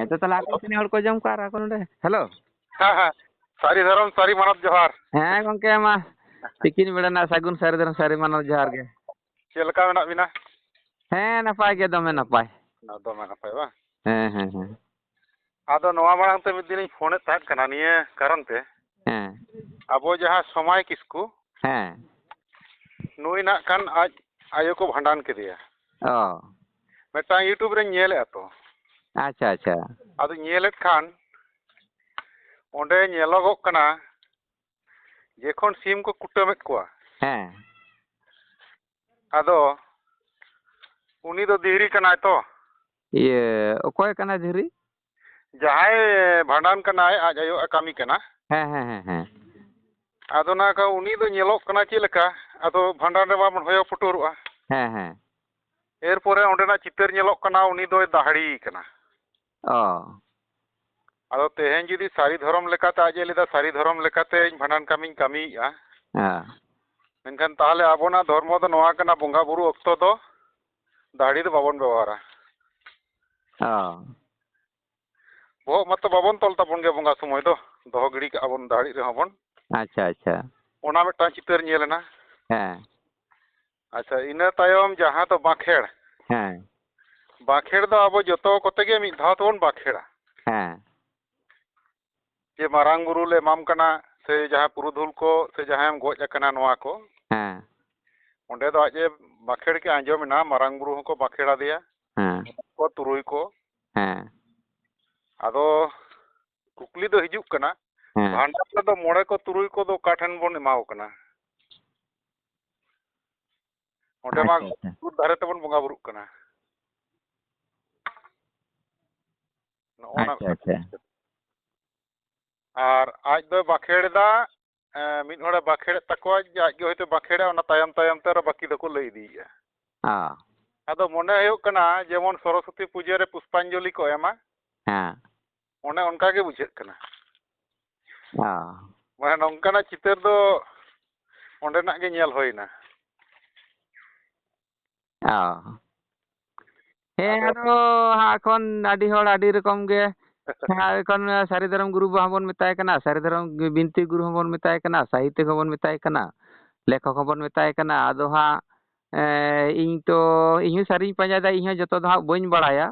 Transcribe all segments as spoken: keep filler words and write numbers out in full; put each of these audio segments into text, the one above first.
ᱛᱚ ᱛᱟᱦᱚᱞᱮ ᱟᱠᱚ ᱛᱤᱱᱟᱹᱜ ᱦᱚᱲ ᱠᱚ ᱡᱚᱢ ᱠᱚᱣᱟ ᱟᱨ ᱟᱠᱚ ᱱᱚᱰᱮ? ᱦᱮᱞᱳ᱾ ᱦᱮᱸ, ᱦᱮᱸ᱾ ᱥᱟᱹᱨᱤ ᱫᱷᱚᱨᱚᱢ ᱥᱟᱹᱨᱤ ᱢᱟᱱᱚᱛ ᱡᱚᱦᱟᱨ᱾ ᱦᱮᱸ ᱜᱚᱝᱠᱮ, ᱢᱟ ᱛᱤᱠᱤᱱ ᱵᱮᱲᱟ ᱨᱮᱱᱟᱜ ᱥᱟᱹᱜᱩᱱ ᱥᱟᱹᱨᱤ ᱫᱷᱚᱨᱚᱢ ᱥᱟᱹᱨᱤ ᱢᱟᱱᱚᱛ ᱡᱚᱦᱟᱨ ᱜᱮ᱾ ᱪᱮᱫ ᱞᱮᱠᱟ ᱢᱮᱱᱟᱜ ᱵᱤᱱᱟ? ᱦᱮᱸ, ᱱᱟᱯᱟᱭ ᱜᱮ, ᱫᱚᱢᱮ ᱱᱟᱯᱟᱭ᱾ ᱫᱚᱢᱮ ᱱᱟᱯᱟᱭ ᱵᱟᱝ? ᱦᱮᱸ, ᱦᱮᱸ, ᱦᱮᱸ᱾ ᱟᱫᱚ ᱱᱚᱣᱟ ᱢᱟᱲᱟᱝ ᱛᱮ ᱢᱤᱫ ᱫᱤᱱᱤᱧ ᱯᱷᱳᱱᱮᱫ ᱛᱟᱦᱮᱸᱫ ᱠᱟᱱᱟ ᱱᱤᱭᱟᱹ ᱠᱟᱨᱚᱱ ᱛᱮ᱾ ᱦᱮᱸ᱾ ᱟᱵᱚ ᱡᱟᱦᱟᱸ ᱥᱚᱢᱟᱭ ᱠᱤᱥᱠᱩ, ᱦᱮᱸ᱾ ᱱᱩᱭ ᱱᱟᱜ ᱠᱷᱟᱱ ᱟᱡ ᱟᱭᱳ ᱠᱚ ᱵᱷᱟᱸᱰᱟᱱ ᱠᱮᱫᱮᱭᱟ᱾ ᱚ᱾ ᱢᱤᱫᱴᱟᱝ YouTube ᱨᱮᱧ ᱧᱮᱞᱮᱫᱼᱟ ᱛᱚ᱾ ᱟᱪᱪᱷᱟ, ᱟᱪᱪᱷᱟ᱾ ᱟᱫᱚ ᱧᱮᱞᱮᱫ ᱠᱷᱟᱱ ᱚᱸᱰᱮ ᱧᱮᱞᱚᱜᱚᱜ ᱠᱟᱱᱟ ᱡᱮᱠᱷᱚᱱ ᱥᱤᱢ ᱠᱚ ᱠᱩᱴᱟᱹᱢᱮᱫ ᱠᱚᱣᱟ᱾ ᱦᱮᱸ᱾ ᱟᱫᱚ ᱩᱱᱤ ᱫᱚ ᱫᱷᱤᱨᱤ ᱠᱟᱱᱟᱭ ᱛᱚ᱾ ᱤᱭᱟᱹ, ᱚᱠᱚᱭ ᱠᱟᱱᱟᱭ ᱫᱷᱤᱨᱤ? ᱡᱟᱦᱟᱸᱭ ᱵᱷᱟᱸᱰᱟᱱ ᱠᱟᱱᱟᱭ, ᱟᱡ ᱟᱭᱳᱣᱟᱜ ᱠᱟᱹᱢᱤ ᱠᱟᱱᱟ᱾ ᱦᱮᱸ, ᱦᱮᱸ, ᱦᱮᱸ, ᱦᱮᱸ᱾ ᱟᱫᱚ ᱱᱟᱜ ᱩᱱᱤ ᱫᱚ ᱧᱮᱞᱚᱜ ᱠᱟᱱᱟ ᱪᱮᱫ ᱞᱮᱠᱟ, ᱟᱫᱚ ᱵᱷᱟᱸᱰᱟᱱ ᱨᱮ ᱢᱟᱵᱚᱱ ᱦᱚᱭᱚ ᱯᱩᱴᱩᱨᱚᱜᱼᱟ᱾ ᱦᱮᱸ, ᱦᱮᱸ᱾ ᱮᱨᱯᱚᱨᱮ ᱚᱸᱰᱮᱱᱟᱜ ᱪᱤᱛᱟᱹᱨ ᱧᱮᱞᱚᱜ ᱠᱟᱱᱟ, ᱩᱱᱤ ᱫᱚᱭ ᱫᱟᱦᱲᱤ ᱠᱟᱱᱟ᱾ ᱚ᱾ ᱟᱫᱚ ᱛᱮᱦᱮᱧ ᱡᱩᱫᱤ ᱥᱟᱹᱨᱤ ᱫᱷᱚᱨᱚᱢ ᱞᱮᱠᱟᱛᱮ, ᱟᱡ ᱮ ᱞᱟᱹᱭᱫᱟ, "ᱥᱟᱹᱨᱤ ᱫᱷᱚᱨᱚᱢ ᱞᱮᱠᱟᱛᱮ ᱤᱧ ᱵᱷᱟᱸᱰᱟᱱ ᱠᱟᱹᱢᱤᱧ ᱠᱟᱹᱢᱤᱭᱮᱫᱼᱟ", ᱦᱮᱸ᱾ ᱢᱮᱱᱠᱷᱟᱱ ᱛᱟᱦᱚᱞᱮ ᱟᱵᱚᱱᱟᱜ ᱫᱷᱚᱨᱢᱚ ᱫᱚ ᱱᱚᱣᱟ ᱠᱟᱱᱟ, ᱵᱚᱸᱜᱟ ᱵᱩᱨᱩ ᱚᱠᱛᱚ ᱫᱚ ᱫᱟᱹᱦᱲᱤ ᱫᱚ ᱵᱟᱵᱚᱱ ᱵᱮᱵᱚᱦᱟᱨᱟ᱾ ᱚ᱾ ᱵᱚᱦᱚᱜ ᱢᱟᱛᱚ ᱵᱟᱵᱚᱱ ᱛᱚᱞ ᱛᱟᱵᱚᱱ ᱜᱮ ᱵᱚᱸᱜᱟ ᱥᱚᱢᱚᱭ ᱫᱚ, ᱫᱚᱦᱚ ᱜᱤᱲᱤ ᱠᱟᱜᱼᱟ ᱵᱚᱱ ᱫᱟᱹᱦᱲᱤ ᱨᱮᱦᱚᱸ ᱵᱚᱱ᱾ ᱟᱪᱪᱷᱟ, ᱟᱪᱪᱷᱟ᱾ ᱚᱱᱟ ᱢᱤᱫᱴᱟᱝ ᱪᱤᱛᱟᱹᱨ ᱧᱮᱞ ᱮᱱᱟ᱾ ᱦᱮᱸ᱾ ᱟᱪᱪᱷᱟ, ᱤᱱᱟᱹ ᱛᱟᱭᱚᱢ ᱡᱟᱦᱟᱸ ᱫᱚ ᱵᱟᱸᱠᱷᱮᱲ᱾ ᱦᱮᱸ᱾ ᱵᱟᱸᱠᱷᱮᱲ ᱫᱚ ᱟᱵᱚ ᱡᱚᱛᱚ ᱠᱚᱛᱮ ᱜᱮ ᱢᱤᱫ ᱫᱷᱟᱣ ᱛᱮᱵᱚᱱ ᱵᱟᱸᱠᱷᱮᱲᱟ᱾ ᱦᱮᱸ᱾ ᱡᱮ ᱢᱟᱨᱟᱝ ᱵᱩᱨᱩ ᱞᱮ ᱮᱢᱟᱢ ᱠᱟᱱᱟ, ᱥᱮ ᱡᱟᱦᱟᱸ ᱯᱩᱨᱩᱫᱷᱩᱞ ᱠᱚ, ᱥᱮ ᱡᱟᱦᱟᱸᱭᱮᱢ ᱜᱚᱡ ᱟᱠᱟᱱᱟ, ᱱᱚᱣᱟ ᱠᱚ᱾ ᱦᱮᱸ᱾ ᱚᱸᱰᱮ ᱫᱚ ᱟᱡ ᱮ ᱵᱟᱸᱠᱷᱮᱲ ᱠᱮᱫ, ᱟᱸᱡᱚᱢ ᱮᱱᱟ, ᱢᱟᱨᱟᱝ ᱵᱩᱨᱩ ᱦᱚᱸᱠᱚ ᱵᱟᱸᱠᱷᱮᱲ ᱟᱫᱮᱭᱟ᱾ ᱦᱮᱸ᱾ ᱠᱚ ᱛᱩᱨᱩᱭ ᱠᱚ᱾ ᱦᱮᱸ᱾ ᱟᱫᱚ ᱠᱩᱠᱞᱤ ᱫᱚ ᱦᱤᱡᱩᱜ ᱠᱟᱱᱟ, ᱦᱮᱸ᱾ ᱵᱷᱟᱸᱰᱟᱱ ᱨᱮᱫᱚ ᱢᱚᱬᱮ ᱠᱚ ᱛᱩᱨᱩᱭ ᱠᱚᱫᱚ ᱚᱠᱟ ᱴᱷᱮᱱ ᱵᱚᱱ ᱮᱢᱟ ᱠᱚ ᱠᱟᱱᱟ? ᱚᱸᱰᱮ ᱢᱟ ᱟᱪᱪᱷᱟ, ᱟᱪᱪᱷᱟ᱾ ᱥᱩᱨ ᱫᱷᱟᱨᱮ ᱛᱮᱵᱚᱱ ᱵᱚᱸᱜᱟ ᱵᱩᱨᱩᱜ ᱠᱟᱱᱟ᱾ ᱱᱚᱜᱼᱚ ᱱᱟ ᱟᱪᱪᱷᱟ, ᱢᱤᱫᱴᱟᱝ ᱟᱪᱪᱷᱟ᱾ ᱟᱨ ᱟᱡ ᱫᱚᱭ ᱵᱟᱸᱠᱷᱮᱲ ᱮᱫᱟ, ᱮᱸ, ᱢᱤᱫ ᱦᱚᱲᱮ ᱵᱟᱸᱠᱷᱮᱲᱮᱫ ᱛᱟᱠᱚᱣᱟ, ᱡᱮ ᱟᱡ ᱜᱮ ᱦᱚᱭᱛᱳ ᱵᱟᱸᱠᱷᱮᱲᱟ, ᱚᱱᱟ ᱛᱟᱭᱚᱢ ᱛᱟᱭᱚᱢ ᱛᱮ ᱟᱨᱚ ᱵᱟᱹᱠᱤ ᱫᱚᱠᱚ ᱞᱟᱹᱭ ᱤᱫᱤᱭᱮᱫᱼᱟ᱾ ᱦᱮᱸ᱾ ᱟᱫᱚ ᱢᱚᱱᱮ ᱦᱩᱭᱩᱜ ᱠᱟᱱᱟ ᱡᱮᱢᱚᱱ ᱥᱚᱨᱚᱥᱚᱛᱤ ᱯᱩᱡᱟᱹ ᱨᱮ ᱯᱩᱥᱯᱟᱧᱡᱚᱞᱤ ᱠᱚ ᱮᱢᱟ, ᱦᱮᱸ᱾ ᱚᱱᱮ ᱚᱱᱠᱟ ᱜᱮ ᱵᱩᱡᱷᱟᱹᱜ ᱠᱟᱱᱟ᱾ ᱦᱮᱸ᱾ ᱢᱟᱱᱮ ᱱᱚᱝᱠᱟᱱᱟᱜ ᱪᱤᱛᱟᱹᱨ ᱫᱚ ᱚᱸᱰᱮᱱᱟᱜ ᱜᱮ ᱧᱮᱞ ᱦᱩᱭᱱᱟ᱾ ᱦᱮᱸ᱾ ᱦᱮᱸ, ᱟᱫᱚ ᱟᱫᱚ ᱦᱟᱸᱜ ᱮᱠᱷᱚᱱ ᱟᱹᱰᱤ ᱦᱚᱲ ᱟᱹᱰᱤ ᱨᱚᱠᱚᱢ ᱜᱮ᱾ ᱦᱮᱸ, ᱮᱠᱷᱚᱱ ᱥᱟᱹᱨᱤ ᱫᱷᱚᱨᱚᱢ ᱜᱩᱨᱩ ᱵᱟᱵᱟ ᱦᱚᱸᱵᱚᱱ ᱢᱮᱛᱟᱭ ᱠᱟᱱᱟ, ᱥᱟᱹᱨᱤ ᱫᱷᱚᱨᱚᱢ ᱵᱤᱱᱛᱤ ᱜᱩᱨᱩ ᱦᱚᱸᱵᱚᱱ ᱢᱮᱛᱟᱭ ᱠᱟᱱᱟ, ᱥᱟᱦᱤᱛᱭᱚ ᱦᱚᱸᱵᱚᱱ ᱢᱮᱛᱟᱭ ᱠᱟᱱᱟ, ᱞᱮᱠᱷᱚᱠ ᱦᱚᱸᱵᱚᱱ ᱢᱮᱛᱟᱭ ᱠᱟᱱᱟ᱾ ᱟᱫᱚ ᱦᱟᱸᱜ, ᱮᱸ, ᱤᱧ ᱛᱚ, ᱤᱧ ᱦᱚᱸ ᱥᱟᱹᱨᱤᱧ ᱯᱟᱸᱡᱟᱭᱮᱫᱟ, ᱤᱧ ᱦᱚᱸ ᱡᱚᱛᱚ ᱫᱚ ᱦᱟᱸᱜ ᱵᱟᱹᱧ ᱵᱟᱲᱟᱭᱟ᱾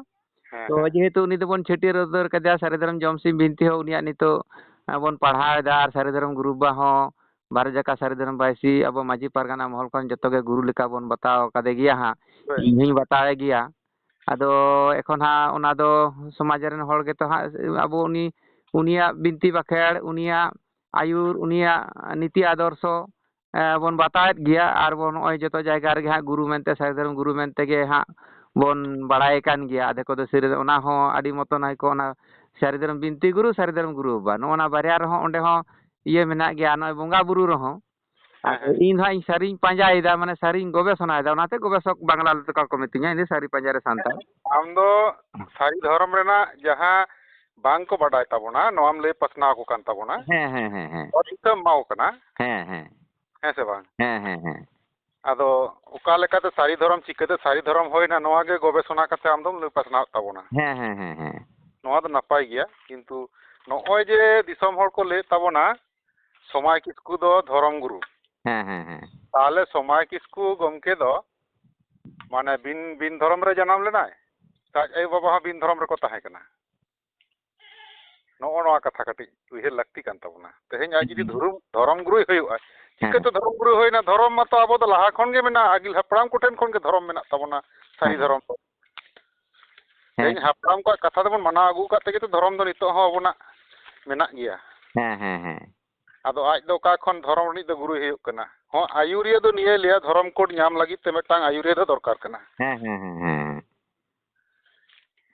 ᱦᱮᱸ, ᱛᱚ, ᱦᱮᱸ᱾ ᱡᱮᱦᱮᱛᱩ ᱩᱱᱤ ᱫᱚᱵᱚᱱ ᱪᱷᱟᱹᱴᱭᱟᱹᱨ ᱩᱛᱟᱹᱨ ᱠᱟᱫᱮᱭᱟ, ᱥᱟᱹᱨᱤ ᱫᱷᱚᱨᱚᱢ ᱡᱚᱢ ᱥᱤᱢ ᱵᱤᱱᱛᱤ ᱦᱚᱸ ᱩᱱᱤᱭᱟᱜ ᱱᱤᱛᱚᱜ, ᱮᱸ, ᱵᱚᱱ ᱯᱟᱲᱦᱟᱣ ᱮᱫᱟ, ᱟᱨ ᱥᱟᱹᱨᱤ ᱫᱷᱚᱨᱚᱢ ᱜᱩᱨᱩ ᱵᱟᱵᱟ ᱦᱚᱸ ᱵᱟᱨ ᱡᱟᱠᱟ ᱥᱟᱹᱨᱤ ᱫᱷᱚᱨᱚᱢ ᱵᱟᱭᱥᱤ ᱟᱵᱚ ᱢᱟᱹᱡᱷᱤ ᱯᱟᱨᱜᱟᱱᱟ ᱢᱚᱦᱚᱞ ᱠᱷᱚᱱ ᱡᱚᱛᱚ ᱜᱮ ᱜᱩᱨᱩ ᱞᱮᱠᱟ ᱵᱚᱱ ᱵᱟᱛᱟᱣ ᱠᱟᱫᱮ ᱜᱮᱭᱟ ᱦᱟᱸᱜ᱾ ᱦᱳᱭ᱾ ᱤᱧ ᱦᱚᱸᱧ ᱵᱟᱛᱟᱣᱮ ᱜᱮᱭᱟ᱾ ᱟᱫᱚ ᱮᱠᱷᱚᱱ ᱦᱟᱸᱜ ᱚᱱᱟ ᱫᱚ ᱥᱚᱢᱟᱡᱽ ᱨᱮᱱ ᱦᱚᱲ ᱜᱮᱛᱚ ᱦᱟᱸᱜ ᱟᱵᱚ ᱩᱱᱤ, ᱩᱱᱤᱭᱟᱜ ᱵᱤᱱᱛᱤ ᱵᱟᱠᱷᱮᱲ, ᱩᱱᱤᱭᱟᱜ ᱟᱹᱭᱩᱨ, ᱩᱱᱤᱭᱟᱜ ᱱᱤᱛᱤ ᱟᱫᱚᱨᱥᱚ, ᱮ, ᱵᱚᱱ ᱵᱟᱛᱟᱣᱮᱫ ᱜᱮᱭᱟ᱾ ᱟᱨ ᱵᱚᱱ ᱱᱚᱜᱼᱚᱭ ᱡᱚᱛᱚ ᱡᱟᱭᱜᱟ ᱨᱮᱜᱮ ᱦᱟᱸᱜ ᱜᱩᱨᱩ ᱢᱮᱱᱛᱮ, ᱥᱟᱹᱨᱤ ᱫᱷᱚᱨᱚᱢ ᱜᱩᱨᱩ ᱢᱮᱱᱛᱮ ᱜᱮ ᱦᱟᱸᱜ ᱵᱚᱱ ᱵᱟᱲᱟᱭᱮ ᱠᱟᱱ ᱜᱮᱭᱟ᱾ ᱟᱫᱷᱮᱠ ᱠᱚᱫᱚ ᱥᱟᱹᱨᱤ, ᱚᱱᱟ ᱦᱚᱸ ᱟᱹᱰᱤ ᱢᱚᱛᱚᱱ ᱦᱚᱭ ᱠᱚ ᱚᱱᱟ ᱥᱟᱹᱨᱤ ᱫᱷᱚᱨᱚᱢ ᱵᱤᱱᱛᱤ ᱜᱩᱨᱩ, ᱥᱟᱹᱨᱤ ᱫᱷᱚᱨᱚᱢ ᱜᱩᱨᱩ ᱵᱟᱵᱟ, ᱱᱚᱜᱼᱚ ᱱᱟ ᱵᱟᱨᱭᱟ ᱨᱮᱦᱚᱸ ᱚᱸᱰᱮ ᱦᱚᱸ ᱤᱭᱟᱹ ᱢᱮᱱᱟᱜ ᱜᱮᱭᱟ, ᱱᱚᱜᱼᱚᱭ ᱵᱚᱸᱜᱟ ᱵᱩᱨᱩ ᱨᱮᱦᱚᱸ᱾ ᱦᱮᱸ, ᱟᱫᱚ ᱦᱮᱸ᱾ ᱤᱧ ᱫᱚ ᱦᱟᱸᱜ ᱤᱧ ᱥᱟᱹᱨᱤᱧ ᱯᱟᱸᱡᱟᱭᱮᱫᱟ, ᱢᱟᱱᱮ ᱥᱟᱹᱨᱤᱧ ᱜᱚᱵᱮᱥᱚᱱᱟᱭᱮᱫᱟ, ᱚᱱᱟᱛᱮ ᱜᱚᱵᱮᱥᱚᱠ ᱵᱟᱝᱞᱟ ᱞᱮᱠᱟ ᱠᱚ ᱢᱤᱛᱟᱹᱧᱟ, ᱤᱧ ᱫᱚ ᱥᱟᱹᱨᱤ ᱯᱟᱸᱡᱟ ᱨᱮ ᱥᱟᱱᱛᱟᱲ᱾ ᱟᱢ ᱫᱚ ᱥᱟᱹᱨᱤ ᱫᱷᱚᱨᱚᱢ ᱨᱮᱱᱟᱜ ᱡᱟᱦᱟᱸ ᱵᱟᱝ ᱠᱚ ᱵᱟᱰᱟᱭ ᱛᱟᱵᱚᱱᱟ, ᱱᱚᱣᱟᱢ ᱞᱟᱹᱭ ᱯᱟᱥᱱᱟᱣ ᱟᱠᱚ ᱠᱟᱱ ᱛᱟᱵᱚᱱᱟ᱾ ᱦᱮᱸ, ᱦᱮᱸ, ᱦᱮᱸ, ᱦᱮᱸ᱾ ᱦᱚᱨ ᱫᱤᱥᱟᱹᱢ ᱮᱢᱟ ᱠᱚ ᱠᱟᱱᱟ᱾ ᱦᱮᱸ, ᱦᱮᱸ᱾ ᱦᱮᱸ ᱥᱮ ᱵᱟᱝ? ᱦᱮᱸ, ᱦᱮᱸ, ᱦᱮᱸ᱾ ᱟᱫᱚ ᱚᱠᱟ ᱞᱮᱠᱟᱛᱮ ᱥᱟᱹᱨᱤ ᱫᱷᱚᱨᱚᱢ, ᱪᱤᱠᱟᱹᱛᱮ ᱥᱟᱹᱨᱤ ᱫᱷᱚᱨᱚᱢ ᱦᱩᱭᱱᱟ, ᱱᱚᱣᱟ ᱜᱮ ᱜᱚᱵᱮᱥᱚᱱᱟ ᱠᱟᱛᱮ ᱟᱢ ᱫᱚᱢ ᱞᱟᱹᱭ ᱯᱟᱥᱱᱟᱣᱮᱫ ᱛᱟᱵᱚᱱᱟ᱾ ᱦᱮᱸ, ᱦᱮᱸ, ᱦᱮᱸ, ᱦᱮᱸ᱾ ᱱᱚᱣᱟ ᱫᱚ ᱱᱟᱯᱟᱭ ᱜᱮᱭᱟ, ᱠᱤᱱᱛᱩ ᱱᱚᱜᱼᱚᱭ ᱡᱮ ᱫᱤᱥᱚᱢ ᱦᱚᱲ ᱠᱚ ᱞᱟᱹᱭᱮᱫ ᱛᱟᱵᱚᱱᱟ, ᱥᱚᱢᱟᱭ ᱠᱤᱥᱠᱩ ᱫᱚ ᱫᱷᱚᱨᱚᱢ ᱜᱩᱨᱩ᱾ ᱦᱮᱸ, ᱦᱮᱸ, ᱦᱮᱸ᱾ ᱛᱟᱦᱚᱞᱮ ᱥᱚᱢᱟᱭ ᱠᱤᱥᱠᱩ ᱜᱚᱢᱠᱮ ᱫᱚ ᱢᱟᱱᱮ ᱵᱤᱱ, ᱵᱤᱱ ᱫᱷᱚᱨᱚᱢ ᱨᱮ ᱡᱟᱱᱟᱢ ᱞᱮᱱᱟᱭ, ᱟᱡ ᱟᱭᱳ ᱵᱟᱵᱟ ᱦᱚᱸ ᱵᱤᱱ ᱫᱷᱚᱨᱚᱢ ᱨᱮᱠᱚ ᱛᱟᱦᱮᱸ ᱠᱟᱱᱟ᱾ ᱱᱚᱜᱼᱚ ᱱᱚᱣᱟ ᱠᱟᱛᱷᱟ ᱠᱟᱹᱴᱤᱡ ᱩᱭᱦᱟᱹᱨ ᱞᱟᱹᱠᱛᱤ ᱠᱟᱱ ᱛᱟᱵᱚᱱᱟ᱾ ᱛᱮᱦᱮᱧ ᱟᱡ ᱡᱩᱫᱤ ᱦᱮᱸ᱾ ᱫᱷᱚᱨᱚᱢ, ᱫᱷᱚᱨᱚᱢ ᱜᱩᱨᱩᱭ ᱦᱩᱭᱩᱜᱼᱟ, ᱦᱮᱸ᱾ ᱪᱤᱠᱟᱹᱛᱮ ᱫᱷᱚᱨᱚᱢ ᱜᱩᱨᱩᱭ ᱦᱩᱭᱱᱟ? ᱫᱷᱚᱨᱚᱢ ᱢᱟᱛᱚ ᱟᱵᱚ ᱫᱚ ᱞᱟᱦᱟ ᱠᱷᱚᱱ ᱜᱮ ᱢᱮᱱᱟᱜᱼᱟ, ᱟᱹᱜᱤᱞ ᱦᱟᱯᱲᱟᱢ ᱠᱚᱴᱷᱮᱱ ᱠᱷᱚᱱ ᱜᱮ ᱫᱷᱚᱨᱚᱢ ᱢᱮᱱᱟᱜ ᱛᱟᱵᱚᱱᱟ, ᱥᱟᱹᱨᱤ ᱦᱮᱸ᱾ ᱫᱷᱚᱨᱚᱢ ᱫᱚ᱾ ᱦᱮᱸ᱾ ᱛᱮᱦᱮᱧ ᱦᱟᱯᱲᱟᱢ ᱠᱚᱣᱟᱜ ᱠᱟᱛᱷᱟ ᱫᱚᱵᱚᱱ ᱢᱟᱱᱟᱣ ᱟᱹᱜᱩ ᱟᱠᱟᱫ ᱛᱮᱜᱮ ᱛᱚ ᱫᱷᱚᱨᱚᱢ ᱫᱚ ᱱᱤᱛᱚᱜ ᱦᱚᱸ ᱟᱵᱚᱱᱟᱜ ᱢᱮᱱᱟᱜ ᱜᱮᱭᱟ᱾ ᱦᱮᱸ, ᱦᱮᱸ, ᱦᱮᱸ᱾ ᱟᱫᱚ ᱟᱡ ᱫᱚ ᱚᱠᱟ ᱠᱷᱚᱱ ᱫᱷᱚᱨᱚᱢ ᱨᱤᱱᱤᱡ ᱫᱚ ᱜᱩᱨᱩᱭ ᱦᱩᱭᱩᱜ ᱠᱟᱱᱟ? ᱦᱚᱸ, ᱟᱹᱭᱩᱨᱤᱭᱟᱹ ᱫᱚ ᱱᱤᱭᱟᱹᱭ ᱞᱟᱹᱭᱟ, ᱫᱷᱚᱨᱚᱢ ᱠᱳᱰ ᱧᱟᱢ ᱞᱟᱹᱜᱤᱫ ᱛᱮ ᱢᱤᱫᱴᱟᱝ ᱟᱹᱭᱩᱨᱤᱭᱟᱹ ᱫᱚ ᱫᱚᱨᱠᱟᱨ ᱠᱟᱱᱟ᱾ ᱦᱮᱸ, ᱦᱮᱸ, ᱦᱮᱸ, ᱦᱮᱸ᱾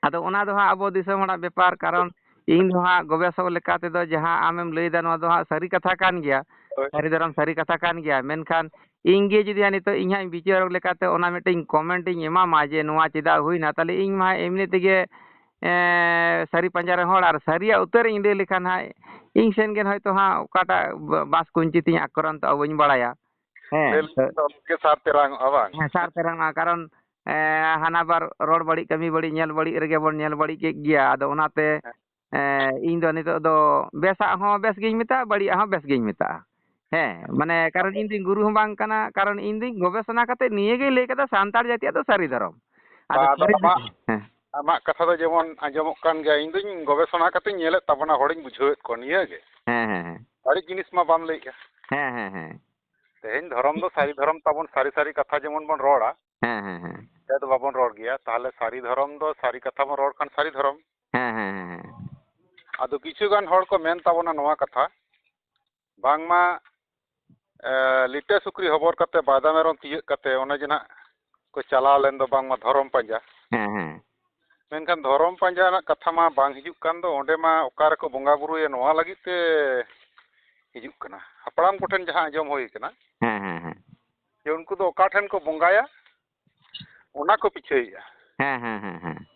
ᱟᱫᱚ ᱚᱱᱟ ᱫᱚ ᱦᱟᱸᱜ ᱟᱵᱚ ᱫᱤᱥᱚᱢ ᱦᱚᱲᱟᱜ ᱵᱮᱯᱟᱨ, ᱠᱟᱨᱚᱱ ᱤᱧ ᱫᱚ ᱦᱟᱸᱜ ᱜᱚᱵᱮᱥᱚᱠ ᱞᱮᱠᱟ ᱛᱮᱫᱚ ᱡᱟᱦᱟᱸ ᱟᱢᱮᱢ ᱞᱟᱹᱭᱫᱟ, ᱱᱚᱣᱟ ᱫᱚ ᱦᱟᱸᱜ ᱥᱟᱹᱨᱤ ᱠᱟᱛᱷᱟ ᱠᱟᱱ ᱜᱮᱭᱟ, ᱦᱳᱭ᱾ ᱥᱟᱹᱨᱤ ᱫᱷᱚᱨᱚᱢ ᱥᱟᱹᱨᱤ ᱠᱟᱛᱷᱟ ᱠᱟᱱ ᱜᱮᱭᱟ᱾ ᱢᱮᱱᱠᱷᱟᱱ ᱤᱧ ᱜᱮ ᱡᱩᱫᱤ ᱦᱟᱸᱜ ᱱᱤᱛᱚᱜ ᱤᱧ ᱦᱟᱸᱜ ᱤᱧ ᱵᱤᱪᱟᱹᱨᱚᱠ ᱞᱮᱠᱟᱛᱮ ᱚᱱᱟ ᱢᱤᱫᱴᱮᱱ comment ᱤᱧ ᱮᱢᱟᱢᱟ ᱡᱮ ᱱᱚᱣᱟ ᱪᱮᱫᱟᱜ ᱦᱩᱭᱱᱟ, ᱛᱟᱦᱞᱮ ᱤᱧ ᱢᱟ ᱮᱢᱱᱤ ᱛᱮᱜᱮ, ᱮᱸ, ᱥᱟᱹᱨᱤ ᱯᱟᱸᱡᱟ ᱨᱮᱱ ᱦᱚᱲ ᱟᱨ ᱥᱟᱹᱨᱤᱭᱟᱜ ᱩᱛᱟᱹᱨ ᱤᱧ ᱞᱟᱹᱭ ᱞᱮᱠᱷᱟᱱ ᱦᱟᱸᱜ ᱤᱧ ᱥᱮᱱ ᱜᱮ ᱦᱚᱭᱛᱳ ᱦᱟᱸᱜ ᱚᱠᱟᱴᱟᱜ ᱵᱟ-, ᱵᱟᱸᱥ ᱠᱩᱧᱪᱤ ᱛᱤᱧ ᱟᱠᱨᱟᱱᱛᱚᱜᱼᱟ, ᱵᱟᱹᱧ ᱵᱟᱲᱟᱭᱟ᱾ ᱦᱮᱸ, ᱞᱟᱹᱭ ᱞᱮᱠᱷᱟᱱ ᱫᱚ ᱟᱢᱜᱮ ᱥᱟᱨ ᱛᱮᱨᱟᱝᱚᱜᱼᱟ, ᱵᱟᱝ? ᱦᱮᱸ, ᱥᱟᱨ ᱛᱮᱨᱟᱝᱚᱜᱼᱟ, ᱠᱟᱨᱚᱱ ᱮ, ᱦᱟᱱᱟ ᱵᱟᱨ ᱨᱚᱲ ᱵᱟᱹᱲᱤᱡ, ᱠᱟᱹᱢᱤ ᱵᱟᱹᱲᱤᱡ, ᱧᱮᱞ ᱵᱟᱹᱲᱤᱡ ᱨᱮᱜᱮ ᱵᱚᱱ ᱧᱮᱞ ᱵᱟᱹᱲᱤᱡ ᱠᱮᱫ ᱜᱮᱭᱟ᱾ ᱟᱫᱚ ᱚᱱᱟᱛᱮ, ᱮ, ᱤᱧ ᱫᱚ ᱱᱤᱛᱚᱜ ᱫᱚ ᱵᱮᱥᱟᱜ ᱦᱚᱸ ᱵᱮᱥ ᱜᱤᱧ ᱢᱮᱛᱟᱜᱼᱟ, ᱵᱟᱹᱲᱤᱡᱟᱜ ᱦᱚᱸ ᱵᱮᱥ ᱜᱤᱧ ᱢᱮᱛᱟᱜᱼᱟ᱾ ᱦᱮᱸ, ᱢᱟᱱᱮ, ᱠᱟᱨᱚᱱ ᱤᱧ ᱫᱚᱧ ᱜᱩᱨᱩ ᱦᱚᱸ ᱵᱟᱝ ᱠᱟᱱᱟ, ᱠᱟᱨᱚᱱ ᱤᱧ ᱫᱚᱧ ᱜᱚᱵᱮᱥᱚᱱᱟ ᱠᱟᱛᱮ ᱱᱤᱭᱟᱹ ᱜᱤᱧ ᱞᱟᱹᱭ ᱠᱟᱫᱟ, ᱥᱟᱱᱛᱟᱲ ᱡᱟᱹᱛᱤᱭᱟᱜ ᱫᱚ ᱥᱟᱹᱨᱤ ᱫᱷᱚᱨᱚᱢ᱾ ᱟᱫᱚ ᱵᱟ, ᱟᱫᱚ ᱥᱟᱹᱨᱤ ᱟᱢᱟᱜ, ᱦᱮᱸ᱾ ᱟᱢᱟᱜ ᱠᱟᱛᱷᱟ ᱫᱚ ᱡᱮᱢᱚᱱ ᱟᱸᱡᱚᱢᱚᱜ ᱠᱟᱱ ᱜᱮᱭᱟ, ᱤᱧ ᱫᱚᱧ ᱜᱚᱵᱮᱥᱚᱱᱟ ᱠᱟᱛᱮᱧ ᱧᱮᱞᱮᱫ ᱛᱟᱵᱚᱱᱟ, ᱦᱚᱲᱤᱧ ᱵᱩᱡᱷᱟᱹᱣᱮᱫ ᱠᱚᱣᱟ ᱱᱤᱭᱟᱹ ᱜᱮ᱾ ᱦᱮᱸ, ᱦᱮᱸ, ᱦᱮᱸ᱾ ᱵᱟᱹᱲᱤᱡ ᱡᱤᱱᱤᱥ ᱢᱟ ᱵᱟᱢ ᱞᱟᱹᱭᱮᱫᱼᱟ᱾ ᱦᱮᱸ, ᱦᱮᱸ, ᱦᱮᱸ᱾ ᱛᱮᱦᱮᱧ ᱫᱷᱚᱨᱚᱢ ᱫᱚ ᱥᱟᱹᱨᱤ ᱫᱷᱚᱨᱚᱢ ᱛᱟᱵᱚᱱ, ᱥᱟᱹᱨᱤ ᱥᱟᱹᱨᱤ ᱠᱟᱛᱷᱟ ᱡᱮᱢᱚᱱ ᱵᱚᱱ ᱨᱚᱲᱟ᱾ ᱦᱮᱸ, ᱦᱮᱸ, ᱦᱮᱸ᱾ ᱮ ᱫᱚ ᱵᱟᱵᱚᱱ ᱨᱚᱲ ᱜᱮᱭᱟ, ᱛᱟᱦᱚᱞᱮ ᱥᱟᱹᱨᱤ ᱫᱷᱚᱨᱚᱢ ᱫᱚ ᱥᱟᱹᱨᱤ ᱠᱟᱛᱷᱟ ᱵᱚᱱ ᱨᱚᱲ ᱠᱷᱟᱱ ᱥᱟᱹᱨᱤ ᱫᱷᱚᱨᱚᱢ᱾ ᱦᱮᱸ, ᱦᱮᱸ, ᱦᱮᱸ, ᱦᱮᱸ᱾ ᱟᱫᱚ ᱠᱤᱪᱷᱩ ᱜᱟᱱ ᱦᱚᱲ ᱠᱚ ᱢᱮᱱ ᱛᱟᱵᱚᱱᱟ ᱱᱚᱣᱟ ᱠᱟᱛᱷᱟ, ᱵᱟᱝᱢᱟ, ᱮ, ᱞᱤᱴᱟᱹ ᱥᱩᱠᱨᱤ ᱦᱚᱵᱚᱨ ᱠᱟᱛᱮ ᱵᱟᱭᱫᱟ ᱢᱮᱨᱚᱢ ᱛᱤᱭᱟᱹᱜ ᱠᱟᱛᱮ ᱚᱱᱮ ᱡᱮ ᱱᱟᱜ ᱠᱚ ᱪᱟᱞᱟᱣ ᱞᱮᱱ ᱫᱚ ᱵᱟᱝᱢᱟ ᱫᱷᱚᱨᱚᱢ ᱯᱟᱸᱡᱟ᱾ ᱦᱮᱸ, ᱦᱮᱸ᱾ ᱢᱮᱱᱠᱷᱟᱱ ᱫᱷᱚᱨᱚᱢ ᱯᱟᱸᱡᱟ ᱨᱮᱱᱟᱜ ᱠᱟᱛᱷᱟ ᱢᱟ ᱵᱟᱝ ᱦᱤᱡᱩᱜ ᱠᱟᱱ ᱫᱚ, ᱚᱸᱰᱮ ᱢᱟ ᱚᱠᱟ ᱨᱮᱠᱚ ᱵᱚᱸᱜᱟ ᱵᱩᱨᱩᱭᱟ ᱱᱚᱣᱟ ᱞᱟᱹᱜᱤᱫ ᱛᱮ ᱦᱤᱡᱩᱜ ᱠᱟᱱᱟ᱾ ᱦᱟᱯᱲᱟᱢ ᱠᱚᱴᱷᱮᱱ ᱡᱟᱦᱟᱸ ᱟᱸᱡᱚᱢ ᱦᱩᱭ ᱠᱟᱱᱟ, ᱦᱮᱸ, ᱦᱮᱸ, ᱦᱮᱸ᱾ ᱡᱮ ᱩᱱᱠᱩ ᱫᱚ ᱚᱠᱟ ᱴᱷᱮᱱ ᱠᱚ ᱵᱚᱸᱜᱟᱭᱟ, ᱚᱱᱟ ᱠᱚ ᱯᱤᱪᱷᱟᱹᱭᱮᱫᱼᱟ᱾ ᱦᱮᱸ, ᱦᱮᱸ, ᱦᱮᱸ, ᱦᱮᱸ᱾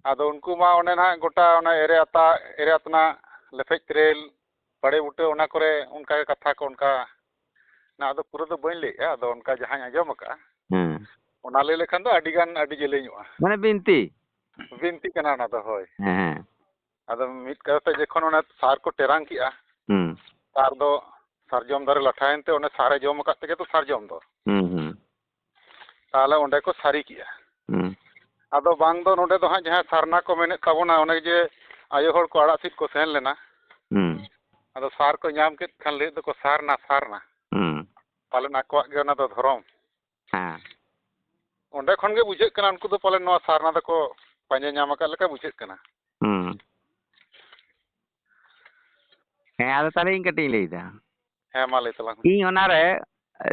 ᱟᱫᱚ ᱩᱱᱠᱩ ᱢᱟ ᱚᱱᱮ ᱱᱟᱦᱟᱜ ᱜᱚᱴᱟ ᱚᱱᱟ ᱮᱨᱮ ᱟᱛᱟ, ᱮᱨᱮ ᱟᱛᱱᱟ, ᱞᱮᱯᱷᱮᱡ ᱛᱮᱨᱮᱞ, ᱵᱟᱲᱮ ᱵᱩᱴᱟᱹ, ᱚᱱᱟ ᱠᱚᱨᱮ ᱚᱱᱠᱟ ᱜᱮ ᱠᱟᱛᱷᱟ ᱠᱚ, ᱚᱱᱠᱟ ᱱᱟ, ᱟᱫᱚ ᱯᱩᱨᱟᱹ ᱫᱚ ᱵᱟᱹᱧ ᱞᱟᱹᱭᱮᱜᱼᱟ, ᱟᱫᱚ ᱚᱱᱠᱟ ᱡᱟᱦᱟᱸᱧ ᱟᱸᱡᱚᱢ ᱟᱠᱟᱜᱼᱟ, ᱦᱮᱸ᱾ ᱚᱱᱟ ᱞᱟᱹᱭ ᱞᱮᱠᱷᱟᱱ ᱫᱚ ᱟᱹᱰᱤ ᱜᱟᱱ, ᱟᱹᱰᱤ ᱡᱮᱞᱮᱧᱚᱜᱼᱟ᱾ ᱢᱟᱱᱮ ᱵᱤᱱᱛᱤ᱾ ᱵᱤᱱᱛᱤ ᱠᱟᱱᱟ ᱚᱱᱟ ᱫᱚ, ᱦᱳᱭ᱾ ᱦᱮᱸ, ᱦᱮᱸ᱾ ᱟᱫᱚ ᱢᱤᱫ ᱠᱟᱛᱷᱟ ᱛᱮ ᱡᱚᱠᱷᱚᱱ ᱚᱱᱟ ᱥᱟᱨ ᱠᱚ ᱴᱮᱨᱟᱝ ᱠᱮᱜᱼᱟ, ᱦᱩᱸ᱾ ᱥᱟᱨ ᱫᱚ ᱥᱟᱨᱡᱚᱢ ᱫᱟᱨᱮ ᱞᱟᱴᱷᱟᱭᱮᱱ ᱛᱮ ᱚᱱᱮ ᱥᱟᱨᱮ ᱡᱚᱢ ᱟᱠᱟᱫ ᱛᱮᱜᱮ ᱛᱚ ᱥᱟᱨᱡᱚᱢ ᱫᱚ᱾ ᱦᱩᱸ, ᱦᱩᱸ᱾ ᱛᱟᱦᱚᱞᱮ ᱚᱸᱰᱮ ᱠᱚ ᱥᱟᱹᱨᱤ ᱠᱮᱜᱼᱟ᱾ ᱦᱩᱸ᱾ ᱟᱫᱚ ᱵᱟᱝ ᱫᱚ ᱱᱚᱰᱮ ᱫᱚ ᱦᱟᱸᱜ ᱡᱟᱦᱟᱸ ᱥᱟᱨᱱᱟ ᱠᱚ ᱢᱮᱱᱮᱫ ᱛᱟᱵᱚᱱᱟ, ᱚᱱᱮ ᱡᱮ ᱟᱭᱳ ᱦᱚᱲ ᱠᱚ ᱟᱲᱟᱜ ᱥᱤᱫ ᱠᱚ ᱥᱮᱱ ᱞᱮᱱᱟ᱾ ᱦᱩᱸ᱾ ᱟᱫᱚ ᱥᱟᱨ ᱠᱚ ᱧᱟᱢ ᱠᱮᱫ ᱠᱷᱟᱱ ᱞᱟᱹᱭ ᱫᱚᱠᱚ ᱥᱟᱨᱱᱟ, ᱥᱟᱨᱱᱟ᱾ ᱦᱩᱸ᱾ ᱯᱟᱞᱮᱱ ᱟᱠᱚᱣᱟᱜ ᱜᱮ ᱚᱱᱟ ᱫᱚ ᱫᱷᱚᱨᱚᱢ᱾ ᱦᱮᱸ᱾ ᱚᱸᱰᱮ ᱠᱷᱚᱱ ᱜᱮ ᱵᱩᱡᱷᱟᱹᱜ ᱠᱟᱱᱟ ᱩᱱᱠᱩ ᱫᱚ ᱯᱟᱞᱮᱱ ᱱᱚᱣᱟ ᱥᱟᱨᱱᱟ ᱫᱚᱠᱚ ᱯᱟᱸᱡᱟ ᱧᱟᱢ ᱟᱠᱟᱫ ᱞᱮᱠᱟ ᱵᱩᱡᱷᱟᱹᱜ ᱠᱟᱱᱟ᱾ ᱦᱩᱸ᱾ ᱦᱮᱸ, ᱟᱫᱚ ᱛᱟᱦᱚᱞᱮ ᱤᱧ ᱠᱟᱹᱴᱤᱡ ᱤᱧ ᱞᱟᱹᱭᱫᱟ᱾ ᱦᱮᱸ, ᱢᱟ ᱞᱟᱹᱭ ᱛᱟᱞᱟᱝ ᱢᱮ᱾ ᱤᱧ ᱚᱱᱟᱨᱮ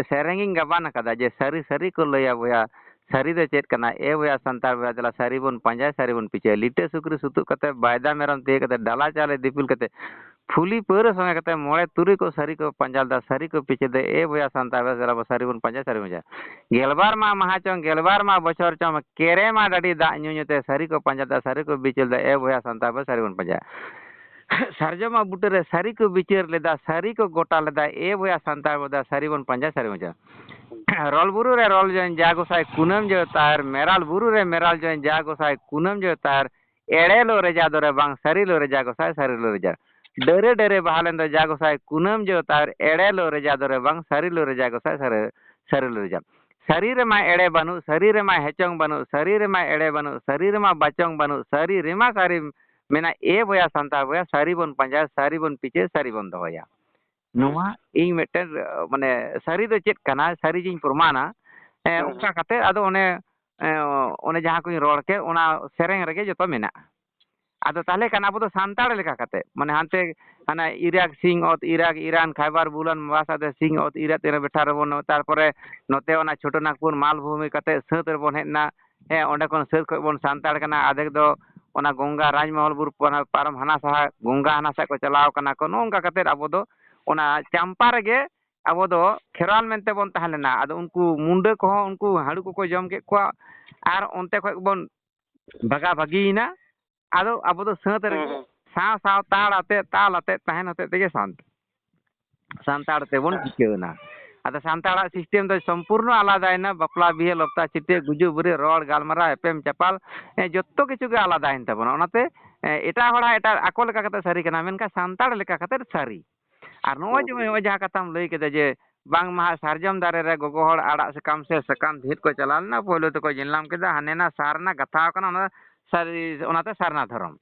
ᱥᱮᱨᱮᱧ ᱤᱧ ᱜᱟᱵᱟᱱ ᱟᱠᱟᱫᱟ ᱡᱮ ᱥᱟᱹᱨᱤ ᱥᱟᱹᱨᱤ ᱠᱚ ᱞᱟᱹᱭᱟ ᱵᱚᱭᱦᱟ, ᱥᱟᱹᱨᱤ ᱫᱚ ᱪᱮᱫ ᱠᱟᱱᱟ? ᱮ ᱵᱚᱭᱦᱟ ᱥᱟᱱᱛᱟᱲ ᱵᱚᱭᱦᱟ, ᱫᱮᱞᱟ ᱥᱟᱹᱨᱤ ᱵᱚᱱ ᱯᱟᱸᱡᱟᱭᱟ, ᱥᱟᱹᱨᱤ ᱵᱚᱱ ᱯᱤᱪᱟᱹᱭᱟ᱾ ᱞᱤᱴᱟᱹ ᱥᱩᱠᱨᱤ ᱥᱩᱛᱩᱜ ᱠᱟᱛᱮ, ᱵᱟᱭᱫᱟ ᱢᱮᱨᱚᱢ ᱛᱤᱭᱟᱹ ᱠᱟᱛᱮ, ᱰᱟᱞᱟ ᱪᱟᱣᱞᱮ ᱫᱤᱯᱤᱞ ᱠᱟᱛᱮ, ᱯᱷᱩᱞᱤ ᱯᱟᱹᱣᱨᱟᱹ ᱥᱚᱸᱜᱮ ᱠᱟᱛᱮ, ᱢᱚᱬᱮ ᱛᱩᱨᱩᱭ ᱠᱚ ᱥᱟᱹᱨᱤ ᱠᱚ ᱯᱟᱸᱡᱟ ᱞᱮᱫᱟ, ᱥᱟᱹᱨᱤ ᱠᱚ ᱯᱤᱪᱟᱹ ᱫᱟ᱾ ᱮ ᱵᱚᱭᱦᱟ ᱥᱟᱱᱛᱟᱲ ᱵᱚᱭᱦᱟ, ᱫᱮᱞᱟ ᱵᱚ ᱥᱟᱹᱨᱤ ᱵᱚᱱ ᱯᱟᱸᱡᱟᱭᱟ, ᱥᱟᱹᱨᱤ ᱵᱚᱱ ᱯᱟᱸᱡᱟᱭᱟ᱾ ᱜᱮᱞᱵᱟᱨ ᱢᱟ ᱢᱟᱦᱟ ᱪᱚᱝ, ᱜᱮᱞᱵᱟᱨ ᱢᱟ ᱵᱚᱪᱷᱚᱨ ᱪᱚᱝ, ᱠᱮᱨᱮ ᱢᱟ ᱰᱟᱹᱰᱤ ᱫᱟᱜ ᱧᱩ ᱧᱩ ᱛᱮ, ᱥᱟᱹᱨᱤ ᱠᱚ ᱯᱟᱸᱡᱟ ᱫᱟ, ᱥᱟᱹᱨᱤ ᱠᱚ ᱵᱤᱪᱟᱹᱨ ᱫᱟ᱾ ᱮ ᱵᱚᱭᱦᱟ ᱥᱟᱱᱛᱟᱲ ᱵᱚᱭᱦᱟ, ᱥᱟᱹᱨᱤ ᱵᱚᱱ ᱯᱟᱸᱡᱟᱭᱟ᱾ ᱥᱟᱨᱡᱚᱢ ᱢᱟ ᱵᱩᱴᱟᱹ ᱨᱮ ᱥᱟᱹᱨᱤ ᱠᱚ ᱵᱤᱪᱟᱹᱨ ᱞᱮᱫᱟ, ᱥᱟᱹᱨᱤ ᱠᱚ ᱜᱚᱴᱟ ᱞᱮᱫᱟ᱾ ᱮ ᱵᱚᱭᱦᱟ ᱥᱟᱱᱛᱟᱲ ᱵᱚᱭᱦᱟ, ᱫᱮᱞᱟ ᱥᱟᱹᱨᱤ ᱵᱚᱱ ᱯᱟᱸᱡᱟᱭᱟ, ᱥᱟᱹᱨᱤ ᱵᱚᱱ ᱯᱟᱸᱡᱟᱭᱟ᱾ ᱨᱚᱞ ᱵᱩᱨᱩ ᱨᱮ ᱨᱚᱞ ᱡᱚᱝ ᱡᱟ ᱜᱚᱸᱥᱟᱭ ᱠᱩᱱᱟᱹᱢ ᱡᱚ ᱛᱟᱦᱮᱨ, ᱢᱮᱨᱟᱞ ᱵᱩᱨᱩ ᱨᱮ ᱢᱮᱨᱟᱞ ᱡᱚᱝ ᱡᱟ ᱜᱚᱸᱥᱟᱭ ᱠᱩᱱᱟᱹᱢ ᱡᱚ ᱛᱟᱦᱮᱨ, ᱮᱲᱮ ᱞᱚ ᱨᱮᱡᱟ ᱫᱚᱨᱮ ᱵᱟᱝ ᱥᱟᱹᱨᱤ ᱞᱚ ᱨᱮᱡᱟ ᱜᱚᱸᱥᱟᱭ ᱥᱟᱹᱨᱤ ᱞᱚ ᱨᱮᱡᱟ᱾ ᱰᱟᱹᱨᱮ ᱰᱟᱹᱨᱮ ᱵᱟᱦᱟ ᱞᱮᱱ ᱫᱚ ᱡᱟ ᱜᱚᱸᱥᱟᱭ ᱠᱩᱱᱟᱹᱢ ᱡᱚ ᱛᱟᱦᱮᱨ, ᱮᱲᱮ ᱞᱚ ᱨᱮᱡᱟ ᱫᱚᱨᱮ ᱵᱟᱝ ᱥᱟᱹᱨᱤ ᱞᱚ ᱨᱮᱡᱟ ᱜᱚᱸᱥᱟᱭ ᱥᱟᱹᱨᱤ, ᱥᱟᱹᱨᱤ ᱞᱚ ᱨᱮᱡᱟ᱾ ᱥᱟᱹᱨᱤ ᱨᱮᱢᱟ ᱮᱲᱮ ᱵᱟᱹᱱᱩᱜ, ᱥᱟᱹᱨᱤ ᱨᱮᱢᱟ ᱦᱮᱪᱚᱝ ᱵᱟᱹᱱᱩᱜ, ᱥᱟᱹᱨᱤ ᱨᱮᱢᱟ ᱮᱲᱮ ᱵᱟᱹᱱᱩᱜ, ᱥᱟᱹᱨᱤ ᱨᱮᱢᱟ ᱵᱟᱪᱚᱝ ᱵᱟᱹᱱᱩᱜ, ᱥᱟᱹᱨᱤ ᱨᱮᱢᱟ ᱥᱟᱹᱨᱤ ᱢᱮᱱᱟᱜ᱾ ᱮ ᱵᱚᱭᱟ ᱥᱟᱱᱛᱟᱲ ᱵᱚᱭᱟ, ᱥᱟᱹᱨᱤ ᱵᱚᱱ ᱯᱟᱸᱡᱟᱭᱟ, ᱥᱟᱹᱨᱤ ᱵᱚᱱ ᱯᱤᱪᱷᱟᱹᱭᱟ, ᱥᱟᱹᱨᱤ ᱵᱚᱱ ᱫᱚᱦᱚᱭᱟ᱾ ᱱᱚᱣᱟ ᱤᱧ ᱢᱤᱫᱴᱮᱱ, ᱢᱟᱱᱮ, ᱥᱟᱹᱨᱤ ᱫᱚ ᱪᱮᱫ ᱠᱟᱱᱟ, ᱥᱟᱹᱨᱤ ᱜᱤᱧ ᱯᱨᱚᱢᱟᱱᱟ᱾ ᱮ, ᱦᱩᱸ, ᱚᱱᱠᱟ ᱠᱟᱛᱮ ᱟᱫᱚ ᱚᱱᱮ, ᱮ, ᱚᱱᱮ ᱡᱟᱦᱟᱸ ᱠᱚᱧ ᱨᱚᱲ ᱠᱮᱫ, ᱚᱱᱟ ᱥᱮᱨᱮᱧ ᱨᱮᱜᱮ ᱡᱚᱛᱚ ᱢᱮᱱᱟᱜᱼᱟ᱾ ᱟᱫᱚ ᱛᱟᱦᱚᱞᱮ ᱠᱷᱟᱱ ᱟᱵᱚ ᱫᱚ ᱥᱟᱱᱛᱟᱲ ᱞᱮᱠᱟ ᱠᱟᱛᱮ, ᱢᱟᱱᱮ, ᱦᱟᱱᱛᱮ ᱦᱟᱱᱟ ᱤᱨᱟᱠ ᱥᱤᱧ ᱚᱛ, ᱤᱨᱟᱠ, ᱤᱨᱟᱱ, ᱠᱷᱟᱭᱵᱟᱨ, ᱵᱩᱞᱟᱱ, ᱢᱟᱵᱟᱥᱟ ᱫᱮ ᱥᱤᱧ ᱚᱛ, ᱤᱨᱟᱠ ᱛᱮᱨᱮ ᱵᱮᱴᱷᱟ ᱨᱮᱵᱚᱱ, ᱛᱟᱨᱯᱚᱨᱮ ᱱᱚᱛᱮ ᱚᱱᱟ ᱪᱷᱳᱴᱳ ᱱᱟᱜᱽᱯᱩᱨ ᱢᱟᱞᱵᱷᱩᱢᱤ ᱠᱟᱛᱮ ᱥᱟᱹᱛ ᱨᱮᱵᱚᱱ ᱦᱮᱡ ᱮᱱᱟ᱾ ᱦᱮᱸ, ᱚᱸᱰᱮ ᱠᱷᱚᱱ ᱥᱟᱹᱛ ᱠᱷᱚᱱ ᱵᱚᱱ ᱥᱟᱱᱛᱟᱲ ᱠᱟᱱᱟ, ᱟᱫᱷᱮᱠ ᱫᱚ ᱚᱱᱟ ᱜᱚᱝᱜᱟ ᱨᱟᱡᱽᱢᱚᱦᱚᱞ ᱵᱩᱨᱩ ᱯᱟᱨᱚᱢ ᱦᱟᱱᱟ ᱥᱟᱦᱟ, ᱜᱚᱝᱜᱟ ᱦᱟᱱᱟ ᱥᱮᱫ ᱠᱚ ᱪᱟᱞᱟᱣ ᱠᱟᱱᱟ ᱠᱚ᱾ ᱱᱚᱜᱼᱚ ᱱᱚᱝᱠᱟ ᱠᱟᱛᱮ ᱟᱵᱚ ᱫᱚ ᱚᱱᱟ ᱪᱟᱢᱯᱟ ᱨᱮᱜᱮ ᱟᱵᱚ ᱫᱚ ᱠᱷᱮᱨᱣᱟᱞ ᱢᱮᱱᱛᱮ ᱵᱚᱱ ᱛᱟᱦᱮᱸ ᱞᱮᱱᱟ᱾ ᱟᱫᱚ ᱩᱱᱠᱩ ᱢᱩᱱᱰᱟᱹ ᱠᱚᱦᱚᱸ ᱩᱱᱠᱩ ᱦᱟᱹᱲᱩ ᱠᱚᱠᱚ ᱡᱚᱢ ᱠᱮᱫ ᱠᱚᱣᱟ, ᱟᱨ ᱚᱱᱛᱮ ᱠᱷᱚᱱ ᱵᱚᱱ ᱵᱷᱟᱜᱟ ᱵᱷᱟᱹᱜᱤᱭᱮᱱᱟ᱾ ᱟᱫᱚ ᱟᱵᱚ ᱫᱚ ᱥᱟᱹᱛ ᱨᱮᱜᱮ ᱦᱩᱸ, ᱦᱩᱸ᱾ ᱥᱟᱶ ᱥᱟᱶ ᱛᱟᱲ ᱟᱛᱮ, ᱛᱟᱞ ᱟᱛᱮ ᱛᱟᱦᱮᱱ ᱦᱚᱛᱮᱡ ᱛᱮᱜᱮ ᱥᱟᱱ-, ᱥᱟᱱᱛᱟᱲ ᱛᱮᱵᱚᱱ ᱦᱮᱸ᱾ ᱴᱤᱠᱟᱹᱣ ᱮᱱᱟ᱾ ᱟᱫᱚ ᱥᱟᱱᱛᱟᱲᱟᱜ system ᱫᱚ ᱥᱚᱢᱯᱩᱨᱱᱚ ᱟᱞᱟᱫᱟᱭᱮᱱᱟ᱾ ᱵᱟᱯᱞᱟ, ᱵᱤᱦᱟᱹ, ᱞᱚᱯᱛᱟ, ᱪᱷᱤᱛᱤᱭᱟᱹ, ᱜᱩᱡᱩᱜ, ᱵᱩᱨᱤ, ᱨᱚᱲ, ᱜᱟᱞᱢᱟᱨᱟᱣ, ᱮᱯᱮᱢ ᱪᱟᱯᱟᱞ, ᱮ, ᱡᱚᱛᱚ ᱠᱤᱪᱷᱩ ᱜᱮ ᱟᱞᱟᱫᱟᱭᱮᱱ ᱛᱟᱵᱚᱱᱟ᱾ ᱚᱱᱟᱛᱮ, ᱮ, ᱮᱴᱟᱜ ᱦᱚᱲᱟᱜ ᱮᱴᱟᱜ ᱟᱠᱚ ᱞᱮᱠᱟ ᱠᱟᱛᱮ ᱥᱟᱹᱨᱤ ᱠᱟᱱᱟ, ᱢᱮᱱᱠᱷᱟᱱ ᱥᱟᱱᱛᱟᱲ ᱞᱮᱠᱟ ᱠᱟᱛᱮ ᱥᱟᱹᱨᱤ᱾ ᱟᱨ ᱱᱚᱜᱼᱚᱭ ᱦᱩᱸ, ᱡᱮ, ᱦᱩᱸ᱾ ᱱᱚᱜᱼᱚᱭ ᱡᱟᱦᱟᱸ ᱠᱟᱛᱷᱟᱢ ᱞᱟᱹᱭ ᱠᱮᱫᱟ ᱡᱮ ᱵᱟᱝᱢᱟ ᱦᱟᱸᱜ ᱥᱟᱨᱡᱚᱢ ᱫᱟᱨᱮ ᱨᱮ ᱜᱚᱜᱚ ᱦᱚᱲ ᱟᱲᱟᱜ ᱥᱟᱠᱟᱢ ᱥᱮ ᱥᱟᱠᱟᱢ ᱫᱷᱤᱨ ᱠᱚ ᱪᱟᱞᱟᱣ ᱞᱮᱱᱟ, ᱯᱳᱭᱞᱳ ᱛᱮᱠᱚ ᱧᱮᱞ ᱧᱟᱢ ᱠᱮᱫᱟ ᱦᱟᱱᱮ ᱱᱟ ᱥᱟᱨ ᱨᱮᱱᱟᱜ ᱜᱟᱛᱷᱟᱣ ᱠᱟᱱᱟ, ᱚᱱᱟ ᱥᱟᱹᱨᱤ, ᱚᱱᱟᱛᱮ ᱥᱟᱨᱱᱟ ᱫᱷᱚᱨᱚᱢ᱾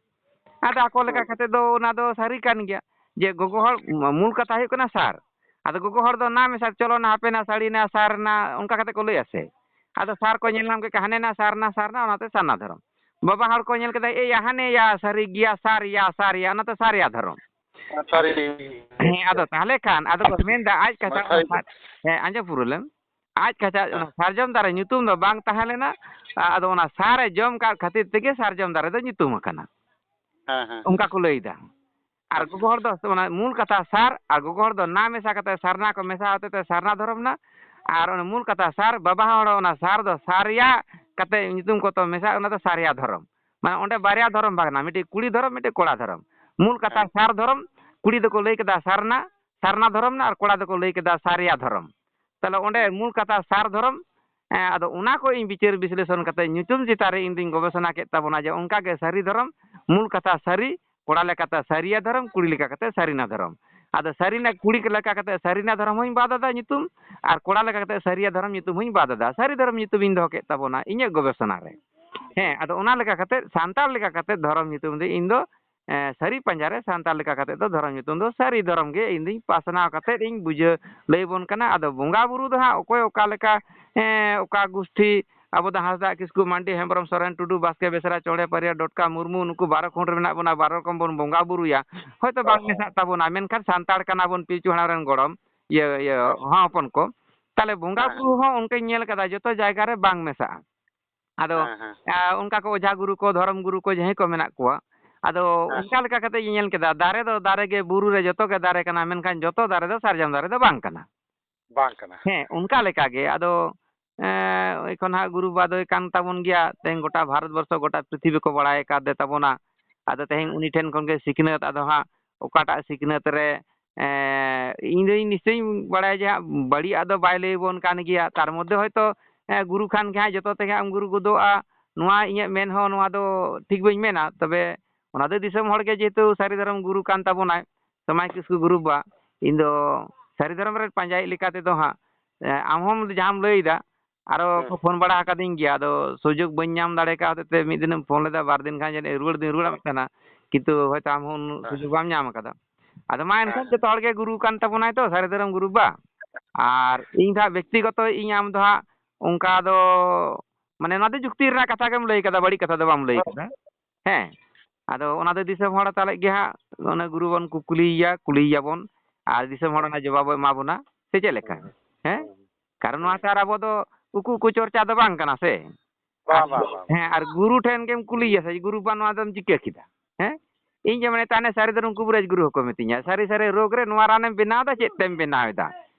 ᱟᱫᱚ ᱟᱠᱚ ᱞᱮᱠᱟ ᱦᱩᱸ᱾ ᱠᱟᱛᱮ ᱫᱚ ᱚᱱᱟ ᱫᱚ ᱥᱟᱹᱨᱤ ᱠᱟᱱ ᱜᱮᱭᱟ ᱡᱮ ᱜᱚᱜᱚ ᱦᱚᱲ, ᱢᱩᱞ ᱠᱟᱛᱷᱟ ᱦᱩᱭᱩᱜ ᱠᱟᱱᱟ ᱥᱟᱨ᱾ ᱟᱫᱚ ᱜᱚᱜᱚ ᱦᱚᱲ ᱫᱚ ᱱᱟ ᱢᱮᱥᱟ, ᱪᱚᱞᱚ ᱱᱟ, ᱦᱟᱯᱮ ᱱᱟ, ᱥᱟᱹᱲᱤ ᱱᱟ, ᱥᱟᱨ ᱱᱟ, ᱚᱱᱠᱟ ᱠᱟᱛᱮ ᱠᱚ ᱞᱟᱹᱭᱟ ᱥᱮ᱾ ᱟᱫᱚ ᱥᱟᱨ ᱠᱚ ᱧᱮᱞ ᱧᱟᱢ ᱠᱮᱫ ᱠᱷᱟᱱ ᱦᱟᱱᱮ ᱱᱟ ᱥᱟᱨ ᱱᱟ, ᱥᱟᱨ ᱱᱟ, ᱚᱱᱟᱛᱮ ᱥᱟᱨᱱᱟ ᱫᱷᱚᱨᱚᱢ᱾ ᱵᱟᱵᱟ ᱦᱚᱲ ᱠᱚ ᱧᱮᱞ ᱠᱮᱫᱟ, ᱮᱭᱟ ᱦᱟᱱᱮ ᱭᱟ, ᱥᱟᱹᱨᱤ ᱜᱮᱭᱟ, ᱥᱟᱨ ᱭᱟ, ᱥᱟᱨ ᱭᱟ, ᱚᱱᱟᱛᱮ ᱥᱟᱨᱭᱟ ᱫᱷᱚᱨᱚᱢ᱾ ᱥᱟᱹᱨᱤ᱾ ᱦᱮᱸ, ᱟᱫᱚ ᱛᱟᱦᱚᱞᱮ ᱠᱷᱟᱱ ᱟᱫᱚ ᱠᱚ ᱢᱮᱱᱫᱟ ᱟᱡ ᱠᱟᱛᱷᱟ ᱢᱟᱹᱭ ᱚᱱᱟ ᱥᱟᱹᱨᱤ᱾ ᱥᱟᱨ-, ᱦᱮᱸ, ᱟᱸᱡᱚᱢ ᱯᱩᱨᱟᱹᱣ ᱞᱮᱢ᱾ ᱟᱡ ᱠᱟᱛᱷᱟ ᱦᱮᱸ᱾ ᱚᱱᱟ ᱥᱟᱨᱡᱚᱢ ᱫᱟᱨᱮ ᱧᱩᱛᱩᱢ ᱫᱚ ᱵᱟᱝ ᱛᱟᱦᱮᱸ ᱞᱮᱱᱟ, ᱟ-, ᱟᱫᱚ ᱚᱱᱟ ᱥᱟᱨᱮ ᱡᱚᱢ ᱠᱟᱜ ᱠᱷᱟᱹᱛᱤᱨ ᱛᱮᱜᱮ ᱥᱟᱨᱡᱚᱢ ᱫᱟᱨᱮ ᱫᱚ ᱧᱩᱛᱩᱢ ᱟᱠᱟᱱᱟ᱾ ᱦᱮᱸ, ᱦᱮᱸ, ᱚᱱᱠᱟ ᱦᱮᱸ᱾ ᱠᱚ ᱞᱟᱹᱭᱫᱟ᱾ ᱟᱨ ᱟᱪᱪᱷᱟ᱾ ᱜᱚᱜᱚ ᱦᱚᱲ ᱫᱚ ᱚᱱᱟ ᱢᱩᱞ ᱠᱟᱛᱷᱟ ᱥᱟᱨ, ᱟᱨ ᱜᱚᱜᱚ ᱦᱚᱲ ᱫᱚ ᱱᱟ ᱢᱮᱥᱟ ᱠᱟᱛᱮ ᱥᱟᱨᱱᱟ ᱠᱚ ᱢᱮᱥᱟ ᱦᱚᱛᱮ ᱛᱮ ᱥᱟᱨᱱᱟ ᱫᱷᱚᱨᱚᱢ ᱱᱟ, ᱟᱨ ᱚᱱᱟ ᱢᱩᱞ ᱠᱟᱛᱷᱟ ᱥᱟᱨ, ᱵᱟᱵᱟ ᱦᱚᱲ ᱚᱱᱟ ᱥᱟᱨ ᱫᱚ ᱥᱟᱨᱭᱟ ᱠᱟᱛᱮ ᱧᱩᱛᱩᱢ ᱠᱚ ᱛᱚ ᱢᱮᱥᱟ, ᱚᱱᱟ ᱫᱚ ᱥᱟᱨᱭᱟ ᱫᱷᱚᱨᱚᱢ᱾ ᱢᱟᱱᱮ ᱚᱸᱰᱮ ᱵᱟᱨᱭᱟ ᱫᱷᱚᱨᱚᱢ ᱵᱷᱟᱜᱽ ᱱᱟ, ᱢᱤᱫᱴᱤᱡ ᱠᱩᱲᱤ ᱫᱷᱚᱨᱚᱢ, ᱢᱤᱫᱴᱤᱡ ᱠᱚᱲᱟ ᱫᱷᱚᱨᱚᱢ᱾ ᱢᱩᱞ ᱠᱟᱛᱷᱟ ᱦᱮᱸ᱾ ᱥᱟᱨ ᱫᱷᱚᱨᱚᱢ, ᱠᱩᱲᱤ ᱫᱚᱠᱚ ᱞᱟᱹᱭ ᱠᱮᱫᱟ ᱥᱟᱨᱱᱟ, ᱥᱟᱨᱱᱟ ᱫᱷᱚᱨᱚᱢ ᱱᱟ, ᱟᱨ ᱠᱚᱲᱟ ᱫᱚᱠᱚ ᱞᱟᱹᱭ ᱠᱮᱫᱟ ᱥᱟᱨᱭᱟ ᱫᱷᱚᱨᱚᱢ᱾ ᱛᱟᱦᱚᱞᱮ ᱚᱸᱰᱮ ᱢᱩᱞ ᱠᱟᱛᱷᱟ ᱥᱟᱨ ᱫᱷᱚᱨᱚᱢ, ᱮᱸ, ᱟᱫᱚ ᱚᱱᱟ ᱠᱚ ᱤᱧ ᱵᱤᱪᱟᱹᱨ ᱵᱤᱥᱞᱮᱥᱚᱱ ᱠᱟᱛᱮ ᱧᱩᱛᱩᱢ ᱪᱮᱛᱟᱱ ᱨᱮ ᱤᱧ ᱫᱩᱧ ᱜᱚᱵᱮᱥᱚᱱᱟ ᱠᱮᱫ ᱛᱟᱵᱚᱱᱟ ᱡᱮ ᱚᱱᱠᱟ ᱜᱮ ᱥᱟᱹᱨᱤ ᱫᱷᱚᱨᱚᱢ, ᱢᱩᱞ ᱠᱟᱛᱷᱟ ᱥᱟᱹᱨᱤ, ᱠᱚᱲᱟ ᱞᱮᱠᱟᱛᱮ ᱥᱟᱹᱨᱤᱭᱟ ᱫᱷᱚᱨᱚᱢ, ᱠᱩᱲᱤ ᱞᱮᱠᱟ ᱠᱟᱛᱮ ᱥᱟᱹᱨᱤᱱᱟ ᱫᱷᱚᱨᱚᱢ᱾ ᱟᱫᱚ ᱥᱟᱹᱨᱤᱱᱟ, ᱠᱩᱲᱤ ᱞᱮᱠᱟ ᱠᱟᱛᱮ ᱥᱟᱹᱨᱤᱱᱟ ᱫᱷᱚᱨᱚᱢ ᱦᱚᱸᱧ ᱵᱟᱫ ᱟᱫᱟ ᱧᱩᱛᱩᱢ, ᱟᱨ ᱠᱚᱲᱟ ᱞᱮᱠᱟ ᱠᱟᱛᱮ ᱥᱟᱹᱨᱤᱭᱟ ᱫᱷᱚᱨᱚᱢ ᱧᱩᱛᱩᱢ ᱦᱚᱸᱧ ᱵᱟᱫ ᱟᱫᱟ᱾ ᱥᱟᱹᱨᱤ ᱫᱷᱚᱨᱚᱢ ᱧᱩᱛᱩᱢ ᱤᱧ ᱫᱚᱦᱚ ᱠᱮᱫ ᱛᱟᱵᱚᱱᱟ ᱤᱧᱟᱹᱜ ᱜᱚᱵᱮᱥᱚᱱᱟ ᱨᱮ᱾ ᱦᱮᱸ, ᱟᱫᱚ ᱚᱱᱟ ᱞᱮᱠᱟ ᱠᱟᱛᱮ ᱥᱟᱱᱛᱟᱲ ᱞᱮᱠᱟ ᱠᱟᱛᱮ ᱫᱷᱚᱨᱚᱢ ᱧᱩᱛᱩᱢ ᱫᱚ ᱤᱧ ᱫᱚ, ᱮᱸ, ᱥᱟᱹᱨᱤ ᱯᱟᱸᱡᱟ ᱨᱮ ᱥᱟᱱᱛᱟᱲ ᱞᱮᱠᱟ ᱠᱟᱛᱮ ᱫᱚ ᱫᱷᱚᱨᱚᱢ ᱧᱩᱛᱩᱢ ᱫᱚ ᱥᱟᱹᱨᱤ ᱫᱷᱚᱨᱚᱢ ᱜᱮ ᱤᱧ ᱫᱩᱧ ᱯᱟᱥᱱᱟᱣ ᱠᱟᱛᱮ ᱤᱧ ᱵᱩᱡᱷᱟᱹᱣ ᱞᱟᱹᱭ ᱟᱵᱚᱱ ᱠᱟᱱᱟ᱾ ᱟᱫᱚ ᱵᱚᱸᱜᱟ ᱵᱩᱨᱩ ᱫᱚ ᱦᱟᱸᱜ ᱚᱠᱚᱭ ᱚᱠᱟ ᱞᱮᱠᱟ, ᱮᱸ, ᱚᱠᱟ ᱜᱩᱥᱴᱤ, ᱟᱵᱚ ᱫᱚ ᱦᱟᱸᱥᱫᱟ, ᱠᱤᱥᱠᱩ, ᱢᱟᱱᱰᱤ, ᱦᱮᱢᱵᱨᱚᱢ, ᱥᱚᱨᱮᱱ, ᱴᱩᱰᱩ, ᱵᱟᱥᱠᱮ, ᱵᱮᱥᱨᱟ, ᱪᱚᱬᱮ, ᱯᱟᱹᱨᱤᱭᱟ, ᱰᱚᱴᱠᱟ, ᱢᱩᱨᱢᱩ, ᱱᱩᱠᱩ ᱵᱟᱨᱚ ᱠᱷᱚᱸᱰ ᱨᱮ ᱢᱮᱱᱟᱜ ᱵᱚᱱᱟ, ᱵᱟᱨᱚ ᱨᱚᱠᱚᱢ ᱵᱚᱱ ᱵᱚᱸᱜᱟ ᱵᱩᱨᱩᱭᱟ᱾ ᱦᱚᱭᱛᱚ ᱵᱟᱝ ᱦᱮᱸ, ᱦᱮᱸ᱾ ᱢᱮᱥᱟᱜ ᱛᱟᱵᱚᱱᱟ, ᱢᱮᱱᱠᱷᱟᱱ ᱥᱟᱱᱛᱟᱲ ᱠᱟᱱᱟ ᱵᱚᱱ, ᱯᱤᱞᱪᱩ ᱦᱟᱲᱟᱢ ᱨᱮᱱ ᱜᱚᱲᱚᱢ, ᱤᱭᱟᱹ, ᱤᱭᱟᱹ, ᱦᱮᱸ᱾ ᱦᱚᱸ ᱦᱚᱯᱚᱱ ᱠᱚ᱾ ᱛᱟᱦᱞᱮ ᱵᱚᱸᱜᱟ ᱦᱮᱸ, ᱵᱩᱨᱩ ᱦᱚᱸ ᱚᱱᱠᱟᱧ ᱧᱮᱞ ᱠᱟᱫᱟ, ᱡᱚᱛᱚ ᱡᱟᱭᱜᱟ ᱨᱮ ᱵᱟᱝ ᱢᱮᱥᱟᱜᱼᱟ᱾ ᱟᱫᱚ, ᱦᱮᱸ, ᱦᱮᱸ᱾ ᱟ, ᱚᱱᱠᱟ ᱠᱚ ᱚᱡᱷᱟ ᱜᱩᱨᱩ ᱠᱚ, ᱫᱷᱚᱨᱚᱢ ᱜᱩᱨᱩ ᱠᱚ, ᱡᱟᱦᱟᱸᱭ ᱠᱚ ᱢᱮᱱᱟᱜ ᱠᱚᱣᱟ, ᱟᱫᱚ ᱦᱮᱸ᱾ ᱚᱱᱠᱟ ᱞᱮᱠᱟ ᱠᱟᱛᱮ ᱤᱧ ᱧᱮᱞ ᱠᱮᱫᱟ, ᱫᱟᱨᱮ ᱫᱚ ᱫᱟᱨᱮ ᱜᱮ, ᱵᱩᱨᱩ ᱨᱮ ᱡᱚᱛᱚ ᱜᱮ ᱫᱟᱨᱮ ᱠᱟᱱᱟ, ᱢᱮᱱᱠᱷᱟᱱ ᱡᱚᱛᱚ ᱫᱟᱨᱮ ᱫᱚ ᱥᱟᱨᱡᱚᱢ ᱫᱟᱨᱮ ᱫᱚ ᱵᱟᱝ ᱠᱟᱱᱟ᱾ ᱵᱟᱝ ᱠᱟᱱᱟ᱾ ᱦᱮᱸ, ᱚᱱᱠᱟ ᱞᱮᱠᱟ ᱜᱮ᱾ ᱟᱫᱚ, ᱮᱸ, ᱮᱠᱷᱚᱱ ᱦᱟᱸᱜ ᱜᱩᱨᱩ ᱵᱟᱵᱟ ᱫᱚᱭ ᱠᱟᱱ ᱛᱟᱵᱚᱱ ᱜᱮᱭᱟ, ᱛᱮᱦᱮᱧ ᱜᱚᱴᱟ ᱵᱷᱟᱨᱚᱛ ᱵᱚᱨᱥᱚ, ᱜᱚᱴᱟ ᱯᱨᱤᱛᱷᱤᱵᱤ ᱠᱚ ᱵᱟᱲᱟᱭ ᱟᱠᱟᱫᱮ ᱛᱟᱵᱚᱱᱟ᱾ ᱟᱫᱚ ᱛᱮᱦᱮᱧ ᱦᱮᱸ᱾ ᱩᱱᱤ ᱴᱷᱮᱱ ᱠᱷᱚᱱ ᱜᱮ ᱥᱤᱠᱷᱱᱟᱹᱛ, ᱟᱫᱚ ᱦᱟᱸᱜ ᱚᱠᱟᱴᱟᱜ ᱥᱤᱠᱷᱱᱟᱹᱛ ᱨᱮ, ᱮᱸ, ᱤᱧ ᱫᱚᱧ ᱱᱤᱥᱪᱚᱭᱤᱧ ᱵᱟᱲᱟᱭᱟ ᱡᱮ ᱦᱟᱸᱜ ᱵᱟᱹᱲᱤᱡ ᱟᱜ ᱫᱚ ᱵᱟᱭ ᱞᱟᱹᱭ ᱟᱵᱚᱱ ᱠᱟᱱ ᱜᱮᱭᱟ᱾ ᱛᱟᱨ ᱢᱚᱫᱽᱫᱷᱮ ᱦᱚᱭᱛᱳ, ᱮᱸ, ᱜᱩᱨᱩ ᱠᱷᱟᱱ ᱜᱮ ᱦᱟᱸᱜ ᱡᱚᱛᱚ ᱛᱮᱜᱮ ᱦᱟᱸᱜ ᱮᱢ ᱜᱩᱨᱩ ᱜᱚᱫᱚᱜᱼᱟ, ᱱᱚᱣᱟ ᱤᱧᱟᱹᱜ ᱢᱮᱱ ᱦᱚᱸ ᱱᱚᱣᱟ ᱫᱚ ᱴᱷᱤᱠ ᱵᱟᱹᱧ ᱢᱮᱱᱟ᱾ ᱛᱚᱵᱮ ᱚᱱᱟ ᱫᱚ ᱫᱤᱥᱚᱢ ᱦᱚᱲ ᱜᱮ ᱡᱮᱦᱮᱛᱩ ᱥᱟᱹᱨᱤ ᱫᱷᱚᱨᱚᱢ ᱜᱩᱨᱩ ᱠᱟᱱ ᱛᱟᱵᱚᱱᱟᱭ, ᱥᱚᱢᱟᱭ ᱠᱤᱥᱠᱩ ᱜᱩᱨᱩ ᱵᱟ, ᱤᱧ ᱫᱚ ᱥᱟᱹᱨᱤ ᱫᱷᱚᱨᱚᱢ ᱨᱮ ᱯᱟᱸᱡᱟᱭᱤᱡ ᱞᱮᱠᱟ ᱛᱮᱫᱚ ᱦᱟᱸᱜ, ᱮᱸ, ᱟᱢ ᱦᱚᱸ ᱡᱟᱦᱟᱸᱢ ᱞᱟᱹᱭᱫᱟ, ᱟᱨᱚ ᱦᱮᱸ᱾ ᱠᱚ ᱯᱷᱳᱱ ᱵᱟᱲᱟ ᱟᱠᱟᱫᱤᱧ ᱜᱮᱭᱟ, ᱟᱫᱚ ᱥᱩᱡᱳᱜᱽ ᱵᱟᱹᱧ ᱧᱟᱢ ᱫᱟᱲᱮ ᱠᱟᱣᱫᱟ ᱛᱮ ᱢᱤᱫ ᱫᱤᱱᱮᱢ ᱯᱷᱳᱱ ᱞᱮᱫᱟ, ᱵᱟᱨ ᱫᱤᱱ ᱜᱟᱱ ᱡᱟᱹᱱᱤᱡ ᱨᱩᱣᱟᱹᱲ ᱫᱩᱧ ᱨᱩᱣᱟᱹᱲᱟᱢ ᱠᱟᱱᱟ, ᱠᱤᱱᱛᱩ ᱦᱚᱭᱛᱳ ᱟᱢ ᱦᱚᱸ ᱩᱱᱟᱹᱜ ᱦᱮᱸ᱾ ᱥᱩᱡᱳᱜᱽ ᱵᱟᱢ ᱧᱟᱢ ᱟᱠᱟᱫᱟ᱾ ᱟᱫᱚ ᱢᱟ ᱮᱱᱠᱷᱟᱱ ᱦᱮᱸ᱾ ᱡᱚᱛᱚ ᱦᱚᱲ ᱜᱮ ᱜᱩᱨᱩ ᱠᱟᱱ ᱛᱟᱵᱚᱱᱟᱭ ᱛᱚ, ᱥᱟᱹᱨᱤ ᱫᱷᱚᱨᱚᱢ ᱜᱩᱨᱩ ᱵᱟ᱾ ᱟᱨ ᱤᱧ ᱫᱚ ᱦᱟᱸᱜ ᱵᱮᱠᱛᱤᱜᱚᱛᱚ ᱤᱧ ᱟᱢ ᱫᱚ ᱦᱟᱸᱜ ᱚᱱᱠᱟ ᱫᱚ, ᱢᱟᱱᱮ ᱱᱚᱣᱟ ᱫᱚ ᱡᱩᱠᱛᱤ ᱨᱮᱱᱟᱜ ᱠᱟᱛᱷᱟ ᱜᱮᱢ ᱞᱟᱹᱭ ᱠᱟᱫᱟ, ᱵᱟᱹᱲᱤᱡ ᱠᱟᱛᱷᱟ ᱫᱚ ᱵᱟᱢ ᱞᱟᱹᱭ ᱠᱟᱫᱟ᱾ ᱦᱮᱸ, ᱟᱫᱚ ᱚᱱᱟ ᱫᱚ ᱫᱤᱥᱚᱢ ᱦᱚᱲ ᱛᱟᱞᱮ ᱜᱮ ᱦᱟᱸᱜ ᱚᱱᱟ ᱜᱩᱨᱩ ᱵᱚᱱ ᱠᱩᱠᱞᱤᱭᱮᱭᱟ, ᱠᱩᱞᱤᱭᱮᱭᱟᱵᱚᱱ, ᱟᱨ ᱫᱤᱥᱚᱢ ᱦᱚᱲ ᱚᱱᱟ ᱡᱚᱵᱟᱵ ᱮ ᱮᱢᱟ ᱵᱚᱱᱟ, ᱥᱮ ᱪᱮᱫ ᱞᱮᱠᱟ? ᱦᱮᱸ? ᱠᱟᱨᱚᱱ ᱱᱚᱣᱟ ᱛᱚ ᱟᱨ ᱟᱵᱚ ᱫᱚ ᱩᱠᱩ ᱩᱠᱩ ᱪᱚᱨᱪᱟ ᱫᱚ ᱵᱟᱝ ᱠᱟᱱᱟ ᱥᱮ? ᱵᱟᱝ, ᱟᱨ, ᱵᱟᱝ, ᱵᱟᱝ, ᱵᱟᱝ᱾ ᱦᱮᱸ, ᱟᱨ ᱜᱩᱨᱩ ᱴᱷᱮᱱ ᱜᱮᱢ ᱠᱩᱞᱤᱭᱮᱭᱟ ᱥᱮ, "ᱜᱩᱨᱩ ᱵᱟ, ᱱᱚᱣᱟ ᱫᱚᱢ ᱪᱤᱠᱟᱹ ᱠᱮᱫᱟ?" ᱦᱮᱸ? ᱤᱧ ᱡᱮ ᱢᱟᱱᱮ ᱛᱟᱦᱞᱮ ᱥᱟᱹᱨᱤ ᱫᱷᱚᱨᱚᱢ ᱠᱩᱵᱨᱟᱹᱡᱽ ᱜᱩᱨᱩ ᱦᱚᱸᱠᱚ ᱢᱤᱛᱟᱹᱧᱟ, "ᱥᱟᱹᱨᱤ ᱥᱟᱹᱨᱤ ᱨᱳᱜᱽ ᱨᱮ ᱱᱚᱣᱟ ᱨᱟᱱᱮᱢ ᱵᱮᱱᱟᱣ ᱮᱫᱟ, ᱪᱮᱫ ᱛᱮᱢ ᱵᱮᱱᱟᱣ ᱮᱫᱟ?"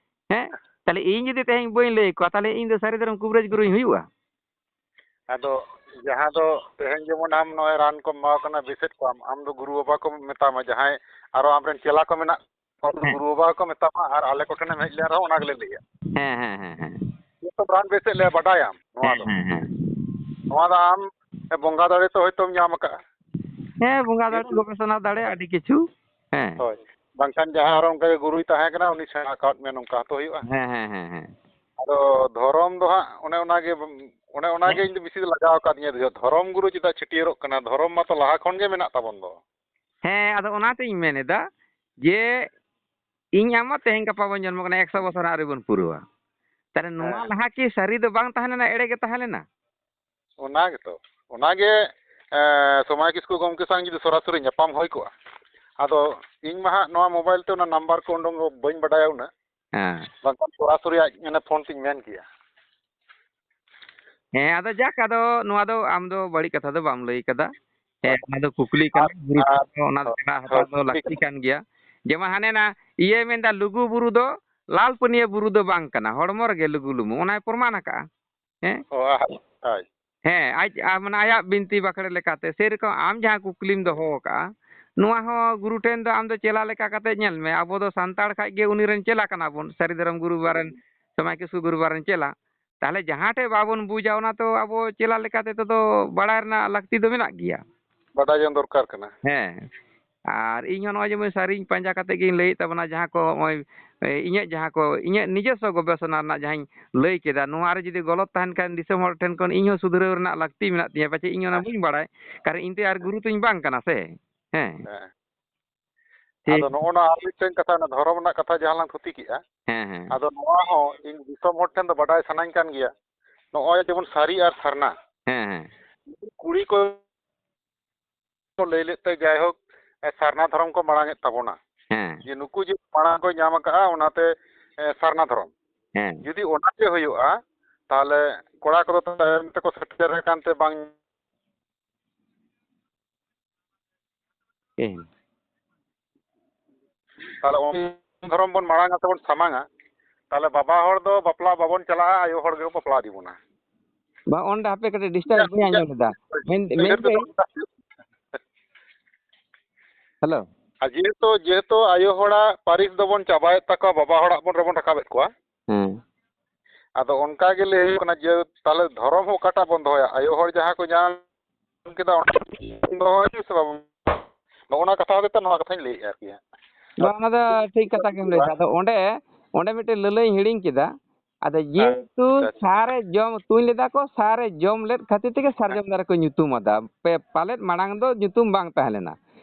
ᱦᱮᱸ? ᱛᱟᱦᱞᱮ ᱤᱧ ᱡᱩᱫᱤ ᱛᱮᱦᱮᱧ ᱵᱟᱹᱧ ᱞᱟᱹᱭ ᱟᱠᱚᱣᱟ, ᱛᱟᱦᱞᱮ ᱤᱧ ᱫᱚ ᱥᱟᱹᱨᱤ ᱫᱷᱚᱨᱚᱢ ᱠᱩᱵᱨᱟᱹᱡᱽ ᱜᱩᱨᱩᱧ ᱦᱩᱭᱩᱜᱼᱟ? ᱟᱫᱚ ᱡᱟᱦᱟᱸ ᱫᱚ ᱛᱮᱦᱮᱧ ᱡᱮᱢᱚᱱ ᱟᱢ ᱱᱚᱜᱼᱚᱭ ᱨᱟᱱ ᱠᱚᱢ ᱮᱢᱟ ᱠᱟᱱᱟ, ᱵᱮᱥᱮᱫ ᱠᱚᱣᱟᱢ, ᱟᱢ ᱫᱚ ᱜᱩᱨᱩ ᱵᱟᱵᱟ ᱠᱚ ᱢᱮᱛᱟᱢᱟ, ᱡᱟᱦᱟᱸᱭ ᱟᱨᱚ ᱟᱢᱨᱮᱱ ᱪᱮᱞᱟ ᱠᱚ ᱢᱮᱱᱟᱜ ᱦᱮᱸ᱾ ᱜᱩᱨᱩ ᱵᱟᱵᱟ ᱦᱚᱸᱠᱚ ᱢᱮᱛᱟᱢᱟ, ᱟᱨ ᱟᱞᱮ ᱠᱚᱴᱷᱮᱱᱮᱢ ᱦᱮᱡ ᱞᱮᱱ ᱨᱮᱦᱚᱸ ᱚᱱᱟ ᱜᱮᱞᱮ ᱞᱟᱹᱭᱟ᱾ ᱦᱮᱸ, ᱦᱮᱸ, ᱦᱮᱸ, ᱦᱮᱸ᱾ ᱡᱚᱛᱚ ᱨᱟᱱ ᱵᱮᱥᱮᱫ ᱞᱮ ᱵᱟᱰᱟᱭᱟᱢ ᱱᱚᱣᱟ ᱦᱮᱸ, ᱫᱚ᱾ ᱦᱮᱸ, ᱦᱮᱸ᱾ ᱱᱚᱣᱟ ᱫᱚ ᱟᱢ ᱵᱚᱸᱜᱟ ᱫᱟᱲᱮ ᱛᱮ ᱦᱚᱭᱛᱳᱢ ᱧᱟᱢ ᱟᱠᱟᱫᱼᱟ᱾ ᱦᱮᱸ, ᱵᱚᱸᱜᱟ ᱫᱟᱲᱮ, ᱠᱤᱱᱛᱩ ᱜᱚᱵᱮᱥᱚᱱᱟ ᱫᱟᱲᱮ, ᱟᱹᱰᱤ ᱠᱤᱪᱷᱩ᱾ ᱦᱮᱸ᱾ ᱦᱳᱭ᱾ ᱵᱟᱝᱠᱷᱟᱱ ᱡᱟᱦᱟᱸᱭ ᱟᱨᱚ ᱚᱱᱠᱟ ᱜᱮ ᱜᱩᱨᱩᱭ ᱛᱟᱦᱮᱸ ᱠᱟᱱᱟ, ᱩᱱᱤ ᱥᱮᱬᱟ ᱟᱠᱟᱫ ᱢᱮᱭᱟ, ᱱᱚᱝᱠᱟ ᱦᱚᱸᱛᱚ ᱦᱩᱭᱩᱜᱼᱟ᱾ ᱦᱮᱸ, ᱦᱮᱸ, ᱦᱮᱸ, ᱦᱮᱸ᱾ ᱟᱫᱚ ᱫᱷᱚᱨᱚᱢ ᱫᱚ ᱦᱟᱸᱜ ᱚᱱᱮ ᱚᱱᱟ ᱜᱮ, ᱚᱱᱮ ᱚᱱᱟ ᱜᱮ ᱦᱮᱸ᱾ ᱤᱧ ᱫᱚ ᱵᱮᱥᱤ ᱞᱟᱡᱟᱣ ᱟᱠᱟᱫᱤᱧᱟ, ᱫᱷᱚᱨᱚᱢ ᱜᱩᱨᱩ ᱪᱮᱫᱟᱜ ᱪᱷᱟᱹᱴᱭᱟᱹᱨᱚᱜ ᱠᱟᱱᱟ? ᱫᱷᱚᱨᱚᱢ ᱢᱟᱛᱚ ᱞᱟᱦᱟ ᱠᱷᱚᱱ ᱜᱮ ᱢᱮᱱᱟᱜ ᱛᱟᱵᱚᱱ ᱫᱚ᱾ ᱦᱮᱸ, ᱟᱫᱚ ᱚᱱᱟᱛᱤᱧ ᱢᱮᱱ ᱮᱫᱟ ᱡᱮ ᱤᱧ ᱟᱢ ᱢᱟ ᱛᱮᱦᱮᱧ ᱜᱟᱯᱟ ᱵᱚᱱ ᱡᱚᱱᱢᱚ ᱠᱟᱱᱟ, ᱮᱠᱥᱚ ᱵᱚᱪᱷᱚᱨ ᱟᱹᱣᱨᱤ ᱵᱚᱱ ᱯᱩᱨᱟᱹᱣᱟ᱾ ᱛᱟᱦᱞᱮ ᱱᱚᱣᱟ ᱦᱮᱸ᱾ ᱞᱟᱦᱟ ᱠᱤ ᱥᱟᱹᱨᱤ ᱫᱚ ᱵᱟᱝ ᱛᱟᱦᱮᱸ ᱞᱮᱱᱟ, ᱮᱲᱮ ᱜᱮ ᱛᱟᱦᱮᱸ ᱞᱮᱱᱟ? ᱚᱱᱟ ᱜᱮᱛᱚ, ᱚᱱᱟ ᱜᱮ, ᱮᱸ, ᱥᱚᱢᱟᱭ ᱠᱤᱥᱠᱩ ᱜᱚᱢᱠᱮ ᱥᱟᱶ ᱡᱩᱫᱤ ᱥᱚᱨᱟᱥᱚᱨᱤ ᱧᱟᱯᱟᱢ ᱦᱩᱭ ᱠᱚᱜᱼᱟ, ᱟᱫᱚ ᱤᱧ ᱢᱟ ᱦᱟᱸᱜ ᱱᱚᱣᱟ ᱢᱳᱵᱟᱭᱤᱞ ᱛᱮ ᱚᱱᱟ ᱱᱟᱢᱵᱟᱨ ᱠᱚ ᱩᱰᱩᱝ ᱵᱟᱹᱧ ᱵᱟᱰᱟᱭᱟ ᱩᱱᱟᱹᱜ, ᱦᱮᱸ᱾ ᱵᱟᱝᱠᱷᱟᱱ ᱥᱚᱨᱟᱥᱚᱨᱤ ᱟᱡ ᱢᱟᱱᱮ ᱯᱷᱳᱱ ᱛᱤᱧ ᱢᱮᱱ ᱠᱮᱭᱟ᱾ ᱦᱮᱸ, ᱟᱫᱚ ᱡᱟᱠ, ᱟᱫᱚ ᱱᱚᱣᱟ ᱫᱚ ᱟᱢ ᱫᱚ ᱵᱟᱹᱲᱤᱡ ᱠᱟᱛᱷᱟ ᱫᱚ ᱵᱟᱢ ᱞᱟᱹᱭ ᱠᱟᱫᱟ᱾ ᱦᱮᱸ, ᱦᱳᱭ᱾ ᱚᱱᱟ ᱫᱚ ᱠᱩᱠᱞᱤ ᱠᱟᱱᱟ, ᱟᱨ, ᱜᱩᱨᱩ ᱟᱨ, ᱴᱷᱮᱱ ᱫᱚ ᱚᱱᱟ ᱫᱚ ᱦᱳᱭ, ᱥᱮᱬᱟ ᱦᱳᱭ, ᱦᱟᱛᱟᱣ ᱫᱚ ᱠᱩᱠᱞᱤ ᱞᱟᱹᱠᱛᱤ ᱠᱟᱱᱟ᱾ ᱠᱟᱱ ᱜᱮᱭᱟ᱾ ᱡᱮᱢᱚᱱ ᱦᱟᱱᱮ ᱱᱟ ᱤᱭᱟᱹᱭ ᱢᱮᱱᱫᱟ, ᱞᱩᱜᱩ ᱵᱩᱨᱩ ᱫᱚ ᱞᱟᱞ ᱯᱟᱹᱱᱤᱭᱟᱹ ᱵᱩᱨᱩ ᱫᱚ ᱵᱟᱝ ᱠᱟᱱᱟ, ᱦᱚᱲᱢᱚ ᱨᱮᱜᱮ ᱞᱩᱜᱩ ᱞᱩᱢᱩ, ᱚᱱᱟᱭ ᱯᱨᱚᱢᱟᱱ ᱟᱠᱟᱜᱼᱟ᱾ ᱦᱮᱸ? ᱚ, ᱟᱦ, ᱦᱳᱭ᱾ ᱦᱮᱸ, ᱟᱡ, ᱟ, ᱢᱟᱱᱮ ᱟᱭᱟᱜ ᱵᱤᱱᱛᱤ ᱵᱟᱠᱷᱮᱲ ᱞᱮᱠᱟᱛᱮ, ᱥᱮᱨᱚᱠᱚᱢ ᱟᱢ ᱡᱟᱦᱟᱸ ᱠᱩᱠᱞᱤᱢ ᱫᱚᱦᱚ ᱟᱠᱟᱜᱼᱟ, ᱱᱚᱣᱟ ᱦᱚᱸ ᱜᱩᱨᱩ ᱴᱷᱮᱱ ᱫᱚ ᱟᱢ ᱫᱚ ᱪᱮᱞᱟ ᱞᱮᱠᱟ ᱠᱟᱛᱮ ᱧᱮᱞ ᱢᱮ᱾ ᱟᱵᱚ ᱫᱚ ᱥᱟᱱᱛᱟᱲ ᱠᱷᱟᱡ ᱜᱮ ᱩᱱᱤ ᱨᱮᱱ ᱪᱮᱞᱟ ᱠᱟᱱᱟ ᱵᱚᱱ, ᱥᱟᱹᱨᱤ ᱫᱷᱚᱨᱚᱢ ᱜᱩᱨᱩ ᱵᱟᱵᱟ ᱨᱮᱱ, ᱥᱚᱢᱟᱭ ᱠᱤᱥᱠᱩ ᱜᱩᱨᱩ ᱵᱟᱵᱟ ᱨᱮᱱ ᱪᱮᱞᱟ᱾ ᱛᱟᱦᱞᱮ ᱡᱟᱦᱟᱸ ᱴᱷᱮᱡ ᱵᱟᱵᱚᱱ ᱵᱩᱡᱟ, ᱚᱱᱟ ᱛᱚ ᱟᱵᱚ ᱪᱮᱞᱟ ᱞᱮᱠᱟ ᱛᱮᱫᱚ ᱵᱟᱲᱟᱭ ᱨᱮᱱᱟᱜ ᱞᱟᱹᱠᱛᱤ ᱫᱚ ᱢᱮᱱᱟᱜ ᱜᱮᱭᱟ᱾ ᱵᱟᱰᱟᱭ ᱡᱚᱝ ᱫᱚᱨᱠᱟᱨ ᱠᱟᱱᱟ᱾ ᱦᱮᱸ᱾ ᱟᱨ ᱤᱧ ᱦᱚᱸ ᱱᱚᱜᱼᱚᱭ ᱡᱮᱢᱚᱱ ᱥᱟᱹᱨᱤᱧ ᱯᱟᱸᱡᱟ ᱠᱟᱛᱮ ᱜᱤᱧ ᱞᱟᱹᱭᱮᱫ ᱛᱟᱵᱚᱱᱟ, ᱡᱟᱦᱟᱸ ᱠᱚ ᱱᱚᱜᱼᱚᱭ, ᱮ, ᱤᱧᱟᱹᱜ ᱡᱟᱦᱟᱸ ᱠᱚ, ᱤᱧᱟᱹᱜ ᱱᱤᱡᱚᱥᱥᱚ ᱜᱚᱵᱮᱥᱚᱱᱟ ᱨᱮᱱᱟᱜ ᱡᱟᱦᱟᱸᱧ ᱞᱟᱹᱭ ᱠᱮᱫᱟ, ᱱᱚᱣᱟ ᱨᱮ ᱡᱩᱫᱤ ᱜᱚᱞᱚᱛ ᱛᱟᱦᱮᱱ ᱠᱷᱟᱱ ᱫᱤᱥᱚᱢ ᱦᱚᱲ ᱴᱷᱮᱱ ᱠᱷᱚᱱ ᱤᱧ ᱦᱚᱸ ᱥᱩᱫᱷᱨᱟᱹᱣ ᱨᱮᱱᱟᱜ ᱞᱟᱹᱠᱛᱤ ᱢᱮᱱᱟᱜ ᱛᱤᱧᱟᱹ, ᱯᱟᱪᱮᱫ ᱤᱧ ᱚᱱᱟ ᱦᱮᱸ᱾ ᱵᱟᱹᱧ ᱵᱟᱲᱟᱭ᱾ ᱠᱟᱨᱚᱱ ᱤᱧ ᱛᱚ ᱟᱨ ᱜᱩᱨᱩ ᱛᱚᱧ ᱵᱟᱝ ᱠᱟᱱᱟ ᱥᱮ᱾ ᱦᱮᱸ᱾ ᱦᱮᱸ᱾ ᱴᱷᱤᱠ᱾ ᱟᱫᱚ ᱱᱚᱜᱼᱚ ᱱᱚᱣᱟ ᱟᱨ ᱢᱤᱫᱴᱮᱱ ᱠᱟᱛᱷᱟ, ᱚᱱᱟ ᱫᱷᱚᱨᱚᱢ ᱨᱮᱱᱟᱜ ᱠᱟᱛᱷᱟ ᱡᱟᱦᱟᱸ ᱞᱟᱝ ᱛᱷᱩᱛᱤ ᱠᱮᱜᱼᱟ, ᱦᱮᱸ, ᱦᱮᱸ᱾ ᱟᱫᱚ ᱱᱚᱣᱟ ᱦᱚᱸ ᱤᱧ ᱫᱤᱥᱚᱢ ᱦᱚᱲ ᱴᱷᱮᱱ ᱫᱚ ᱵᱟᱰᱟᱭ ᱥᱟᱱᱟᱧ ᱠᱟᱱ ᱜᱮᱭᱟ᱾ ᱱᱚᱜᱼᱚᱭ ᱡᱮᱢᱚᱱ ᱥᱟᱹᱨᱤ ᱟᱨ ᱥᱟᱨᱱᱟ᱾ ᱦᱮᱸ, ᱦᱮᱸ᱾ ᱠᱩᱲᱤ ᱠᱚ ᱞᱟᱹᱭ ᱞᱮᱫ ᱛᱮ, ᱡᱟᱭᱦᱳᱠ, ᱮ, ᱥᱟᱨᱱᱟ ᱫᱷᱚᱨᱚᱢ ᱠᱚ ᱢᱟᱲᱟᱝ ᱮᱫ ᱛᱟᱵᱚᱱᱟ᱾ ᱦᱮᱸ᱾ ᱡᱮ ᱱᱩᱠᱩ ᱡᱮ ᱢᱟᱲᱟᱝ ᱠᱚ ᱧᱟᱢ ᱟᱠᱟᱜᱼᱟ, ᱚᱱᱟᱛᱮ, ᱮ, ᱥᱟᱨᱱᱟ ᱫᱷᱚᱨᱚᱢ᱾ ᱦᱮᱸ᱾ ᱡᱩᱫᱤ ᱚᱱᱟ ᱜᱮ ᱦᱩᱭᱩᱜᱼᱟ, ᱛᱟᱦᱞᱮ ᱠᱚᱲᱟ ᱠᱚᱫᱚ ᱛᱟᱭᱚᱢ ᱛᱮᱠᱚ ᱥᱮᱴᱮᱨ ᱟᱠᱟᱱ ᱛᱮ ᱵᱟᱝ ᱦᱮᱸ᱾ ᱛᱟᱦᱞᱮ ᱚᱱ ᱫᱷᱚᱨᱚᱢ ᱵᱚᱱ ᱢᱟᱲᱟᱝᱟ ᱥᱮᱵᱚᱱ ᱥᱟᱢᱟᱝᱟ, ᱛᱟᱦᱞᱮ ᱵᱟᱵᱟ ᱦᱚᱲ ᱫᱚ ᱵᱟᱯᱞᱟ ᱵᱟᱵᱚᱱ ᱪᱟᱞᱟᱜᱼᱟ, ᱟᱭᱳ ᱦᱚᱲ ᱜᱮᱠᱚ ᱵᱟᱯᱞᱟ ᱤᱫᱤ ᱵᱚᱱᱟ᱾ ᱵᱟᱝ, ᱚᱸᱰᱮ ᱦᱟᱯᱮ ᱠᱟᱹᱴᱤᱡ ᱰᱤᱥᱴᱟᱵᱽ ᱤᱧᱟᱹᱜ, ᱵᱟᱹᱧ ᱤᱧᱟᱹᱜ ᱟᱸᱡᱚᱢ ᱞᱮᱫᱟ᱾ ᱢᱮᱱ-, ᱩᱭᱦᱟᱹᱨ ᱛᱮᱫᱚ ᱢᱮᱱᱫᱟᱹᱧ, ᱚᱱᱠᱟ ᱦᱩᱭᱩᱜ᱾ ᱦᱮᱞᱳ᱾ ᱟᱨ ᱡᱮᱦᱮᱛᱩ, ᱡᱮᱦᱮᱛᱩ ᱟᱭᱳ ᱦᱚᱲᱟᱜ ᱯᱟᱹᱨᱤᱥ ᱫᱚᱵᱚᱱ ᱪᱟᱵᱟᱭᱮᱫ ᱛᱟᱠᱚᱣᱟ, ᱵᱟᱵᱟ ᱦᱚᱲᱟᱜ ᱵᱚᱱ, ᱨᱮᱵᱚᱱ ᱨᱟᱠᱟᱵᱮᱫ ᱠᱚᱣᱟ᱾ ᱦᱮᱸ᱾ ᱟᱫᱚ ᱚᱱᱠᱟ ᱜᱮ ᱞᱟᱹᱭ ᱦᱩᱭᱩᱜ ᱠᱟᱱᱟ ᱡᱮ, ᱛᱟᱦᱚᱞᱮ ᱫᱷᱚᱨᱚᱢ ᱦᱚᱸ ᱚᱠᱟᱴᱟᱜ ᱵᱚᱱ ᱫᱚᱦᱚᱭᱟ? ᱟᱭᱳ ᱦᱚᱲ ᱡᱟᱦᱟᱸ ᱠᱚ ᱧᱟᱢ ᱠᱮᱫᱟ, ᱚᱱᱟ ᱵᱚᱱ ᱫᱚᱦᱚᱭᱟ ᱥᱮ ᱵᱟᱵᱚᱱ? ᱱᱚᱜᱼᱚ ᱱᱟ ᱠᱟᱛᱷᱟ ᱦᱚᱛᱮᱡ ᱛᱮ ᱱᱚᱣᱟ ᱠᱟᱛᱷᱟᱧ ᱞᱟᱹᱭᱮᱫᱼᱟ ᱟᱨᱠᱤ ᱦᱟᱸᱜ᱾ ᱵᱟᱝ, ᱚᱱᱟ ᱫᱚ ᱴᱷᱤᱠ ᱠᱟᱛᱷᱟ ᱜᱮᱢ ᱞᱟᱹᱭ ᱮᱫᱟ᱾ ᱟᱫᱚ ᱚᱸᱰᱮ, ᱚᱸᱰᱮ ᱢᱤᱫᱴᱮᱱ ᱞᱟᱹᱞᱟᱹᱭᱤᱧ ᱦᱤᱲᱤᱧ ᱠᱮᱫᱟ᱾ ᱟᱫᱚ ᱦᱮᱸ, ᱡᱮᱦᱮᱛᱩ ᱟᱪᱪᱷᱟ, ᱟᱪᱪᱷᱟ᱾ ᱥᱟᱨᱮ ᱡᱚᱢ, ᱛᱩᱧ ᱞᱮᱫᱟ ᱠᱚ, ᱥᱟᱨᱮ ᱡᱚᱢ ᱞᱮᱫ ᱠᱷᱟᱹᱛᱤᱨ ᱛᱮᱜᱮ ᱥᱟᱨᱡᱚᱢ ᱫᱟᱨᱮ ᱠᱚ ᱧᱩᱛᱩᱢ ᱟᱫᱟ᱾ ᱯᱮ, ᱯᱟᱞᱮᱫ ᱢᱟᱲᱟᱝ ᱫᱚ ᱧᱩᱛᱩᱢ ᱵᱟᱝ ᱛᱟᱦᱮᱸ ᱞᱮᱱᱟ᱾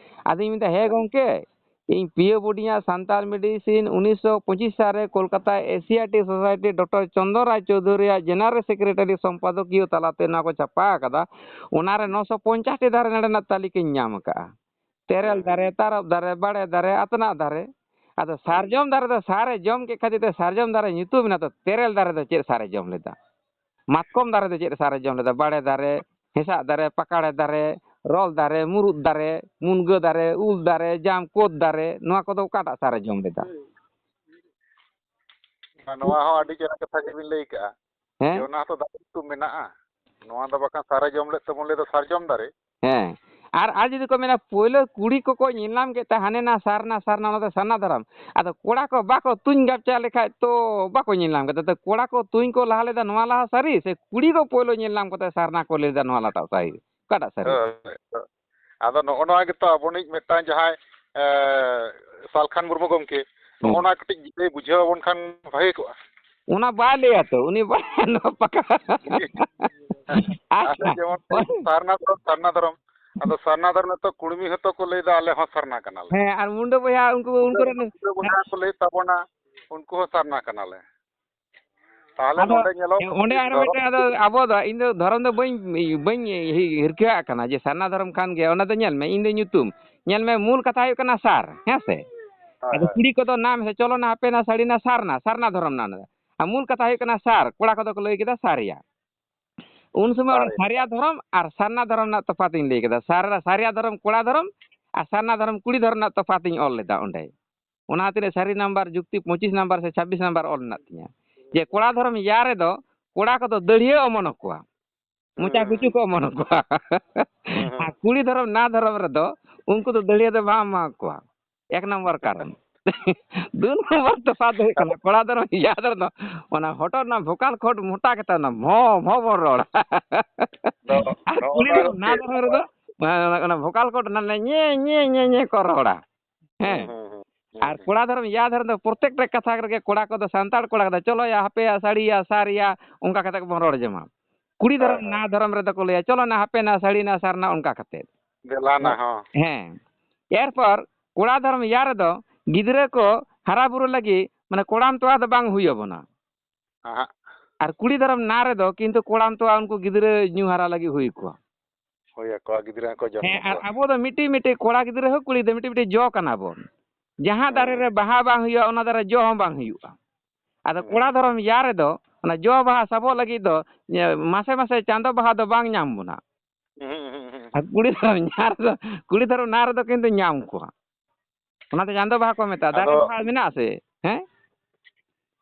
ᱟᱫᱚᱧ ᱢᱮᱱᱫᱟ, "ᱦᱮᱸ ᱜᱚᱢᱠᱮ, ᱤᱧ ᱯᱤᱭᱳ ᱵᱳᱨᱰᱤᱝ ᱟᱜ ᱥᱟᱱᱛᱟᱲ ᱢᱮᱰᱤᱥᱤᱱ ᱩᱱᱤᱥᱥᱚ ᱯᱚᱸᱪᱤᱥ ᱥᱟᱞ ᱨᱮ ᱠᱳᱞᱠᱟᱛᱟ ᱮᱥᱤᱭᱟᱴᱤᱠ ᱥᱳᱥᱟᱭᱴᱤ ᱰᱚᱠᱴᱚᱨ ᱪᱚᱱᱫᱚᱱ ᱨᱟᱭ ᱪᱳᱣᱫᱷᱩᱨᱤᱭᱟᱜ ᱡᱮᱱᱟᱨᱮᱞ ᱥᱮᱠᱨᱮᱴᱟᱨᱤ ᱥᱚᱢᱯᱟᱫᱚᱠᱤᱭᱚ ᱛᱟᱞᱟᱛᱮ ᱱᱚᱣᱟ ᱠᱚ ᱪᱷᱟᱯᱟ ᱟᱠᱟᱫᱟ᱾ ᱚᱱᱟᱨᱮ ᱱᱚᱥᱚ ᱯᱚᱧᱪᱟᱥ ᱴᱤ ᱫᱟᱨᱮ ᱱᱚᱰᱮᱱᱟᱜ ᱛᱟᱹᱞᱤᱠᱟᱧ ᱧᱟᱢ ᱟᱠᱟᱫᱼᱟ᱾ ᱛᱮᱨᱮᱞ ᱫᱟᱨᱮ, ᱛᱟᱨᱚᱵ ᱫᱟᱨᱮ, ᱵᱟᱲᱮ ᱫᱟᱨᱮ, ᱟᱛᱱᱟᱜ ᱫᱟᱨᱮ᱾ ᱟᱫᱚ ᱥᱟᱨᱡᱚᱢ ᱫᱟᱨᱮ ᱫᱚ ᱥᱟᱨᱮ ᱡᱚᱢ ᱠᱮᱫ ᱠᱷᱟᱹᱛᱤᱨ ᱛᱮ ᱥᱟᱨᱡᱚᱢ ᱫᱟᱨᱮ ᱧᱩᱛᱩᱢ ᱮᱱᱟ, ᱛᱚ ᱛᱮᱨᱮᱞ ᱫᱟᱨᱮ ᱫᱚ ᱪᱮᱫ ᱥᱟᱨᱮ ᱡᱚᱢ ᱞᱮᱫᱟ? ᱢᱟᱛᱠᱚᱢ ᱫᱟᱨᱮ ᱫᱚ ᱪᱮᱫ ᱥᱟᱨᱮ ᱡᱚᱢ ᱞᱮᱫᱟ? ᱵᱟᱲᱮ ᱫᱟᱨᱮ, ᱦᱮᱸᱥᱟᱜ ᱫᱟᱨᱮ, ᱯᱟᱠᱟᱲᱮ ᱫᱟᱨᱮ, ᱨᱚᱞ ᱫᱟᱨᱮ, ᱢᱩᱨᱩᱫ ᱫᱟᱨᱮ, ᱢᱩᱱᱜᱟᱹ ᱫᱟᱨᱮ, ᱩᱞ ᱫᱟᱨᱮ, ᱡᱟᱢ, ᱠᱳᱫ ᱫᱟᱨᱮ, ᱱᱚᱣᱟ ᱠᱚᱫᱚ ᱚᱠᱟᱴᱟᱜ ᱥᱟᱨᱮ ᱡᱚᱢ ᱞᱮᱫᱟ? ᱱᱚᱣᱟ ᱦᱚᱸ ᱟᱹᱰᱤ ᱪᱮᱦᱨᱟ ᱠᱟᱛᱷᱟ ᱜᱮᱵᱤᱱ ᱞᱟᱹᱭ ᱠᱟᱜᱼᱟ᱾ ᱦᱮᱸ? ᱡᱮ ᱚᱱᱟ ᱦᱚᱸᱛᱚ ᱫᱟᱨᱮ ᱧᱩᱛᱩᱢ ᱢᱮᱱᱟᱜᱼᱟ᱾ ᱱᱚᱣᱟ ᱫᱚ ᱵᱟᱠᱷᱟᱱ ᱥᱟᱨᱮ ᱡᱚᱢ ᱞᱮᱫ ᱛᱮᱵᱚᱱ ᱞᱟᱹᱭ ᱫᱟ ᱥᱟᱨᱡᱚᱢ ᱫᱟᱨᱮ᱾ ᱦᱮᱸ᱾ ᱟᱨ, ᱟᱨ ᱡᱩᱫᱤ ᱠᱚ ᱢᱮᱱᱟ, ᱯᱳᱭᱞᱳ ᱠᱩᱲᱤ ᱠᱚᱠᱚ ᱧᱮᱞ ᱧᱟᱢ ᱠᱮᱫ ᱛᱮ ᱦᱟᱱᱮ ᱱᱟ ᱥᱟᱨᱱᱟ, ᱥᱟᱨᱱᱟ, ᱚᱱᱟ ᱫᱚ ᱥᱟᱨᱱᱟ ᱫᱷᱚᱨᱚᱢ᱾ ᱟᱫᱚ ᱠᱚᱲᱟ ᱠᱚ ᱵᱟᱠᱚ ᱛᱩᱧ ᱜᱟᱯᱪᱟ ᱞᱮᱠᱷᱟᱡ ᱛᱚ ᱵᱟᱠᱚ ᱧᱮᱞ ᱧᱟᱢ ᱠᱮᱫᱟ᱾ ᱛᱚ ᱠᱚᱲᱟ ᱠᱚ ᱛᱩᱧ ᱠᱚ ᱞᱟᱦᱟ ᱞᱮᱫᱟ ᱱᱚᱣᱟ ᱞᱟᱦᱟ ᱥᱟᱹᱨᱤ, ᱥᱮ ᱠᱩᱲᱤ ᱠᱚ ᱯᱳᱭᱞᱳ ᱧᱮᱞ ᱧᱟᱢ ᱠᱟᱛᱮ ᱥᱟᱨᱱᱟ ᱠᱚ ᱞᱟᱹᱭ ᱞᱮᱫᱟ ᱱᱚᱣᱟ ᱞᱟᱦᱟᱴᱟᱜ ᱥᱟᱹᱨᱤ? ᱚᱠᱟᱴᱟᱜ ᱥᱟᱹᱨᱤ? ᱦᱳᱭ᱾ ᱟᱫᱚ ᱱᱚᱜᱼᱚ ᱱᱚᱣᱟ ᱜᱮᱛᱚ ᱟᱵᱚᱱᱤᱡ ᱢᱤᱫᱴᱟᱝ ᱡᱟᱦᱟᱸᱭ, ᱮ, ᱥᱟᱞᱠᱷᱟᱱ ᱢᱩᱨᱢᱩ ᱜᱚᱢᱠᱮ, ᱦᱩᱸ᱾ ᱱᱚᱜᱼᱚ ᱱᱚᱣᱟ ᱠᱟᱹᱴᱤᱡ ᱞᱟᱹᱭ ᱵᱩᱡᱷᱟᱹᱣ ᱟᱵᱚᱱ ᱠᱷᱟᱱ ᱵᱷᱟᱜᱮ ᱠᱚᱜᱼᱟ᱾ ᱚᱱᱟ ᱵᱟᱭ ᱞᱟᱹᱭᱟ ᱛᱚ, ᱩᱱᱤ ᱵᱟᱭ, ᱱᱚᱣᱟ ᱯᱟᱠᱟ᱾ ᱟᱞᱮ ᱟᱪᱪᱷᱟ᱾ ᱡᱮᱢᱚᱱ ᱥᱟᱨᱱᱟ ᱫᱷᱚᱨᱚᱢ, ᱥᱟᱨᱱᱟ ᱫᱷᱚᱨᱚᱢ᱾ ᱟᱫᱚ ᱥᱟᱨᱱᱟ ᱫᱷᱚᱨᱚᱢ ᱱᱤᱛᱚᱜ ᱠᱩᱲᱢᱤ ᱦᱚᱸᱛᱚ ᱠᱚ ᱞᱟᱹᱭᱫᱟ, "ᱟᱞᱮ ᱦᱚᱸ ᱥᱟᱨᱱᱟ ᱠᱟᱱᱟᱞᱮ᱾" ᱦᱮᱸ, ᱟᱨ ᱢᱩᱱᱰᱟᱹ ᱵᱚᱭᱦᱟ ᱩᱱᱠᱩ, ᱩᱱᱠᱩ ᱨᱮᱱ ᱢᱩᱱᱰᱟᱹ ᱵᱚᱭᱦᱟ ᱠᱚ ᱞᱟᱹᱭ ᱛᱟᱵᱚᱱᱟ, ᱩᱱᱠᱩ ᱦᱚᱸ ᱥᱟᱨᱱᱟ ᱠᱟᱱᱟᱞᱮ᱾ ᱛᱟᱦᱚᱞᱮ ᱟᱫᱚ ᱱᱚᱰᱮ ᱧᱮᱞᱚᱜ ᱚᱸᱰᱮ ᱟᱨ ᱫᱷᱚᱨᱚᱢ ᱢᱤᱫᱴᱮᱱ, ᱟᱫᱚ ᱟᱵᱚ ᱫᱚ, ᱤᱧ ᱫᱚ ᱫᱷᱚᱨᱚᱢ ᱫᱚ ᱵᱟᱹᱧ, ᱵᱟᱹᱧ ᱦᱤ-, ᱦᱤᱨᱠᱟᱹᱣᱟᱜ ᱠᱟᱱᱟ ᱡᱮ ᱥᱟᱨᱱᱟ ᱫᱷᱚᱨᱚᱢ ᱠᱷᱟᱱ ᱜᱮ, ᱚᱱᱟ ᱫᱚ ᱧᱮᱞ ᱢᱮ, ᱤᱧ ᱫᱚ ᱧᱩᱛᱩᱢ᱾ ᱧᱮᱞ ᱢᱮ, ᱢᱩᱞ ᱠᱟᱛᱷᱟ ᱦᱩᱭᱩᱜ ᱠᱟᱱᱟ ᱥᱟᱨ, ᱦᱮᱸ ᱥᱮ? ᱦᱳᱭ, ᱟᱫᱚ ᱦᱳᱭ᱾ ᱠᱩᱲᱤ ᱠᱚᱫᱚ ᱱᱟᱢ ᱦᱮ ᱪᱚᱞᱚ ᱱᱟ ᱦᱟᱯᱮ ᱱᱟ ᱥᱟᱹᱲᱤ ᱱᱟ ᱥᱟᱨᱱᱟ, ᱥᱟᱨᱱᱟ ᱫᱷᱚᱨᱚᱢ ᱱᱟ ᱚᱱᱟ ᱫᱚ᱾ ᱟᱨ ᱢᱩᱞ ᱠᱟᱛᱷᱟ ᱦᱩᱭᱩᱜ ᱠᱟᱱᱟ ᱥᱟᱨ, ᱠᱚᱲᱟ ᱠᱚᱫᱚ ᱠᱚ ᱞᱟᱹᱭ ᱠᱮᱫᱟ ᱥᱟᱨᱤᱭᱟ᱾ ᱩᱱ ᱥᱚᱢᱚᱭ ᱚᱱᱟ ᱥᱟᱨᱤᱭᱟ᱾ ᱥᱟᱨᱤᱭᱟ ᱫᱷᱚᱨᱚᱢ ᱟᱨ ᱥᱟᱨᱱᱟ ᱫᱷᱚᱨᱚᱢ ᱨᱮᱱᱟᱜ ᱛᱚᱯᱷᱟᱛ ᱤᱧ ᱞᱟᱹᱭ ᱠᱮᱫᱟ᱾ ᱥᱟᱨ-, ᱥᱟᱨᱤᱭᱟ ᱫᱷᱚᱨᱚᱢ ᱠᱚᱲᱟ ᱫᱷᱚᱨᱚᱢ ᱟᱨ ᱥᱟᱨᱱᱟ ᱫᱷᱚᱨᱚᱢ ᱠᱩᱲᱤ ᱫᱷᱚᱨᱚᱢ ᱨᱮᱱᱟᱜ ᱛᱚᱯᱷᱟᱛ ᱤᱧ ᱚᱞ ᱞᱮᱫᱟ ᱚᱸᱰᱮ᱾ ᱚᱱᱟ ᱛᱤᱱᱟᱹᱜ ᱥᱟᱹᱨᱤ ᱱᱟᱢᱵᱟᱨ ᱡᱩᱠᱛᱤ ᱯᱚᱸᱪᱤᱥ ᱱᱟᱢᱵᱟᱨ ᱥᱮ ᱪᱷᱟᱵᱵᱤᱥ ᱱᱟᱢᱵᱟᱨ ᱚᱞ ᱢᱮᱱᱟᱜ ᱛᱤᱧᱟ᱾ ᱡᱮ ᱠᱚᱲᱟ ᱫᱷᱚᱨᱚᱢ ᱭᱟ ᱨᱮᱫᱚ ᱠᱚᱲᱟ ᱠᱚᱫᱚ ᱫᱟᱹᱲᱦᱤᱭᱟᱹ ᱚᱢᱚᱱ ᱟᱠᱚᱣᱟ, ᱢᱚᱪᱟ ᱦᱩᱸ᱾ ᱜᱩᱪᱩ ᱠᱚ ᱚᱢᱚᱱ ᱟᱠᱚᱣᱟ᱾ ᱦᱩᱸ, ᱦᱩᱸ᱾ ᱟᱨ ᱠᱩᱲᱤ ᱫᱷᱚᱨᱚᱢ ᱱᱟ ᱫᱷᱚᱨᱚᱢ ᱨᱮᱫᱚ ᱩᱱᱠᱩ ᱫᱚ ᱫᱟᱹᱲᱦᱤᱭᱟᱹ ᱫᱚ ᱵᱟᱝ ᱮᱢᱟ ᱠᱚᱣᱟ᱾ ᱮᱠ ᱱᱚᱢᱵᱚᱨ ᱠᱟᱨᱚᱱ᱾ ᱫᱩ ᱱᱚᱢᱵᱚᱨ ᱛᱚᱯᱷᱟᱛ ᱫᱚ ᱦᱩᱭᱩᱜ ᱠᱟᱱᱟ, ᱠᱚᱲᱟ ᱫᱚ ᱤᱭᱟᱹ ᱫᱚ ᱚᱱᱟ ᱦᱚᱴᱚᱜ ᱨᱮᱱᱟᱜ ᱵᱷᱳᱠᱟᱞ ᱠᱚᱨᱰ ᱢᱚᱴᱟ ᱜᱮᱛᱟ ᱚᱱᱟ ᱵᱷᱚᱸ ᱵᱷᱚᱸ ᱵᱚᱱ ᱨᱚᱲᱟ᱾ ᱟᱨ ᱠᱩᱲᱤ ᱫᱚ ᱱᱟ ᱫᱷᱚᱨᱚᱢ ᱨᱮᱫᱚ ᱚᱱᱟ ᱵᱷᱳᱠᱟᱞ ᱠᱚᱨᱰ ᱚᱱᱟ ᱧᱮ ᱧᱮ ᱧᱮ ᱧᱮ ᱠᱚ ᱨᱚᱲᱟ᱾ ᱦᱮᱸ᱾ ᱟᱨ ᱠᱚᱲᱟ ᱫᱷᱚᱨᱚᱢ ᱤᱭᱟᱹ ᱫᱷᱚᱨᱚᱢ ᱫᱚ ᱯᱨᱚᱛᱮᱠᱴᱟ ᱠᱟᱛᱷᱟ ᱨᱮᱜᱮ ᱠᱚᱲᱟ ᱠᱚᱫᱚ ᱥᱟᱱᱛᱟᱲ ᱠᱚᱲᱟ ᱠᱚᱫᱚ ᱪᱚᱞᱚᱭᱟ ᱦᱟᱯᱮᱭᱟ ᱥᱟᱹᱲᱤᱭᱟ ᱥᱟᱨᱤᱭᱟ ᱚᱱᱠᱟ ᱠᱟᱛᱮ ᱜᱮᱵᱚᱱ ᱨᱚᱲ ᱡᱚᱝᱟ᱾ ᱠᱩᱲᱤ ᱫᱷᱚᱨᱚᱢ ᱱᱟ ᱫᱷᱚᱨᱚᱢ ᱨᱮᱫᱚ ᱠᱚ ᱞᱟᱹᱭᱟ ᱪᱚᱞᱚ ᱱᱟ ᱦᱟᱯᱮ ᱱᱟ ᱥᱟᱹᱲᱤ ᱱᱟ ᱥᱟᱨᱱᱟ ᱚᱱᱠᱟ ᱠᱟᱛᱮ᱾ ᱫᱮᱞᱟ ᱱᱟ ᱦᱚᱸ᱾ ᱦᱮᱸ᱾ ᱮᱨᱯᱚᱨ ᱠᱚᱲᱟ ᱫᱷᱚᱨᱚᱢ ᱤᱭᱟᱹ ᱨᱮᱫᱚ ᱜᱤᱫᱽᱨᱟᱹ ᱠᱚ ᱦᱟᱨᱟ ᱵᱩᱨᱩ ᱞᱟᱹᱜᱤᱫ ᱢᱟᱱᱮ ᱠᱚᱲᱟᱢ ᱛᱚᱣᱟ ᱫᱚ ᱵᱟᱝ ᱦᱩᱭ ᱟᱵᱚᱱᱟ᱾ ᱟᱦᱟᱜ᱾ ᱟᱨ ᱠᱩᱲᱤ ᱫᱷᱚᱨᱚᱢ ᱱᱟ ᱨᱮᱫᱚ ᱠᱤᱱᱛᱩ ᱠᱚᱲᱟᱢ ᱛᱚᱣᱟ ᱩᱱᱠᱩ ᱜᱤᱫᱽᱨᱟᱹ ᱧᱩ ᱦᱟᱨᱟ ᱞᱟᱹᱜᱤᱫ ᱦᱩᱭ ᱠᱚᱣᱟ᱾ ᱦᱳᱭ, ᱟᱠᱚᱣᱟᱜ ᱜᱤᱫᱽᱨᱟᱹ ᱦᱚᱸᱠᱚ ᱡᱚᱱᱢᱚ ᱦᱮᱸ, ᱟᱨ ᱠᱚᱣᱟ᱾ ᱟᱵᱚ ᱫᱚ ᱢᱤᱫᱴᱤᱡ ᱢᱤᱫᱴᱤᱡ ᱠᱚᱲᱟ ᱜᱤᱫᱽᱨᱟᱹ ᱦᱚᱸ ᱠᱩᱲᱤ ᱜᱤᱫᱽᱨᱟᱹ ᱢᱤᱫᱴᱤᱡ ᱢᱤᱫᱴᱤᱡ ᱡᱚ ᱠᱟᱱᱟ ᱵᱚᱱ᱾ ᱡᱟᱦᱟᱸ ᱫᱟᱨᱮ ᱦᱮᱸ᱾ ᱨᱮ ᱵᱟᱦᱟ ᱵᱟᱝ ᱦᱩᱭᱩᱜᱼᱟ, ᱚᱱᱟ ᱫᱟᱨᱮ ᱡᱚ ᱦᱚᱸ ᱵᱟᱝ ᱦᱩᱭᱩᱜᱼᱟ᱾ ᱟᱫᱚ ᱦᱮᱸ᱾ ᱠᱚᱲᱟ ᱫᱷᱚᱨᱚᱢ ᱭᱟ ᱨᱮᱫᱚ ᱚᱱᱟ ᱡᱚ ᱵᱟᱦᱟ ᱥᱟᱵᱚᱜ ᱞᱟᱹᱜᱤᱫ ᱫᱚ ᱧᱮ-, ᱢᱟᱥᱮ ᱢᱟᱥᱮ ᱪᱟᱸᱫᱚ ᱵᱟᱦᱟ ᱫᱚ ᱵᱟᱝ ᱧᱟᱢ ᱵᱚᱱᱟ᱾ ᱦᱩᱸ, ᱦᱩᱸ, ᱦᱩᱸ, ᱦᱩᱸ᱾ ᱟᱨ ᱠᱩᱲᱤ ᱫᱷᱚᱨᱚᱢ ᱧᱟ ᱨᱮᱫᱚ, ᱠᱩᱲᱤ ᱫᱷᱚᱨᱚᱢ ᱱᱟ ᱨᱮᱫᱚ ᱠᱤᱱᱛᱩ ᱧᱟᱢ ᱠᱚᱣᱟ᱾ ᱚᱱᱟᱛᱮ ᱪᱟᱸᱫᱚ ᱵᱟᱦᱟ ᱠᱚ ᱢᱮᱛᱟᱜᱼᱟ᱾ ᱫᱟᱨᱮ ᱟᱫᱚ ᱵᱟᱦᱟ ᱢᱮᱱᱟᱜᱼᱟ ᱥᱮ? ᱦᱮᱸ?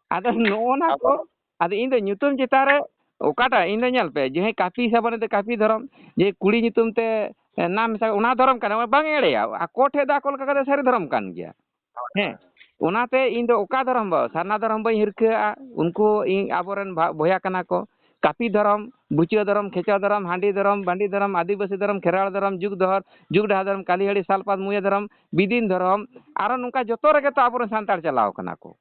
ᱟᱫᱚ ᱱᱚᱜᱼᱚ ᱱᱟ ᱟᱫᱚ ᱠᱚ, ᱟᱫᱚ ᱤᱧ ᱫᱚ ᱧᱩᱛᱩᱢ ᱪᱮᱛᱟᱱ ᱨᱮ ᱚᱠᱟᱴᱟᱜ, ᱤᱧ ᱫᱚ ᱧᱮᱞ ᱯᱮ, ᱡᱟᱦᱟᱸᱭ ᱠᱟᱹᱯᱤ ᱥᱟᱵᱚᱱ ᱫᱚ ᱠᱟᱹᱯᱤ ᱫᱷᱚᱨᱚᱢ, ᱡᱮ ᱠᱩᱲᱤ ᱧᱩᱛᱩᱢ ᱛᱮ, ᱮ, ᱱᱟᱢ ᱢᱮᱥᱟ, ᱚᱱᱟ ᱫᱷᱚᱨᱚᱢ ᱠᱟᱱᱟ, ᱵᱟᱝ ᱮᱲᱮᱭᱟ᱾ ᱟᱠᱚ ᱴᱷᱮᱡ ᱫᱚ ᱟᱠᱚ ᱞᱮᱠᱟ ᱠᱟᱛᱮ ᱥᱟᱹᱨᱤ ᱫᱷᱚᱨᱚᱢ ᱠᱟᱱ ᱜᱮᱭᱟ᱾ ᱦᱮᱸ, ᱚᱱᱟᱛᱮ ᱤᱧ ᱫᱚ ᱚᱠᱟ ᱫᱷᱚᱨᱚᱢ ᱵᱟ-, ᱥᱟᱨᱱᱟ ᱫᱷᱚᱨᱚᱢ ᱵᱟᱹᱧ ᱦᱤᱨᱠᱟᱹᱣᱟᱜᱼᱟ᱾ ᱩᱱᱠᱩ ᱤᱧ, ᱟᱵᱚᱨᱮᱱ ᱵᱷᱟ-, ᱵᱚᱭᱦᱟ ᱠᱟᱱᱟ ᱠᱚ᱾ ᱠᱟᱹᱯᱤ ᱫᱷᱚᱨᱚᱢ, ᱵᱩᱪᱟᱹ ᱫᱷᱚᱨᱚᱢ, ᱠᱷᱮᱪᱟ ᱫᱷᱚᱨᱚᱢ, ᱦᱟᱺᱰᱤ ᱫᱷᱚᱨᱚᱢ, ᱵᱟᱹᱱᱰᱤ ᱫᱷᱚᱨᱚᱢ, ᱟᱹᱫᱤᱵᱟᱹᱥᱤ ᱫᱷᱚᱨᱚᱢ, ᱠᱷᱮᱨᱣᱟᱲ ᱫᱷᱚᱨᱚᱢ, ᱡᱩᱜᱽ ᱫᱷᱚᱨᱚᱢ, ᱡᱩᱜᱽ ᱰᱟᱦᱟ ᱫᱷᱚᱨᱚᱢ, ᱠᱟᱹᱞᱤᱦᱟᱹᱲᱤ, ᱥᱟᱞᱯᱟᱛ, ᱢᱩᱭᱟᱹ ᱫᱷᱚᱨᱚᱢ, ᱵᱤᱫᱤᱱ ᱫᱷᱚᱨᱚᱢ, ᱟᱨᱚ ᱱᱚᱝᱠᱟ ᱡᱚᱛᱚ ᱨᱮᱜᱮ ᱛᱚ ᱟᱵᱚᱨᱮᱱ ᱥᱟᱱᱛᱟᱲ ᱪᱟᱞᱟᱣ ᱠᱟᱱᱟ ᱠᱚ᱾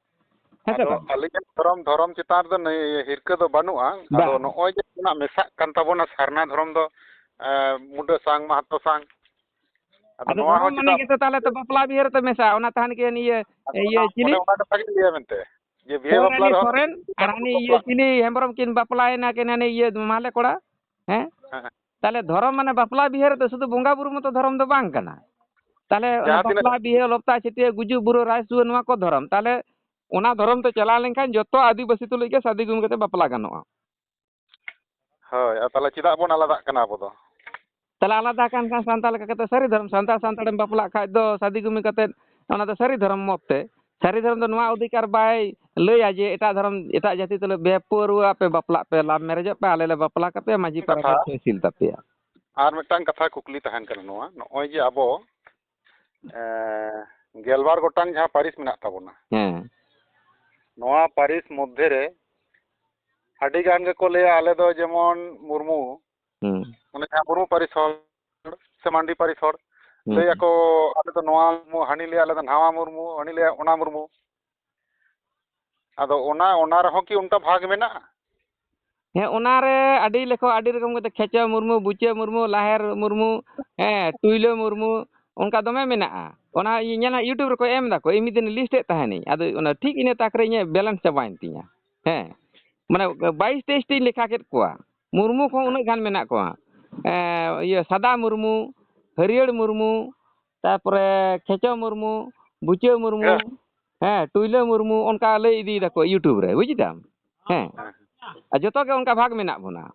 ᱦᱮᱸ ᱥᱮ ᱟᱫᱚ ᱵᱟᱝ? ᱟᱹᱞᱤᱧᱟᱜ ᱫᱷᱚᱨᱚᱢ, ᱫᱷᱚᱨᱚᱢ ᱪᱮᱛᱟᱱ ᱨᱮᱫᱚ ᱱᱤᱭᱟᱹ ᱦᱤᱨᱠᱟᱹ ᱫᱚ ᱵᱟᱹᱱᱩᱜᱼᱟ᱾ ᱟᱫᱚ ᱵᱟᱝ᱾ ᱱᱚᱜᱼᱚᱭ ᱡᱮ ᱚᱱᱟ ᱢᱮᱥᱟᱜ ᱠᱟᱱ ᱛᱟᱵᱚᱱᱟ ᱥᱟᱨᱱᱟ ᱫᱷᱚᱨᱚᱢ ᱫᱚ, ᱮ, ᱢᱩᱰᱟᱹ ᱥᱟᱝ, ᱢᱟᱦᱟᱛᱚ ᱥᱟᱝ᱾ ᱟᱫᱚ ᱟᱫᱚ ᱱᱚᱣᱟ ᱫᱷᱚᱨᱚᱢ ᱦᱚᱸ ᱢᱟᱱᱮ ᱪᱮᱫᱟᱜ ᱜᱮᱛᱚ ᱛᱟᱦᱞᱮ ᱛᱚ ᱵᱟᱯᱞᱟ ᱵᱤᱦᱟᱹ ᱨᱮᱛᱚ ᱢᱮᱥᱟᱜᱼᱟ, ᱚᱱᱟ ᱛᱟᱦᱮᱱ ᱠᱤ ᱤᱭᱟᱹ, ᱟᱫᱚ ᱤᱭᱟᱹ ᱚᱱᱟ, ᱪᱤᱞᱤ? ᱚᱱᱮ ᱚᱱᱟ ᱠᱟᱛᱷᱟ ᱜᱤᱧ ᱞᱟᱹᱭᱟ ᱢᱮᱱᱛᱮ, ᱡᱮ ᱵᱤᱦᱟᱹ ᱵᱟᱯᱞᱟ ᱥᱚᱨᱮᱱᱤ ᱨᱮᱦᱚᱸ ᱥᱚᱨᱮᱱ ᱟᱨ ᱦᱟᱱᱤ ᱤᱭᱟᱹ ᱵᱟᱯᱞᱟᱜ ᱪᱤᱞᱤ ᱦᱮᱢᱵᱨᱚᱢ ᱠᱤᱱ ᱵᱟᱯᱞᱟᱭᱮᱱᱟ ᱠᱤᱱ ᱦᱟᱱᱤ ᱤᱭᱟᱹ ᱢᱟᱦᱞᱮ ᱠᱚᱲᱟ, ᱦᱮᱸ? ᱦᱮᱸ, ᱦᱮᱸ᱾ ᱛᱟᱦᱞᱮ ᱫᱷᱚᱨᱚᱢ ᱢᱟᱱᱮ ᱵᱟᱯᱞᱟ ᱵᱤᱦᱟᱹ ᱨᱮᱫᱚ ᱥᱩᱫᱷᱩ ᱵᱚᱸᱜᱟ ᱵᱩᱨᱩ ᱢᱚᱛᱚ ᱫᱷᱚᱨᱚᱢ ᱫᱚ ᱵᱟᱝ ᱠᱟᱱᱟ᱾ ᱛᱟᱦᱞᱮ ᱚᱱᱟ ᱡᱟᱦᱟᱸ ᱛᱤᱱᱟᱹᱜ ᱵᱟᱯᱞᱟ ᱵᱤᱦᱟᱹ ᱞᱚᱯᱛᱟ ᱪᱷᱟᱹᱴᱭᱟᱹ ᱜᱩᱡᱩᱜ ᱵᱩᱨᱩ ᱨᱟᱭ ᱥᱩᱣᱟᱹ ᱱᱚᱣᱟ ᱠᱚ ᱫᱷᱚᱨᱚᱢ, ᱛᱟᱦᱞᱮ ᱚᱱᱟ ᱫᱷᱚᱨᱚᱢ ᱛᱮ ᱪᱟᱞᱟᱣ ᱞᱮᱱᱠᱷᱟᱱ ᱡᱚᱛᱚ ᱟᱹᱫᱤᱵᱟᱹᱥᱤ ᱛᱩᱞᱩᱡ ᱜᱮ ᱥᱟᱫᱤ ᱜᱩᱢᱤ ᱠᱟᱛᱮ ᱵᱟᱯᱞᱟ ᱜᱟᱱᱚᱜᱼᱟ᱾ ᱦᱳᱭ, ᱟᱨ ᱛᱟᱦᱞᱮ ᱪᱮᱫᱟᱜ ᱵᱚᱱ ᱟᱞᱟᱫᱟᱜ ᱠᱟᱱᱟ ᱟᱵᱚ ᱫᱚ? ᱛᱟᱦᱞᱮ ᱟᱞᱟᱫᱟ ᱠᱟᱱ ᱠᱷᱟᱱ ᱥᱟᱱᱛᱟᱲ ᱞᱮᱠᱟ ᱠᱟᱛᱮ ᱥᱟᱹᱨᱤ ᱫᱷᱚᱨᱚᱢ, ᱥᱟᱱᱛᱟᱲ ᱥᱟᱱᱛᱟᱲᱮᱢ ᱵᱟᱯᱞᱟᱜ ᱠᱷᱟᱡ ᱫᱚ ᱥᱟᱫᱤ ᱜᱩᱢᱤ ᱠᱟᱛᱮ ᱚᱱᱟ ᱫᱚ ᱥᱟᱹᱨᱤ ᱫᱷᱚᱨᱚᱢ ᱢᱚᱛ ᱛᱮ᱾ ᱥᱟᱹᱨᱤ ᱫᱷᱚᱨᱚᱢ ᱫᱚ ᱱᱚᱣᱟ ᱚᱫᱷᱤᱠᱟᱨ ᱵᱟᱭ ᱞᱟᱹᱭᱟ ᱡᱮ ᱮᱴᱟᱜ ᱫᱷᱚᱨᱚᱢ, ᱮᱴᱟᱜ ᱡᱟᱹᱛᱤ ᱛᱩᱞᱩᱡ ᱵᱮᱯᱟᱹᱨᱩᱣᱟᱹ ᱟᱯᱮ ᱵᱟᱯᱞᱟᱜ ᱯᱮ, ᱞᱟᱵᱷ ᱢᱮᱨᱮᱡᱚᱜ ᱯᱮ, ᱟᱞᱮ ᱞᱮ ᱵᱟᱯᱞᱟ ᱠᱟᱯᱮᱭᱟ, ᱢᱟᱹᱡᱷᱤ ᱠᱟᱛᱷᱟ᱾ ᱯᱟᱨᱜᱟᱱᱟ ᱛᱚᱦᱥᱤᱞ ᱛᱟᱯᱮᱭᱟ᱾ ᱟᱨ ᱢᱤᱫᱴᱟᱝ ᱠᱟᱛᱷᱟ ᱠᱩᱠᱞᱤ ᱛᱟᱦᱮᱱ ᱠᱟᱱᱟ ᱱᱚᱣᱟ, ᱱᱚᱜᱼᱚᱭ ᱡᱮ ᱟᱵᱚ, ᱮᱸ, ᱜᱮᱞᱵᱟᱨ ᱜᱚᱴᱟᱝ ᱡᱟᱦᱟᱸ ᱯᱟᱹᱨᱤᱥ ᱢᱮᱱᱟᱜ ᱛᱟᱵᱚᱱᱟ, ᱦᱮᱸ᱾ ᱱᱚᱣᱟ ᱯᱟᱹᱨᱤᱥ ᱢᱚᱫᱽᱫᱷᱮ ᱨᱮ ᱟᱹᱰᱤ ᱜᱟᱱ ᱜᱮᱠᱚ ᱞᱟᱹᱭᱟ, ᱟᱞᱮ ᱫᱚ ᱡᱮᱢᱚᱱ ᱢᱩᱨᱢᱩ, ᱦᱩᱸ᱾ ᱢᱟᱱᱮ ᱡᱟᱦᱟᱸ ᱢᱩᱨᱢᱩ ᱯᱟᱹᱨᱤᱥ ᱦᱚᱲ ᱥᱮ ᱢᱟᱱᱰᱤ ᱯᱟᱹᱨᱤᱥ ᱦᱚᱲ, ᱦᱩᱸ᱾ ᱞᱟᱹᱭ ᱟᱠᱚ, "ᱟᱞᱮ ᱫᱚ ᱱᱚᱣᱟ ᱢᱩᱨᱢᱩ", ᱦᱟᱹᱱᱤ ᱞᱟᱹᱭᱟ, "ᱟᱞᱮ ᱫᱚ ᱱᱟᱣᱟ ᱢᱩᱨᱢᱩ", ᱦᱟᱹᱱᱤ ᱞᱟᱹᱭᱟ, "ᱚᱱᱟ ᱢᱩᱨᱢᱩ"᱾ ᱟᱫᱚ ᱚᱱᱟ, ᱚᱱᱟ ᱨᱮᱦᱚᱸ ᱠᱤ ᱚᱱᱠᱟ ᱵᱷᱟᱜᱽ ᱢᱮᱱᱟᱜᱼᱟ? ᱦᱮᱸ, ᱚᱱᱟᱨᱮ ᱟᱹᱰᱤ ᱞᱮᱠᱟ, ᱟᱹᱰᱤ ᱨᱚᱠᱚᱢ ᱠᱟᱛᱮ, ᱠᱷᱮᱪᱚ ᱢᱩᱨᱢᱩ, ᱵᱩᱪᱟᱹ ᱢᱩᱨᱢᱩ, ᱞᱟᱦᱮᱨ ᱢᱩᱨᱢᱩ, ᱦᱮᱸ, ᱴᱩᱭᱞᱟᱹ ᱢᱩᱨᱢᱩ, ᱚᱱᱠᱟ ᱫᱚᱢᱮ ᱢᱮᱱᱟᱜᱼᱟ᱾ ᱚᱱᱟ ᱤᱧ ᱧᱮᱞᱟ, YouTube ᱨᱮᱠᱚ ᱮᱢ ᱫᱟᱠᱚ, ᱤᱧ ᱢᱤᱫ ᱫᱤᱱ list ᱮᱫ ᱛᱟᱦᱮᱱᱤᱧ, ᱟᱫᱚ ᱚᱱᱟ ᱴᱷᱤᱠ ᱤᱱᱟᱹ ᱛᱟᱠ ᱨᱮ ᱤᱧᱟᱹᱜ balance ᱪᱟᱵᱟᱭᱮᱱ ᱛᱤᱧᱟ᱾ ᱦᱮᱸ, ᱢᱟᱱᱮ ᱵᱟᱭᱤᱥ ᱛᱮᱭᱤᱥ ᱴᱤᱧ ᱞᱮᱠᱷᱟ ᱠᱮᱫ ᱠᱚᱣᱟ, ᱢᱩᱨᱢᱩ ᱠᱚᱦᱚᱸ ᱩᱱᱟᱹᱜ ᱜᱟᱱ ᱢᱮᱱᱟᱜ ᱠᱚᱣᱟ᱾ ᱮᱸ, ᱤᱭᱟᱹ, ᱥᱟᱫᱟ ᱢᱩᱨᱢᱩ, ᱦᱟᱹᱨᱭᱟᱹᱲ ᱢᱩᱨᱢᱩ, ᱛᱟᱨᱯᱚᱨᱮ ᱠᱷᱮᱪᱚ ᱢᱩᱨᱢᱩ, ᱵᱩᱪᱟᱹ ᱢᱩᱨᱢᱩ, ᱦᱮᱸ᱾ ᱦᱮᱸ, ᱴᱩᱭᱞᱟᱹ ᱢᱩᱨᱢᱩ, ᱚᱱᱠᱟ ᱞᱟᱹᱭ ᱤᱫᱤᱭ ᱫᱟᱠᱚ YouTube ᱨᱮ, ᱵᱩᱡᱽ ᱫᱟᱢ? ᱦᱮᱸ᱾ ᱦᱮᱸ᱾ ᱟᱨ ᱡᱚᱛᱚ ᱜᱮ ᱚᱱᱠᱟ ᱵᱷᱟᱜᱽ ᱢᱮᱱᱟᱜ ᱵᱚᱱᱟ᱾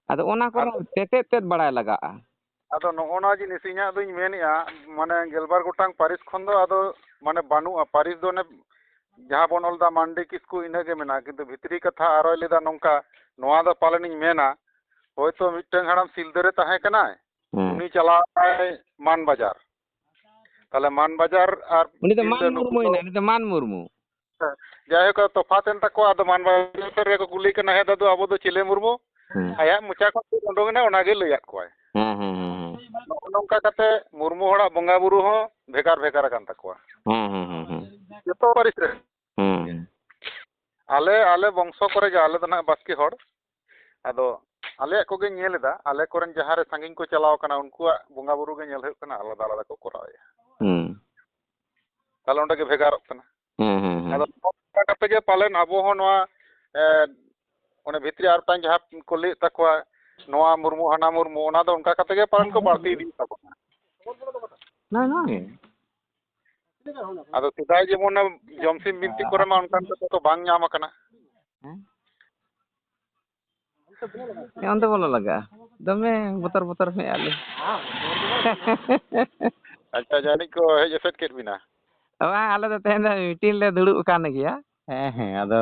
ᱟᱫᱚ ᱚᱱᱟ ᱠᱚᱨᱮ ᱟᱫᱚ ᱛᱮᱛᱮᱫ ᱛᱮᱫ ᱵᱟᱲᱟᱭ ᱞᱟᱜᱟᱜᱼᱟ᱾ ᱟᱫᱚ ᱱᱚᱜᱼᱚ ᱱᱚᱣᱟ ᱡᱤᱱᱤᱥ ᱤᱧᱟᱹᱜ ᱫᱚᱧ ᱢᱮᱱᱮᱫᱼᱟ, ᱢᱟᱱᱮ ᱜᱮᱞᱵᱟᱨ ᱜᱚᱴᱟᱝ ᱯᱟᱹᱨᱤᱥ ᱠᱷᱚᱱ ᱫᱚ ᱟᱫᱚ ᱢᱟᱱᱮ ᱵᱟᱹᱱᱩᱜᱼᱟ᱾ ᱯᱟᱹᱨᱤᱥ ᱫᱚ ᱚᱱᱮ ᱡᱟᱦᱟᱸ ᱵᱚᱱ ᱚᱞ ᱮᱫᱟ ᱢᱟᱱᱰᱤ ᱠᱤᱥᱠᱩ, ᱤᱱᱟᱹᱜᱮ ᱢᱮᱱᱟᱜᱼᱟ᱾ ᱠᱤᱱᱛᱩ ᱵᱷᱤᱛᱨᱤ ᱠᱟᱛᱷᱟ ᱟᱨᱚᱭ ᱞᱟᱹᱭᱫᱟ ᱱᱚᱝᱠᱟ, ᱱᱚᱣᱟ ᱫᱚ ᱯᱟᱞᱮᱱᱤᱧ ᱢᱮᱱᱟ, ᱦᱳᱭᱛᱳ ᱢᱤᱫᱴᱟᱝ ᱦᱟᱲᱟᱢ ᱥᱤᱞᱫᱟᱹ ᱨᱮ ᱛᱟᱦᱮᱸ ᱠᱟᱱᱟᱭ, ᱦᱮᱸ᱾ ᱩᱱᱤ ᱪᱟᱞᱟᱣ ᱮᱱᱟᱭ ᱢᱟᱱ ᱵᱟᱡᱟᱨ᱾ ᱛᱟᱦᱞᱮ ᱢᱟᱱ ᱵᱟᱡᱟᱨ ᱟᱨ ᱩᱱᱤ ᱫᱚ ᱥᱤᱞᱫᱟᱹ ᱢᱟᱱ ᱱᱩᱠᱩ ᱫᱚ ᱢᱩᱨᱢᱩᱭᱮᱱᱟ, ᱩᱱᱤ ᱫᱚ ᱢᱟᱱ ᱢᱩᱨᱢᱩ᱾ ᱡᱟᱭᱦᱳᱠ, ᱛᱚᱯᱷᱟᱛ ᱮᱱ ᱛᱟᱠᱚᱣᱟ᱾ ᱟᱫᱚ ᱢᱟᱱ ᱵᱟᱡᱟᱨ ᱨᱮᱜᱮ ᱠᱚ ᱠᱩᱞᱤ ᱠᱟᱱᱟ, "ᱦᱮᱸ ᱫᱟᱫᱩ, ᱟᱵᱚ ᱫᱚ ᱪᱤᱞᱤ ᱢᱩᱨᱢᱩ?" ᱦᱮᱸ᱾ ᱟᱭᱟᱜ ᱢᱚᱪᱟ ᱠᱷᱚᱱ ᱪᱮᱫ ᱩᱰᱩᱝ ᱮᱱᱟ, ᱚᱱᱟᱜᱮ ᱞᱟᱹᱭᱟᱫ ᱠᱚᱣᱟᱭ᱾ ᱦᱮᱸ, ᱦᱮᱸ, ᱦᱮᱸ, ᱦᱮᱸ᱾ ᱱᱚᱜᱼᱚ ᱱᱚᱝᱠᱟ ᱠᱟᱛᱮ ᱢᱩᱨᱢᱩ ᱦᱚᱲᱟᱜ ᱵᱚᱸᱜᱟ ᱵᱩᱨᱩ ᱦᱚᱸ ᱵᱷᱮᱜᱟᱨ ᱵᱷᱮᱜᱟᱨ ᱟᱠᱟᱱ ᱛᱟᱠᱚᱣᱟ᱾ ᱦᱮᱸ, ᱦᱮᱸ, ᱦᱮᱸ, ᱦᱮᱸ᱾ ᱡᱚᱛᱚ ᱯᱟᱹᱨᱤᱥ ᱨᱮ᱾ ᱦᱮᱸ, ᱦᱮᱸ᱾ ᱟᱞᱮ, ᱟᱞᱮ ᱵᱚᱝᱥᱚ ᱠᱚᱨᱮ ᱜᱮ, ᱟᱞᱮ ᱫᱚ ᱱᱟᱦᱟᱜ ᱵᱟᱥᱠᱮ ᱦᱚᱲ᱾ ᱟᱫᱚ ᱟᱞᱮᱭᱟᱜ ᱠᱚᱜᱮᱧ ᱧᱮᱞ ᱮᱫᱟ, ᱟᱞᱮ ᱠᱚᱨᱮᱱ ᱡᱟᱦᱟᱸ ᱨᱮ ᱥᱟᱺᱜᱤᱧ ᱠᱚ ᱪᱟᱞᱟᱣ ᱠᱟᱱᱟ, ᱩᱱᱠᱩᱣᱟᱜ ᱵᱚᱸᱜᱟ ᱵᱩᱨᱩ ᱜᱮ ᱧᱮᱞ ᱦᱩᱭᱩᱜ ᱠᱟᱱᱟ, ᱟᱞᱟᱫᱟ ᱟᱞᱟᱫᱟ ᱠᱚ ᱠᱚᱨᱟᱣᱮᱫᱼᱟ᱾ ᱦᱩᱸ᱾ ᱛᱟᱦᱞᱮ ᱚᱸᱰᱮ ᱜᱮ ᱵᱷᱮᱜᱟᱨᱚᱜ ᱠᱟᱱᱟ᱾ ᱦᱩᱸ, ᱦᱩᱸ, ᱦᱩᱸ᱾ ᱟᱫᱚ ᱱᱚᱝᱠᱟ ᱠᱟᱛᱮ ᱜᱮ ᱯᱟᱞᱮᱱ ᱟᱵᱚ ᱦᱚᱸ ᱱᱚᱣᱟ, ᱮ, ᱚᱱᱮ ᱵᱷᱤᱛᱨᱤ ᱟᱨ ᱢᱤᱫᱴᱟᱝ ᱡᱟᱦᱟᱸ ᱠᱚ ᱞᱟᱹᱭᱮᱫ ᱛᱟᱠᱚᱣᱟ, ᱱᱚᱣᱟ ᱢᱩᱨᱢᱩ, ᱦᱟᱱᱟ ᱢᱩᱨᱢᱩ, ᱚᱱᱟ ᱫᱚ ᱚᱱᱠᱟ ᱠᱟᱛᱮ ᱜᱮ ᱯᱟᱞᱮᱱ ᱠᱚ ᱵᱟᱹᱲᱛᱤ ᱤᱫᱤᱭᱮᱫ ᱛᱟᱵᱚᱱᱟ᱾ ᱱᱚᱜᱼᱚ ᱱᱚᱣᱟ ᱜᱮ᱾ ᱟᱫᱚ ᱥᱮᱫᱟᱭ ᱡᱮᱢᱚᱱ ᱚᱱᱟ ᱡᱚᱢᱥᱤᱢ ᱵᱤᱱᱛᱤ ᱠᱚᱨᱮ ᱢᱟ ᱚᱱᱠᱟᱱ ᱠᱟᱛᱷᱟ ᱠᱚ ᱵᱟᱝ ᱧᱟᱢ ᱟᱠᱟᱱᱟ᱾ ᱦᱮᱸ? ᱦᱮᱸ, ᱚᱱᱛᱮ ᱵᱚᱞᱚ ᱞᱟᱜᱟᱜᱼᱟ᱾ ᱫᱚᱢᱮ ᱵᱚᱛᱚᱨ ᱵᱚᱛᱚᱨ ᱢᱮ ᱟᱞᱮ᱾ ᱟᱪᱪᱷᱟ, ᱡᱟᱹᱱᱤᱡ ᱠᱚ ᱦᱮᱡ ᱮᱥᱮᱫ ᱠᱮᱫ ᱵᱤᱱᱟ᱾ ᱵᱟᱝ, ᱟᱞᱮ ᱫᱚ ᱛᱮᱦᱮᱧ ᱫᱚ meeting ᱞᱮ ᱫᱩᱲᱩᱵ ᱟᱠᱟᱱ ᱜᱮᱭᱟ᱾ ᱦᱮᱸ, ᱦᱮᱸ, ᱟᱫᱚ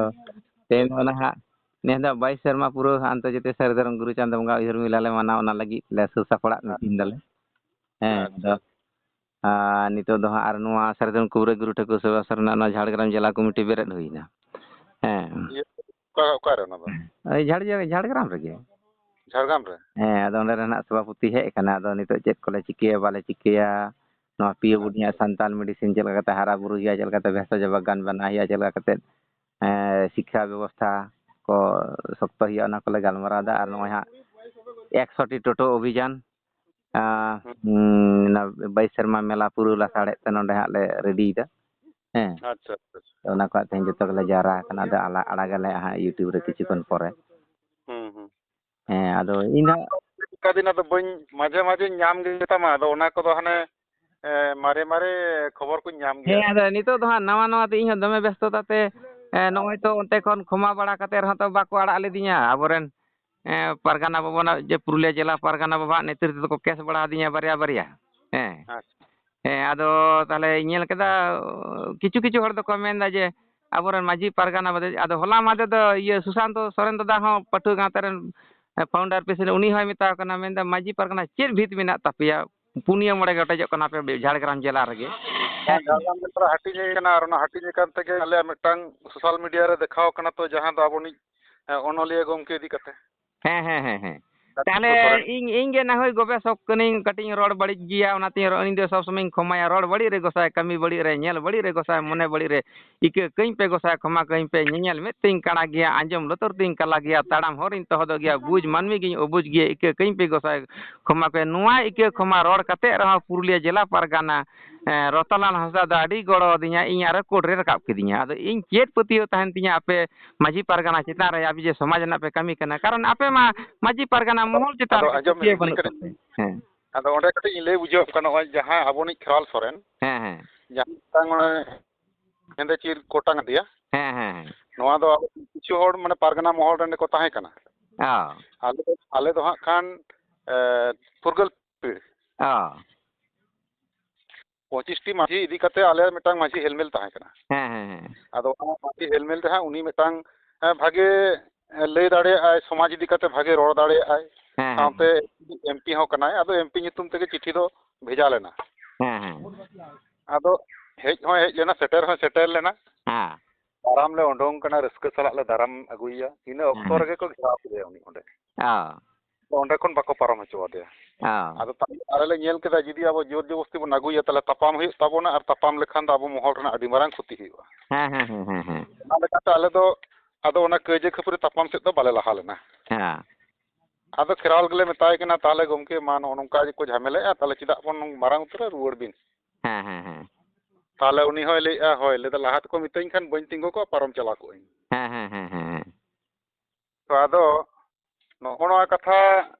ᱛᱮᱦᱮᱧ ᱫᱚ ᱱᱟᱦᱟᱜ ᱱᱮᱥ ᱫᱚ ᱵᱟᱭᱤᱥ ᱥᱮᱨᱢᱟ ᱯᱩᱨᱟᱹᱣ ᱟᱱᱛᱚᱨᱡᱟᱛᱤᱭᱚ ᱥᱟᱹᱨᱤ ᱫᱷᱚᱨᱚᱢ ᱜᱩᱨᱩ ᱪᱟᱸᱫᱚ ᱵᱚᱸᱜᱟ ᱩᱭᱦᱟᱹᱨ ᱢᱮᱞᱟ ᱞᱮ ᱢᱟᱱᱟᱣ, ᱚᱱᱟ ᱞᱟᱹᱜᱤᱫ ᱞᱮ ᱥᱟᱹᱛ ᱥᱟᱯᱲᱟᱜ meeting ᱫᱟᱞᱮ᱾ ᱦᱮᱸ, ᱟᱪᱪᱷᱟ᱾ ᱟᱫᱚ ᱟᱨ ᱱᱤᱛᱚᱜ ᱫᱚ ᱦᱟᱸᱜ ᱟᱨ ᱱᱚᱣᱟ ᱥᱟᱹᱨᱤ ᱫᱷᱚᱨᱚᱢ ᱠᱩᱵᱨᱟᱹ ᱜᱩᱨᱩ ᱴᱷᱟᱹᱠᱩᱨ ᱥᱮᱵᱟ ᱥᱚᱨᱮᱱᱟᱜ ᱱᱚᱣᱟ ᱡᱷᱟᱲᱜᱨᱟᱢ ᱡᱮᱞᱟ ᱠᱚᱢᱤᱴᱤ ᱵᱮᱨᱮᱫ ᱦᱩᱭᱱᱟ᱾ ᱦᱮᱸ᱾ ᱤᱭᱟᱹ, ᱚᱠᱟ, ᱚᱠᱟᱨᱮ ᱚᱱᱟ ᱫᱚ? ᱳᱭ ᱡᱷᱟᱲ-, ᱡᱷᱟᱲᱜᱨᱟᱢ ᱨᱮᱜᱮ᱾ ᱡᱷᱟᱲᱜᱨᱟᱢ ᱨᱮ? ᱦᱮᱸ, ᱟᱫᱚ ᱚᱸᱰᱮ ᱨᱮᱱᱟᱜ ᱥᱚᱵᱷᱟᱯᱚᱛᱤ ᱦᱮᱡ ᱟᱠᱟᱱᱟ᱾ ᱟᱫᱚ ᱱᱤᱛᱚᱜ ᱪᱮᱫ ᱠᱚᱞᱮ ᱪᱤᱠᱟᱹᱭᱟ, ᱵᱟᱞᱮ ᱪᱤᱠᱟᱹᱭᱟ, ᱱᱚᱣᱟ ᱯᱤᱭᱳ ᱵᱳᱨᱰ ᱨᱮᱱᱟᱜ ᱥᱟᱱᱛᱟᱞ ᱢᱮᱰᱤᱥᱤᱱ ᱪᱮᱫ ᱞᱮᱠᱟᱛᱮ ᱦᱟᱨᱟ ᱵᱩᱨᱩ ᱦᱩᱭᱩᱜᱼᱟ, ᱪᱮᱫ ᱞᱮᱠᱟᱛᱮ ᱵᱷᱮᱥᱟᱡ ᱵᱟᱜᱟᱱ ᱵᱮᱱᱟᱣ ᱦᱩᱭᱩᱜᱼᱟ, ᱪᱮᱫ ᱞᱮᱠᱟᱛᱮ, ᱮᱸ, ᱥᱤᱠᱠᱷᱟ ᱵᱮᱵᱚᱥᱛᱷᱟ ᱠᱚ ᱥᱚᱠᱛᱚ ᱦᱩᱭᱩᱜᱼᱟ, ᱚᱱᱟ ᱠᱚᱞᱮ ᱜᱟᱞᱢᱟᱨᱟᱣ ᱮᱫᱟ᱾ ᱟᱨ ᱱᱚᱜᱼᱚᱭ ᱦᱟᱸᱜ ᱮᱠᱥᱚ ᱴᱤ ᱴᱳᱴᱳ ᱚᱵᱷᱤᱡᱟᱱ, ᱟᱸ, ᱦᱩᱸ᱾ ᱩᱸ, ᱚᱱᱟ ᱵᱟᱭᱤᱥ ᱥᱮᱨᱢᱟ ᱢᱮᱞᱟ ᱯᱩᱨᱟᱹᱣ ᱞᱟᱥᱟᱲᱦᱮᱫ ᱛᱮ ᱱᱚᱸᱰᱮ ᱦᱟᱸᱜ ᱞᱮ ᱨᱮᱰᱤᱭᱮᱫᱟ᱾ ᱦᱮᱸ᱾ ᱟᱪᱪᱷᱟ, ᱟᱪᱪᱷᱟ, ᱟᱪᱪᱷᱟ᱾ ᱚᱱᱟ ᱠᱚ ᱦᱟᱸᱜ ᱛᱮᱦᱮᱧ ᱡᱚᱛᱚ ᱜᱮᱞᱮ ᱡᱟᱣᱨᱟ ᱟᱠᱟᱱᱟ᱾ ᱟᱫᱚ ᱟᱞᱟ-, ᱟᱲᱟᱜᱟᱞᱮ ᱦᱟᱸᱜ YouTube ᱨᱮ ᱠᱤᱪᱷᱩ ᱠᱷᱚᱱ ᱯᱚᱨᱮ᱾ ᱦᱩᱸ, ᱦᱩᱸ᱾ ᱦᱮᱸ, ᱟᱫᱚ ᱤᱧ ᱫᱚ ᱚᱱᱠᱟ ᱫᱤᱱ ᱟᱫᱚ ᱵᱟᱹᱧ, ᱢᱟᱡᱷᱮ ᱢᱟᱡᱷᱮᱧ ᱧᱟᱢ ᱜᱮ ᱛᱟᱢᱟ, ᱟᱫᱚ ᱚᱱᱟ ᱠᱚᱫᱚ ᱦᱟᱱᱮ, ᱮ, ᱢᱟᱨᱮ ᱢᱟᱨᱮ ᱠᱷᱚᱵᱚᱨ ᱠᱚᱧ ᱧᱟᱢ ᱜᱮᱭᱟ᱾ ᱦᱮᱸ, ᱟᱫᱚ ᱱᱤᱛᱚᱜ ᱫᱚ ᱦᱟᱸᱜ ᱱᱟᱣᱟ ᱱᱟᱣᱟ ᱛᱮ ᱤᱧ ᱦᱚᱸ ᱫᱚᱢᱮ ᱵᱮᱥᱛᱚᱛᱟ ᱛᱮ, ᱮ, ᱱᱚᱜᱼᱚᱭ ᱛᱚ ᱚᱱᱛᱮ ᱠᱷᱚᱱ ᱠᱷᱚᱢᱟ ᱵᱟᱲᱟ ᱠᱟᱛᱮ ᱨᱮᱦᱚᱸ ᱛᱚ ᱵᱟᱠᱚ ᱟᱲᱟᱜ ᱞᱤᱫᱤᱧᱟ ᱟᱵᱚᱨᱮᱱ, ᱮ, ᱯᱟᱨᱜᱟᱱᱟ ᱵᱟᱵᱟᱱᱟᱜ ᱡᱮ ᱯᱩᱨᱩᱞᱤᱭᱟᱹ ᱡᱮᱞᱟ ᱯᱟᱨᱜᱟᱱᱟ ᱵᱟᱵᱟᱣᱟᱜ ᱱᱮᱛᱨᱤᱛᱵ ᱛᱮᱠᱚ ᱠᱮᱥ ᱵᱟᱲᱟ ᱟᱹᱫᱤᱧᱟ ᱵᱟᱨᱭᱟ ᱵᱟᱨᱭᱟ᱾ ᱦᱮᱸ᱾ ᱟᱪᱪᱷᱟ᱾ ᱦᱮᱸ, ᱟᱫᱚ ᱛᱟᱦᱞᱮ ᱧᱮᱞ ᱠᱮᱫᱟ, ᱠᱤᱪᱷᱩ ᱠᱤᱪᱷᱩ ᱦᱚᱲ ᱫᱚᱠᱚ ᱢᱮᱱᱫᱟ ᱡᱮ ᱟᱵᱚᱨᱮᱱ ᱢᱟᱹᱡᱷᱤ ᱯᱟᱨᱜᱟᱱᱟ ᱵᱟᱫᱮ, ᱟᱫᱚ ᱦᱚᱞᱟ ᱢᱟᱫᱷᱮᱨ ᱫᱚ ᱤᱭᱟᱹ ᱥᱩᱥᱟᱱᱛᱚ ᱥᱚᱨᱮᱱ ᱫᱟᱫᱟ ᱦᱚᱸ ᱯᱟᱹᱴᱷᱩᱣᱟᱹ ᱜᱟᱶᱛᱟ ᱨᱮᱱ founder president, ᱩᱱᱤ ᱦᱚᱸᱭ ᱢᱮᱛᱟᱣ ᱠᱟᱱᱟ, ᱢᱮᱱᱫᱟ, "ᱢᱟᱹᱡᱷᱤ ᱯᱟᱨᱜᱟᱱᱟ ᱪᱮᱫ ᱵᱷᱤᱛ ᱢᱮᱱᱟᱜ ᱛᱟᱯᱮᱭᱟ? ᱯᱩᱱᱭᱟᱹ ᱢᱚᱬᱮ ᱜᱚᱴᱮᱡᱚᱜ ᱠᱟᱱᱟ ᱯᱮ ᱡᱷᱟᱲᱜᱨᱟᱢ ᱡᱮᱞᱟ ᱨᱮᱜᱮ᱾" ᱦᱮᱸ, ᱦᱮᱸ ᱥᱮ? ᱡᱷᱟᱲᱜᱨᱟᱢ ᱡᱮᱞᱟ ᱨᱮ ᱦᱟᱹᱴᱤᱧ ᱦᱩᱭ ᱠᱟᱱᱟ, ᱟᱨ ᱚᱱᱟ ᱦᱟᱹᱴᱤᱧ ᱟᱠᱟᱱ ᱛᱮᱜᱮ ᱟᱞᱮᱭᱟᱜ ᱢᱤᱫᱴᱟᱝ social media ᱨᱮ ᱫᱮᱠᱷᱟᱣ ᱠᱟᱱᱟ ᱛᱚ, ᱡᱟᱦᱟᱸ ᱫᱚ ᱟᱵᱚᱱᱤᱡ, ᱮ, ᱚᱱᱚᱞᱤᱭᱟᱹ ᱜᱚᱢᱠᱮ ᱤᱫᱤ ᱠᱟᱛᱮ᱾ ᱦᱮᱸ, ᱦᱮᱸ, ᱦᱮᱸ, ᱦᱮᱸ᱾ ᱠᱟᱨᱛᱤᱠ ᱛᱟᱦᱞᱮ ᱥᱚᱨᱮᱱ᱾ ᱤᱧ, ᱤᱧ ᱜᱮ ᱱᱟ ᱦᱳᱭ ᱜᱚᱵᱮᱥᱚᱠ ᱠᱟᱹᱱᱟᱹᱧ, ᱠᱟᱹᱴᱤᱡ ᱤᱧ ᱨᱚᱲ ᱵᱟᱹᱲᱤᱡ ᱜᱮᱭᱟ, ᱚᱱᱟᱛᱮ ᱤᱧ ᱫᱚ ᱥᱚᱵᱽ ᱥᱚᱢᱚᱭᱤᱧ ᱠᱷᱚᱢᱟᱭᱟ, ᱨᱚᱲ ᱵᱟᱹᱲᱤᱡ ᱨᱮ ᱜᱚᱸᱥᱟᱭ, ᱠᱟᱹᱢᱤ ᱵᱟᱹᱲᱤᱡ ᱨᱮ, ᱧᱮᱞ ᱵᱟᱹᱲᱤᱡ ᱨᱮ ᱜᱚᱸᱥᱟᱭ, ᱢᱚᱱᱮ ᱵᱟᱹᱲᱤᱡ ᱨᱮ ᱤᱠᱟᱹ ᱠᱟᱹᱧ ᱯᱮ ᱜᱚᱸᱥᱟᱭ, ᱠᱷᱚᱢᱟ ᱠᱟᱹᱧ ᱯᱮ, ᱧᱮᱧᱮᱞ ᱢᱮᱫ ᱛᱤᱧ ᱠᱟᱬᱟ ᱜᱮᱭᱟ, ᱟᱸᱡᱚᱢ ᱞᱩᱛᱩᱨ ᱛᱤᱧ ᱠᱟᱞᱟ ᱜᱮᱭᱟ, ᱛᱟᱲᱟᱢ ᱦᱚᱨ ᱤᱧ ᱛᱚᱦᱚᱫᱚᱜ ᱜᱮᱭᱟ, ᱵᱩᱡᱽ ᱢᱟᱹᱱᱢᱤ ᱜᱤᱧ ᱚᱵᱩᱡᱽ ᱜᱮᱭᱟ, ᱤᱠᱟᱹ ᱠᱟᱹᱧ ᱯᱮ ᱜᱚᱸᱥᱟᱭ, ᱠᱷᱚᱢᱟ ᱠᱟᱹᱧ᱾ ᱱᱚᱣᱟ ᱤᱠᱟᱹ ᱠᱷᱚᱢᱟ ᱨᱚᱲ ᱠᱟᱛᱮ ᱨᱮᱦᱚᱸ ᱯᱩᱨᱩᱞᱤᱭᱟᱹ ᱡᱮᱞᱟ ᱯᱟᱨᱜᱟᱱᱟ, ᱮᱸ, ᱨᱚᱛᱚᱱᱞᱟᱞ ᱦᱟᱸᱥᱫᱟ ᱫᱚ ᱟᱹᱰᱤ ᱜᱚᱲᱚ ᱟᱹᱫᱤᱧᱟ, ᱤᱧ ᱟᱨᱚ ᱠᱳᱨᱴ ᱨᱮ ᱨᱟᱠᱟᱵ ᱠᱤᱫᱤᱧᱟ᱾ ᱟᱫᱚ ᱤᱧ ᱪᱮᱫ ᱯᱟᱹᱛᱭᱟᱹᱣ ᱛᱟᱦᱮᱱ ᱛᱤᱧᱟ ᱟᱯᱮ ᱢᱟᱹᱡᱷᱤ ᱯᱟᱨᱜᱟᱱᱟ ᱪᱮᱛᱟᱱ ᱨᱮ, ᱟᱯᱮ ᱡᱮ ᱥᱚᱢᱟᱡᱽ ᱨᱮᱱᱟᱜ ᱯᱮ ᱠᱟᱹᱢᱤ ᱠᱟᱱᱟ? ᱠᱟᱨᱚᱱ ᱟᱯᱮ ᱢᱟ ᱢᱟᱹᱡᱷᱤ ᱯᱟᱨᱜᱟᱱᱟ ᱢᱚᱦᱚᱞ ᱪᱮᱛᱟᱱ ᱟᱫᱚ ᱨᱮ ᱟᱸᱡᱚᱢ ᱯᱟᱹᱛᱭᱟᱹᱣ ᱢᱮ, ᱵᱟᱹᱱᱩᱜ ᱢᱤᱫᱴᱮᱱ ᱛᱟᱯᱮ᱾ ᱦᱮᱸ᱾ ᱟᱫᱚ ᱚᱸᱰᱮ ᱠᱟᱹᱴᱤᱡ ᱤᱧ ᱞᱟᱹᱭ ᱵᱩᱡᱷᱟᱹᱣ ᱟᱯᱮ ᱠᱟᱱᱟ, ᱱᱚᱜᱼᱚᱭ ᱡᱟᱦᱟᱸ ᱟᱵᱚᱱᱤᱡ ᱠᱷᱮᱨᱣᱟᱞ ᱥᱚᱨᱮᱱ, ᱦᱮᱸ, ᱦᱮᱸ᱾ ᱡᱟᱦᱟᱸ ᱢᱤᱫᱴᱟᱝ ᱚᱱᱮ ᱦᱮᱸᱫᱮ ᱪᱤᱨ ᱠᱚ ᱚᱴᱟᱝ ᱟᱫᱮᱭᱟ, ᱦᱮᱸ, ᱦᱮᱸ, ᱦᱮᱸ᱾ ᱱᱚᱣᱟ ᱫᱚ ᱟᱵᱚ ᱠᱤᱪᱷᱩ ᱦᱚᱲ ᱢᱟᱱᱮ ᱯᱟᱨᱜᱟᱱᱟ ᱢᱚᱦᱚᱞ ᱨᱮᱱ ᱠᱚ ᱛᱟᱦᱮᱸ ᱠᱟᱱᱟ᱾ ᱚ᱾ ᱟᱞᱮ ᱫᱚ, ᱟᱞᱮ ᱫᱚ ᱦᱟᱸᱜ ᱠᱷᱟᱱ, ᱮ, ᱯᱷᱩᱨᱜᱟᱹᱞ ᱯᱤᱲ᱾ ᱚ᱾ ᱯᱚᱸᱪᱤᱥ ᱴᱤ ᱢᱟᱹᱡᱷᱤ ᱤᱫᱤ ᱠᱟᱛᱮ ᱟᱞᱮ ᱢᱤᱫᱴᱟᱝ ᱢᱟᱹᱡᱷᱤ ᱦᱮᱞᱢᱮᱞ ᱛᱟᱦᱮᱸ ᱠᱟᱱᱟ᱾ ᱦᱮᱸ, ᱦᱮᱸ, ᱦᱮᱸ᱾ ᱟᱫᱚ ᱚᱱᱟ ᱢᱟᱹᱡᱷᱤ ᱦᱮᱞᱢᱮᱞ ᱨᱮ ᱦᱟᱸᱜ ᱩᱱᱤ ᱢᱤᱫᱴᱟᱝ, ᱮ, ᱵᱷᱟᱜᱮ, ᱮ, ᱞᱟᱹᱭ ᱫᱟᱲᱮᱭᱟᱜᱼᱟᱭ, ᱥᱚᱢᱟᱡᱽ ᱤᱫᱤ ᱠᱟᱛᱮ ᱵᱷᱟᱜᱮ ᱨᱚᱲ ᱫᱟᱲᱮᱭᱟᱜᱼᱟᱭ᱾ ᱦᱮᱸ, ᱦᱮᱸ, ᱥᱟᱶᱛᱮ ᱦᱮᱸ᱾ ᱮᱢ ᱯᱤ ᱦᱚᱸ ᱠᱟᱱᱟᱭ᱾ ᱟᱫᱚ ᱮᱢ ᱯᱤ ᱧᱩᱛᱩᱢ ᱛᱮᱜᱮ ᱪᱤᱴᱷᱤ ᱫᱚ ᱵᱷᱮᱡᱟ ᱞᱮᱱᱟ᱾ ᱦᱮᱸ, ᱦᱮᱸ᱾ ᱟᱫᱚ ᱦᱮᱡ ᱦᱚᱸᱭ ᱦᱮᱡ ᱞᱮᱱᱟ, ᱥᱮᱴᱮᱨ ᱦᱚᱸᱭ ᱥᱮᱴᱮᱨ ᱞᱮᱱᱟ᱾ ᱦᱮᱸ᱾ ᱫᱟᱨᱟᱢ ᱞᱮ ᱩᱰᱩᱝ ᱠᱟᱱᱟ, ᱨᱟᱹᱥᱠᱟᱹ ᱥᱟᱞᱟᱜ ᱞᱮ ᱫᱟᱨᱟᱢ ᱟᱹᱜᱩᱭᱮᱭᱟ᱾ ᱤᱱᱟᱹ ᱚᱠᱛᱚ ᱦᱮᱸ᱾ ᱨᱮᱜᱮ ᱠᱚ ᱜᱷᱮᱨᱟᱣ ᱠᱮᱫᱮᱭᱟ ᱩᱱᱤ ᱚᱸᱰᱮ᱾ ᱚ᱾ ᱚᱸᱰᱮ ᱠᱷᱚᱱ ᱵᱟᱠᱚ ᱯᱟᱨᱚᱢ ᱦᱚᱪᱚ ᱟᱫᱮᱭᱟ᱾ ᱚ᱾ ᱟᱫᱚ ᱛᱟᱭᱚᱢ ᱟᱞᱮ ᱞᱮ ᱧᱮᱞ ᱠᱮᱫᱟ, ᱡᱩᱫᱤ ᱟᱵᱚ ᱡᱳᱨ ᱡᱚᱵᱚᱥᱛᱤ ᱵᱚᱱ ᱟᱹᱜᱩᱭᱟ, ᱛᱟᱦᱚᱞᱮ ᱛᱟᱯᱟᱢ ᱦᱩᱭᱩᱜ ᱛᱟᱵᱚᱱᱟ, ᱟᱨ ᱛᱟᱯᱟᱢ ᱞᱮᱠᱷᱟᱱ ᱫᱚ ᱟᱵᱚ ᱢᱚᱦᱚᱞ ᱨᱮᱱᱟᱜ ᱟᱹᱰᱤ ᱢᱟᱨᱟᱝ ᱠᱷᱚᱛᱤ ᱦᱩᱭᱩᱜᱼᱟ᱾ ᱦᱮᱸ, ᱦᱮᱸ, ᱦᱮᱸ, ᱦᱮᱸ, ᱦᱮᱸ᱾ ᱚᱱᱟ ᱞᱮᱠᱟᱛᱮ ᱟᱞᱮ ᱫᱚ ᱟᱫᱚ ᱚᱱᱟ ᱠᱟᱹᱭᱡᱟᱹ ᱠᱷᱟᱹᱯᱟᱹᱨᱤ ᱛᱟᱯᱟᱢ ᱥᱮᱫ ᱫᱚ ᱵᱟᱞᱮ ᱞᱟᱦᱟ ᱞᱮᱱᱟ᱾ ᱦᱮᱸ᱾ ᱟᱫᱚ ᱠᱷᱮᱨᱣᱟᱞ ᱜᱮᱞᱮ ᱢᱮᱛᱟᱭ ᱠᱟᱱᱟ, "ᱛᱟᱦᱚᱞᱮ ᱜᱚᱢᱠᱮ, ᱢᱟ ᱱᱚᱜᱼᱚ ᱱᱚᱝᱠᱟ ᱜᱮᱠᱚ ᱡᱷᱟᱢᱮᱞᱟᱭᱮᱫᱼᱟ, ᱛᱟᱦᱚᱞᱮ ᱪᱮᱫᱟᱜ ᱵᱚᱱ ᱢᱟᱨᱟᱝ ᱩᱛᱟᱹᱨᱟ, ᱨᱩᱣᱟᱹᱲ ᱵᱤᱱ?" ᱦᱮᱸ, ᱦᱮᱸ, ᱦᱮᱸ᱾ ᱛᱟᱦᱚᱞᱮ ᱩᱱᱤ ᱦᱚᱸᱭ ᱞᱟᱹᱭᱮᱫᱼᱟ, "ᱦᱳᱭ," ᱞᱟᱹᱭᱫᱟ, "ᱞᱟᱦᱟ ᱛᱮᱠᱚ ᱢᱤᱛᱟᱹᱧ ᱠᱷᱟᱱ ᱵᱟᱹᱧ ᱛᱤᱸᱜᱩ ᱠᱚᱜᱼᱟ, ᱯᱟᱨᱚᱢ ᱪᱟᱞᱟᱣ ᱠᱚᱜᱼᱟᱹᱧ᱾" ᱦᱮᱸ, ᱦᱮᱸ, ᱦᱮᱸ, ᱦᱮᱸ, ᱦᱮᱸ᱾ ᱛᱚ ᱟᱫᱚ ᱱᱚᱜᱼᱚ ᱱᱚᱣᱟ ᱠᱟᱛᱷᱟ,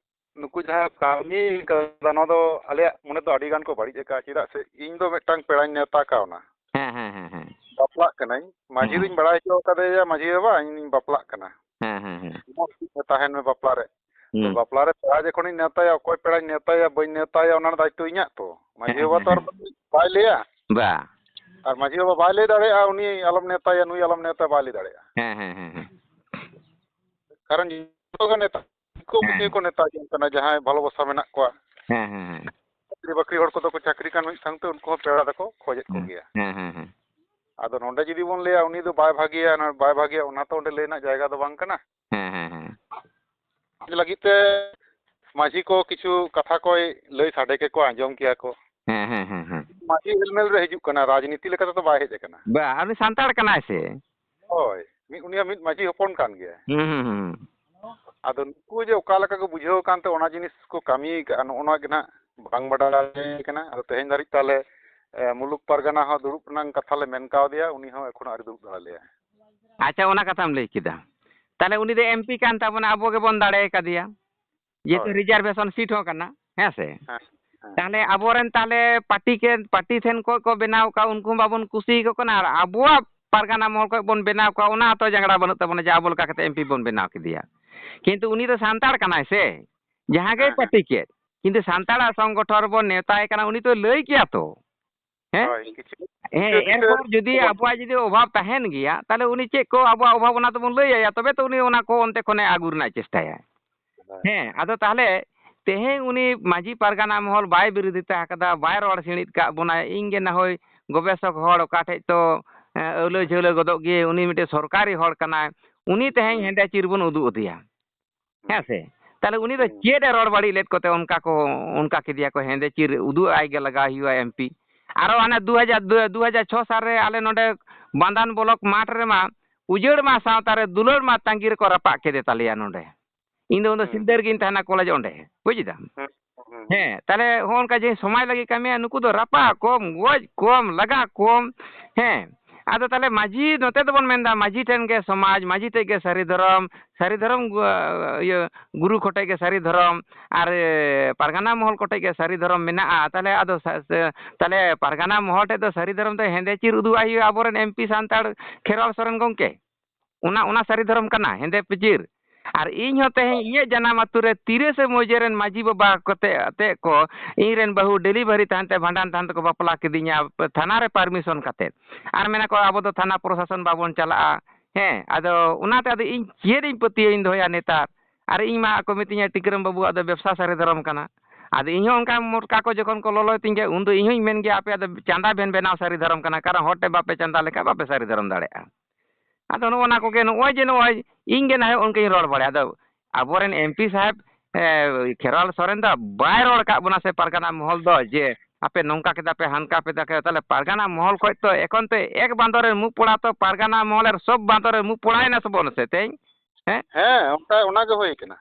ᱱᱩᱠᱩ ᱡᱟᱦᱟᱸ ᱠᱟᱹᱢᱤ ᱠᱟᱫᱟ, ᱱᱚᱣᱟ ᱫᱚ ᱟᱞᱮᱭᱟᱜ ᱢᱚᱱᱮ ᱫᱚ ᱟᱹᱰᱤ ᱜᱟᱱ ᱠᱚ ᱵᱟᱹᱲᱤᱡ ᱟᱠᱟᱫᱼᱟ᱾ ᱪᱮᱫᱟᱜ ᱥᱮ ᱤᱧ ᱫᱚ ᱢᱤᱫᱴᱟᱝ ᱯᱮᱲᱟᱧ ᱱᱮᱣᱛᱟ ᱠᱟᱣᱱᱟ, ᱦᱮᱸ, ᱦᱮᱸ, ᱦᱮᱸ, ᱦᱮᱸ᱾ ᱵᱟᱯᱞᱟᱜ ᱠᱟᱹᱱᱟᱹᱧ, ᱢᱟᱹᱡᱷᱤ ᱦᱮᱸ, ᱫᱚᱧ ᱵᱟᱲᱟᱭ ᱦᱚᱪᱚ ᱠᱟᱫᱮᱭᱟ, "ᱢᱟᱹᱡᱷᱤ ᱵᱟᱵᱟ, ᱤᱧᱤᱧ ᱵᱟᱯᱞᱟᱜ ᱠᱟᱱᱟ, ᱦᱮᱸ, ᱦᱮᱸ, ᱦᱮᱸ᱾ ᱛᱟᱦᱮᱱ ᱢᱮ ᱵᱟᱯᱞᱟ ᱨᱮ᱾" ᱛᱚ ᱦᱩᱸ᱾ ᱵᱟᱯᱞᱟ ᱨᱮ ᱯᱮᱲᱟ ᱡᱚᱠᱷᱚᱱᱤᱧ ᱱᱮᱣᱛᱟᱭᱟ, ᱚᱠᱚᱭ ᱯᱮᱲᱟᱧ ᱱᱮᱣᱛᱟᱭᱟ ᱵᱟᱹᱧ ᱱᱮᱣᱛᱟᱭᱟ, ᱚᱱᱟ ᱨᱮᱱᱟᱜ ᱫᱟᱭᱤᱛᱛᱚ ᱤᱧᱟᱹᱜ ᱛᱚ᱾ ᱢᱟᱹᱡᱷᱤ ᱦᱮᱸ, ᱵᱟᱵᱟ ᱦᱮᱸ, ᱛᱚ ᱟᱨ ᱦᱮᱸ᱾ ᱵᱟᱭ ᱞᱟᱹᱭᱟ᱾ ᱵᱟ᱾ ᱟᱨ ᱢᱟᱹᱡᱷᱤ ᱵᱟᱵᱟ ᱵᱟᱭ ᱞᱟᱹᱭ ᱫᱟᱲᱮᱭᱟᱜᱼᱟ, ᱩᱱᱤ ᱟᱞᱚᱢ ᱱᱮᱣᱛᱟᱭᱟ, ᱱᱩᱭ ᱟᱞᱚᱢ ᱱᱮᱣᱛᱟᱭᱟ, ᱵᱟᱭ ᱞᱟᱹᱭ ᱫᱟᱲᱮᱭᱟᱜᱼᱟ᱾ ᱦᱮᱸ, ᱦᱮᱸ, ᱦᱮᱸ, ᱦᱮᱸ᱾ ᱠᱟᱨᱚᱱ ᱡᱚᱛᱚ ᱜᱮ ᱱᱮᱛᱟ, ᱫᱤᱠᱩ ᱦᱮᱸ᱾ ᱯᱩᱥᱤ ᱠᱚ ᱱᱮᱛᱟ ᱡᱚᱝ ᱠᱟᱱᱟ, ᱡᱟᱦᱟᱸᱭ ᱵᱷᱟᱞᱚᱵᱟᱥᱟ ᱢᱮᱱᱟᱜ ᱠᱚᱣᱟ᱾ ᱦᱮᱸ, ᱦᱮᱸ, ᱦᱮᱸ᱾ ᱪᱟᱹᱠᱨᱤ ᱵᱟᱹᱠᱨᱤ ᱦᱚᱲ ᱠᱚᱫᱚ ᱠᱚ ᱪᱟᱹᱠᱨᱤ ᱠᱟᱱ ᱢᱤᱫ ᱥᱟᱶᱛᱮ ᱩᱱᱠᱩ ᱦᱚᱸ ᱯᱮᱲᱟ ᱫᱚᱠᱚ ᱠᱷᱚᱡᱮᱫ ᱦᱮᱸ, ᱠᱚᱜᱮᱭᱟ᱾ ᱦᱮᱸ, ᱦᱮᱸ, ᱦᱮᱸ᱾ ᱟᱫᱚ ᱱᱚᱰᱮ ᱡᱩᱫᱤ ᱵᱚᱱ ᱞᱟᱹᱭᱟ ᱩᱱᱤ ᱫᱚ ᱵᱟᱭ ᱵᱷᱟᱹᱜᱤᱭᱟ, ᱱᱚᱰᱮ ᱵᱟᱭ ᱵᱷᱟᱹᱜᱤᱭᱟ, ᱚᱱᱟ ᱛᱚ ᱚᱸᱰᱮ ᱞᱟᱹᱭ ᱨᱮᱱᱟᱜ ᱡᱟᱭᱜᱟ ᱫᱚ ᱵᱟᱝ ᱠᱟᱱᱟ᱾ ᱦᱮᱸ, ᱦᱮᱸ, ᱦᱮᱸ᱾ ᱞᱟᱹᱜᱤᱫ ᱛᱮ ᱢᱟᱹᱡᱷᱤ ᱠᱚ ᱠᱤᱪᱷᱩ ᱠᱟᱛᱷᱟ ᱠᱚᱭ ᱞᱟᱹᱭ ᱥᱟᱰᱮ ᱠᱮᱠᱚᱣᱟ, ᱟᱸᱡᱚᱢ ᱠᱮᱭᱟ ᱠᱚ᱾ ᱦᱮᱸ, ᱦᱮᱸ, ᱦᱮᱸ, ᱦᱮᱸ᱾ ᱢᱟᱹᱡᱷᱤ ᱦᱮᱞᱢᱮᱞ ᱨᱮ ᱦᱤᱡᱩᱜ ᱠᱟᱱᱟ, ᱨᱟᱡᱽᱱᱤᱛᱤ ᱞᱮᱠᱟ ᱛᱮᱫᱚ ᱵᱟᱭ ᱦᱮᱡ ᱟᱠᱟᱱᱟ᱾ ᱵᱟ, ᱩᱱᱤ ᱥᱟᱱᱛᱟᱲ ᱠᱟᱱᱟᱭ ᱥᱮ? ᱦᱳᱭ, ᱢᱤᱫ, ᱩᱱᱤ ᱦᱚᱸ ᱢᱤᱫ ᱢᱟᱹᱡᱷᱤ ᱦᱚᱯᱚᱱ ᱠᱟᱱ ᱜᱮᱭᱟᱭ᱾ ᱦᱩᱸ, ᱦᱩᱸ, ᱦᱩᱸ᱾ ᱟᱫᱚ ᱱᱩᱠᱩ ᱡᱮ ᱚᱠᱟ ᱞᱮᱠᱟ ᱠᱚ ᱵᱩᱡᱷᱟᱹᱣ ᱠᱟᱱ ᱛᱮ ᱚᱱᱟ ᱡᱤᱱᱤᱥ ᱠᱚ ᱠᱟᱹᱢᱤ ᱠᱟᱜᱼᱟ, ᱱᱚᱜᱼᱚ ᱱᱚᱣᱟ ᱜᱮ ᱱᱟᱦᱟᱜ ᱵᱟᱝ ᱵᱟᱰᱟᱭ ᱠᱟᱱᱟ᱾ ᱟᱫᱚ ᱛᱮᱦᱮᱧ ᱫᱷᱟᱹᱨᱤᱡ ᱛᱮ ᱟᱞᱮ, ᱮ, ᱢᱩᱞᱩᱠ ᱯᱟᱨᱜᱟᱱᱟ ᱦᱚᱸ ᱫᱩᱲᱩᱵ ᱨᱮᱱᱟᱜ ᱠᱟᱛᱷᱟ ᱞᱮ ᱢᱮᱱ ᱠᱟᱣᱫᱮᱭᱟ, ᱩᱱᱤ ᱦᱚᱸ ᱮᱠᱷᱚᱱᱳ ᱟᱹᱣᱨᱤ ᱫᱩᱲᱩᱵ ᱫᱟᱲᱮ ᱞᱮᱭᱟ᱾ ᱟᱪᱪᱷᱟ, ᱚᱱᱟ ᱠᱟᱛᱷᱟᱢ ᱞᱟᱹᱭ ᱠᱮᱫᱟ᱾ ᱛᱟᱦᱞᱮ ᱩᱱᱤ ᱫᱚ ᱮᱢ ᱯᱤ ᱠᱟᱱ ᱛᱟᱵᱚᱱᱟ, ᱟᱵᱚ ᱜᱮᱵᱚᱱ ᱫᱟᱲᱮ ᱠᱟᱫᱮᱭᱟ, ᱡᱮᱦᱮᱛᱩ ᱦᱳᱭ᱾ ᱨᱤᱡᱟᱨᱵᱷᱮᱥᱚᱱ ᱥᱤᱴ ᱦᱚᱸ ᱠᱟᱱᱟ, ᱦᱮᱸ ᱥᱮ? ᱦᱮᱸ, ᱦᱮᱸ᱾ ᱛᱟᱦᱞᱮ ᱟᱵᱚᱨᱮᱱ ᱛᱟᱦᱞᱮ ᱯᱟᱨᱴᱤ ᱠᱮ, ᱯᱟᱨᱴᱤ ᱴᱷᱮᱱ ᱠᱷᱚᱱ ᱠᱚ ᱵᱮᱱᱟᱣ ᱠᱟᱜ, ᱩᱱᱠᱩ ᱦᱚᱸ ᱵᱟᱵᱚᱱ ᱠᱩᱥᱤ ᱟᱠᱚ ᱠᱟᱱᱟ, ᱟᱨ ᱟᱵᱚᱣᱟᱜ ᱯᱟᱨᱜᱟᱱᱟ ᱢᱚᱦᱚᱞ ᱠᱷᱚᱱ ᱵᱚᱱ ᱵᱮᱱᱟᱣ ᱠᱚᱣᱟ, ᱚᱱᱟ ᱦᱚᱸᱛᱚ ᱡᱷᱟᱜᱽᱲᱟ ᱵᱟᱹᱱᱩᱜ ᱛᱟᱵᱚᱱᱟ ᱡᱮ ᱟᱵᱚ ᱞᱮᱠᱟ ᱠᱟᱛᱮ ᱮᱢ ᱯᱤ ᱵᱚᱱ ᱵᱮᱱᱟᱣ ᱠᱮᱫᱮᱭᱟ᱾ ᱠᱤᱱᱛᱩ ᱩᱱᱤ ᱫᱚ ᱥᱟᱱᱛᱟᱲ ᱠᱟᱱᱟᱭ ᱥᱮ, ᱡᱟᱦᱟᱸ ᱜᱮᱭ ᱦᱮᱸ, ᱦᱮᱸ᱾ ᱯᱟᱨᱴᱤ ᱠᱮᱫ, ᱠᱤᱱᱛᱩ ᱥᱟᱱᱛᱟᱲᱟᱜ ᱥᱚᱝᱜᱚᱴᱷᱚᱱ ᱨᱮᱵᱚᱱ ᱱᱮᱣᱛᱟᱭᱮ ᱠᱟᱱᱟ, ᱩᱱᱤ ᱫᱚᱭ ᱞᱟᱹᱭ ᱠᱮᱭᱟ ᱛᱚ᱾ ᱦᱮᱸ, ᱦᱳᱭ, ᱠᱤᱪᱷᱩ ᱦᱮᱸ, ᱠᱤᱪᱷᱩ ᱮᱨᱯᱚᱨ ᱡᱩᱫᱤ ᱠᱤᱪᱷᱩ ᱟᱵᱚᱣᱟᱜ ᱡᱩᱫᱤ ᱚᱵᱷᱟᱵ ᱛᱟᱦᱮᱱ ᱜᱮᱭᱟ, ᱛᱟᱦᱞᱮ ᱩᱱᱤ ᱪᱮᱫ ᱠᱚ ᱟᱵᱚᱣᱟᱜ ᱚᱵᱷᱟᱵ, ᱚᱱᱟ ᱫᱚᱵᱚᱱ ᱞᱟᱹᱭ ᱟᱭᱟ, ᱛᱚᱵᱮ ᱛᱚ ᱩᱱᱤ ᱚᱱᱟ ᱠᱚ ᱚᱱᱛᱮ ᱠᱷᱚᱱᱮ ᱟᱹᱜᱩ ᱨᱮᱱᱟᱜ ᱪᱮᱥᱴᱟᱭᱟ᱾ ᱦᱳᱭ᱾ ᱦᱮᱸ, ᱟᱫᱚ ᱛᱟᱦᱞᱮ ᱛᱮᱦᱮᱧ ᱩᱱᱤ ᱢᱟᱹᱡᱷᱤ ᱯᱟᱨᱜᱟᱱᱟ ᱢᱚᱦᱚᱞ ᱵᱟᱭ ᱵᱤᱨᱳᱫᱷᱤᱛᱟ ᱟᱠᱟᱫᱟ, ᱵᱟᱭ ᱨᱚᱲ ᱥᱤᱬᱤᱫ ᱠᱟᱜ ᱵᱚᱱᱟᱭ᱾ ᱤᱧ ᱜᱮ ᱱᱟ ᱦᱳᱭ ᱜᱚᱵᱮᱥᱚᱠ ᱦᱚᱲ ᱚᱠᱟ ᱴᱷᱮᱡ ᱛᱚ, ᱮ, ᱟᱹᱣᱞᱟᱹ ᱡᱷᱟᱹᱣᱞᱟᱹ ᱜᱚᱫᱚᱜ ᱜᱮ, ᱩᱱᱤ ᱢᱤᱫᱴᱮᱡ ᱥᱚᱨᱠᱟᱨᱤ ᱦᱚᱲ ᱠᱟᱱᱟᱭ, ᱩᱱᱤ ᱛᱮᱦᱮᱧ ᱦᱮᱸᱫᱮ ᱪᱤᱨ ᱵᱚᱱ ᱩᱫᱩᱜ ᱟᱫᱮᱭᱟ᱾ ᱦᱮᱸ ᱥᱮ? ᱛᱟᱦᱞᱮ ᱩᱱᱤ ᱫᱚ ᱪᱮᱫ ᱮ ᱨᱚᱲ ᱵᱟᱹᱲᱤᱡ ᱞᱮᱫ ᱠᱚᱛᱮ ᱚᱱᱠᱟ ᱠᱚ, ᱚᱱᱠᱟ ᱠᱮᱫᱮᱭᱟ ᱠᱚ, ᱦᱮᱸᱫᱮ ᱪᱤᱨ ᱩᱫᱩᱜ ᱟᱭ ᱜᱮ ᱞᱟᱜᱟᱣ ᱦᱩᱭᱩᱜᱼᱟ ᱮᱢ ᱯᱤ᱾ ᱟᱨᱚ ᱦᱟᱱᱮ ᱫᱩ ᱦᱟᱡᱟᱨ, ᱫᱩ ᱦᱟᱡᱟᱨ ᱪᱷᱚ ᱥᱟᱞ ᱨᱮ ᱟᱞᱮ ᱱᱚᱰᱮ ᱵᱟᱱᱫᱟᱱ ᱵᱞᱚᱠ ᱢᱟᱴᱷ ᱨᱮᱢᱟ ᱩᱡᱟᱹᱲ ᱢᱟ ᱥᱟᱶᱛᱟ ᱨᱮ ᱫᱩᱞᱟᱹᱲ ᱢᱟ ᱛᱟᱺᱜᱤ ᱨᱮᱠᱚ ᱨᱟᱯᱟᱜ ᱠᱮᱫᱮ ᱛᱟᱞᱮᱭᱟ ᱱᱚᱰᱮ᱾ ᱤᱧ ᱫᱚ ᱩᱱ ᱫᱚ ᱦᱩᱸ᱾ ᱥᱤᱞᱫᱟᱹ ᱨᱮᱜᱤᱧ ᱛᱟᱦᱮᱱᱟ ᱠᱚᱞᱮᱡᱽ ᱚᱸᱰᱮ, ᱵᱩᱡ ᱮᱫᱟᱢ? ᱦᱩᱸ, ᱦᱩᱸ, ᱦᱩᱸ᱾ ᱦᱮᱸ, ᱛᱟᱦᱞᱮ ᱦᱚᱸᱜᱼᱚ ᱱᱚᱝᱠᱟ ᱡᱮ ᱥᱚᱢᱟᱡᱽ ᱞᱟᱹᱜᱤᱫ ᱠᱟᱹᱢᱤᱭᱟ, ᱱᱩᱠᱩ ᱫᱚ ᱨᱟᱯᱟᱜ ᱠᱚᱢ, ᱜᱚᱡ ᱠᱚᱢ, ᱞᱟᱜᱟ ᱠᱚᱢ᱾ ᱦᱮᱸ, ᱟᱫᱚ ᱛᱟᱦᱞᱮ ᱢᱟᱹᱡᱷᱤ ᱱᱚᱛᱮ ᱫᱚᱵᱚᱱ ᱢᱮᱱᱫᱟ, ᱢᱟᱹᱡᱷᱤ ᱴᱷᱮᱱ ᱜᱮ ᱥᱚᱢᱟᱡᱽ, ᱢᱟᱹᱡᱷᱤ ᱴᱷᱮᱡ ᱜᱮ ᱥᱟᱹᱨᱤ ᱫᱷᱚᱨᱚᱢ, ᱥᱟᱹᱨᱤ ᱫᱷᱚᱨᱚᱢ, ᱜᱩ-, ᱤᱭᱟᱹ, ᱜᱩᱨᱩ ᱠᱚᱴᱷᱮᱡ ᱜᱮ ᱥᱟᱹᱨᱤ ᱫᱷᱚᱨᱚᱢ, ᱟᱨ, ᱮ, ᱯᱟᱨᱜᱟᱱᱟ ᱢᱚᱦᱚᱞ ᱠᱚᱴᱷᱮᱡ ᱜᱮ ᱥᱟᱹᱨᱤ ᱫᱷᱚᱨᱚᱢ ᱢᱮᱱᱟᱜᱼᱟ᱾ ᱛᱟᱦᱞᱮ ᱟᱫᱚ ᱥᱟ-, ᱥᱮ, ᱛᱟᱦᱞᱮ ᱯᱟᱨᱜᱟᱱᱟ ᱢᱚᱦᱚᱞ ᱴᱷᱮᱡ ᱫᱚ ᱥᱟᱹᱨᱤ ᱫᱷᱚᱨᱚᱢ ᱫᱚ ᱦᱮᱸᱫᱮ ᱪᱤᱨ ᱩᱫᱩᱜ ᱟᱭ ᱦᱩᱭᱩᱜᱼᱟ ᱟᱵᱚᱨᱮᱱ ᱮᱢ ᱯᱤ ᱥᱟᱱᱛᱟᱲ ᱠᱷᱮᱨᱣᱟᱞ ᱥᱚᱨᱮᱱ ᱜᱚᱢᱠᱮ᱾ ᱚᱱᱟ, ᱚᱱᱟ ᱥᱟᱹᱨᱤ ᱫᱷᱚᱨᱚᱢ ᱠᱟᱱᱟ, ᱦᱮᱸᱫᱮ ᱯᱤᱪᱤᱨ᱾ ᱟᱨ ᱤᱧ ᱦᱚᱸ ᱛᱮᱦᱮᱧ ᱤᱧᱟᱹᱜ ᱡᱟᱱᱟᱢ ᱟᱹᱛᱩ ᱨᱮ ᱛᱤᱨᱤᱥᱮ ᱢᱟᱹᱡᱷᱤ ᱨᱮᱱ ᱢᱟᱹᱡᱷᱤ ᱵᱟᱵᱟ ᱠᱚᱛᱮ, ᱟᱛᱮ ᱠᱚ ᱤᱧ ᱨᱮᱱ ᱵᱟᱹᱦᱩ delivery ᱛᱟᱦᱮᱱ ᱛᱮ, ᱵᱷᱟᱸᱰᱟᱱ ᱛᱟᱦᱮᱱ ᱛᱮᱠᱚ ᱵᱟᱯᱞᱟ ᱠᱤᱫᱤᱧᱟ ᱛᱷᱟᱱᱟ ᱨᱮ permission ᱠᱟᱛᱮ᱾ ᱟᱨ ᱢᱮᱱᱟ ᱠᱚ, "ᱟᱵᱚ ᱫᱚ ᱛᱷᱟᱱᱟ ᱯᱨᱚᱥᱟᱥᱚᱱ ᱵᱟᱵᱚᱱ ᱪᱟᱞᱟᱜᱼᱟ᱾" ᱦᱮᱸ, ᱟᱫᱚ ᱚᱱᱟᱛᱮ ᱟᱫᱚ ᱤᱧ ᱪᱮᱫ ᱤᱧ ᱯᱟᱹᱛᱭᱟᱹᱣ ᱤᱧ ᱫᱚᱦᱚᱭᱟ ᱱᱮᱛᱟᱨ? ᱟᱨ ᱤᱧ ᱢᱟ ᱠᱚ ᱢᱤᱛᱟᱹᱧᱟ, "ᱴᱤᱠᱨᱟᱹᱢ ᱵᱟᱹᱵᱩ, ᱟᱫᱚ ᱵᱮᱵᱽᱥᱟ ᱥᱟᱹᱨᱤ ᱫᱷᱚᱨᱚᱢ ᱠᱟᱱᱟ᱾" ᱟᱫᱚ ᱤᱧ ᱦᱚᱸ ᱚᱱᱠᱟ ᱢᱚᱴᱠᱟ ᱠᱚ ᱡᱚᱠᱷᱚᱱ ᱠᱚ ᱞᱚᱞᱚᱭ ᱛᱤᱧ ᱜᱮᱭᱟ, ᱩᱱ ᱫᱚ ᱤᱧ ᱦᱚᱸᱧ ᱢᱮᱱ ᱜᱮᱭᱟ, "ᱟᱯᱮ ᱟᱫᱚ ᱪᱟᱸᱫᱟ ᱵᱮᱱ ᱵᱮᱱᱟᱣ ᱥᱟᱹᱨᱤ ᱫᱷᱚᱨᱚᱢ ᱠᱟᱱᱟ, ᱠᱟᱨᱚᱱ ᱦᱚᱲ ᱴᱷᱮᱱ ᱵᱟᱯᱮ ᱪᱟᱸᱫᱟ ᱞᱮᱠᱷᱟᱱ ᱵᱟᱯᱮ ᱥᱟᱹᱨᱤ ᱫᱷᱚᱨᱚᱢ ᱫᱟᱲᱮᱭᱟᱜᱼᱟ᱾" ᱟᱫᱚ ᱱᱚᱜᱼᱚ ᱱᱟ ᱠᱚᱜᱮ, ᱱᱚᱜᱼᱚᱭ ᱡᱮ ᱱᱚᱜᱼᱚᱭ ᱤᱧ ᱜᱮ ᱱᱟᱦᱟᱜ ᱚᱱᱠᱟᱧ ᱨᱚᱲ ᱵᱟᱲᱟᱭᱟ᱾ ᱟᱫᱚ ᱟᱵᱚᱨᱮᱱ ᱮᱢ ᱯᱤ ᱥᱟᱦᱮᱵᱽ, ᱮ, ᱠᱷᱮᱨᱣᱟᱞ ᱥᱚᱨᱮᱱ ᱫᱚ ᱵᱟᱭ ᱨᱚᱲ ᱟᱠᱟᱫ ᱵᱚᱱᱟ ᱥᱮ ᱯᱟᱨᱜᱟᱱᱟ ᱢᱚᱦᱚᱞ ᱫᱚ ᱡᱮ ᱟᱯᱮ ᱱᱚᱝᱠᱟ ᱠᱮᱫᱟ ᱯᱮ, ᱦᱟᱱᱠᱟ ᱯᱮ ᱫᱟᱠᱮ, ᱛᱟᱦᱞᱮ ᱯᱟᱨᱜᱟᱱᱟ ᱢᱚᱦᱚᱞ ᱠᱷᱚᱡ ᱛᱚ ᱮᱠᱷᱚᱱ ᱛᱮ ᱮᱠ ᱵᱟᱸᱫᱚᱨ ᱨᱮ ᱢᱩᱸ ᱯᱚᱲᱟ ᱛᱚ ᱯᱟᱨᱜᱟᱱᱟ ᱢᱚᱦᱚᱞ ᱨᱮ ᱥᱚᱵ ᱵᱟᱸᱫᱚᱨ ᱨᱮ ᱢᱩᱸ ᱯᱚᱲᱟᱭᱮᱱᱟ ᱥᱮ ᱵᱚᱱ ᱥᱮ ᱛᱮᱦᱮᱧ? ᱦᱮᱸ? ᱦᱮᱸ, ᱚᱱᱠᱟ, ᱚᱱᱟ ᱜᱮ ᱦᱩᱭ ᱠᱟᱱᱟ᱾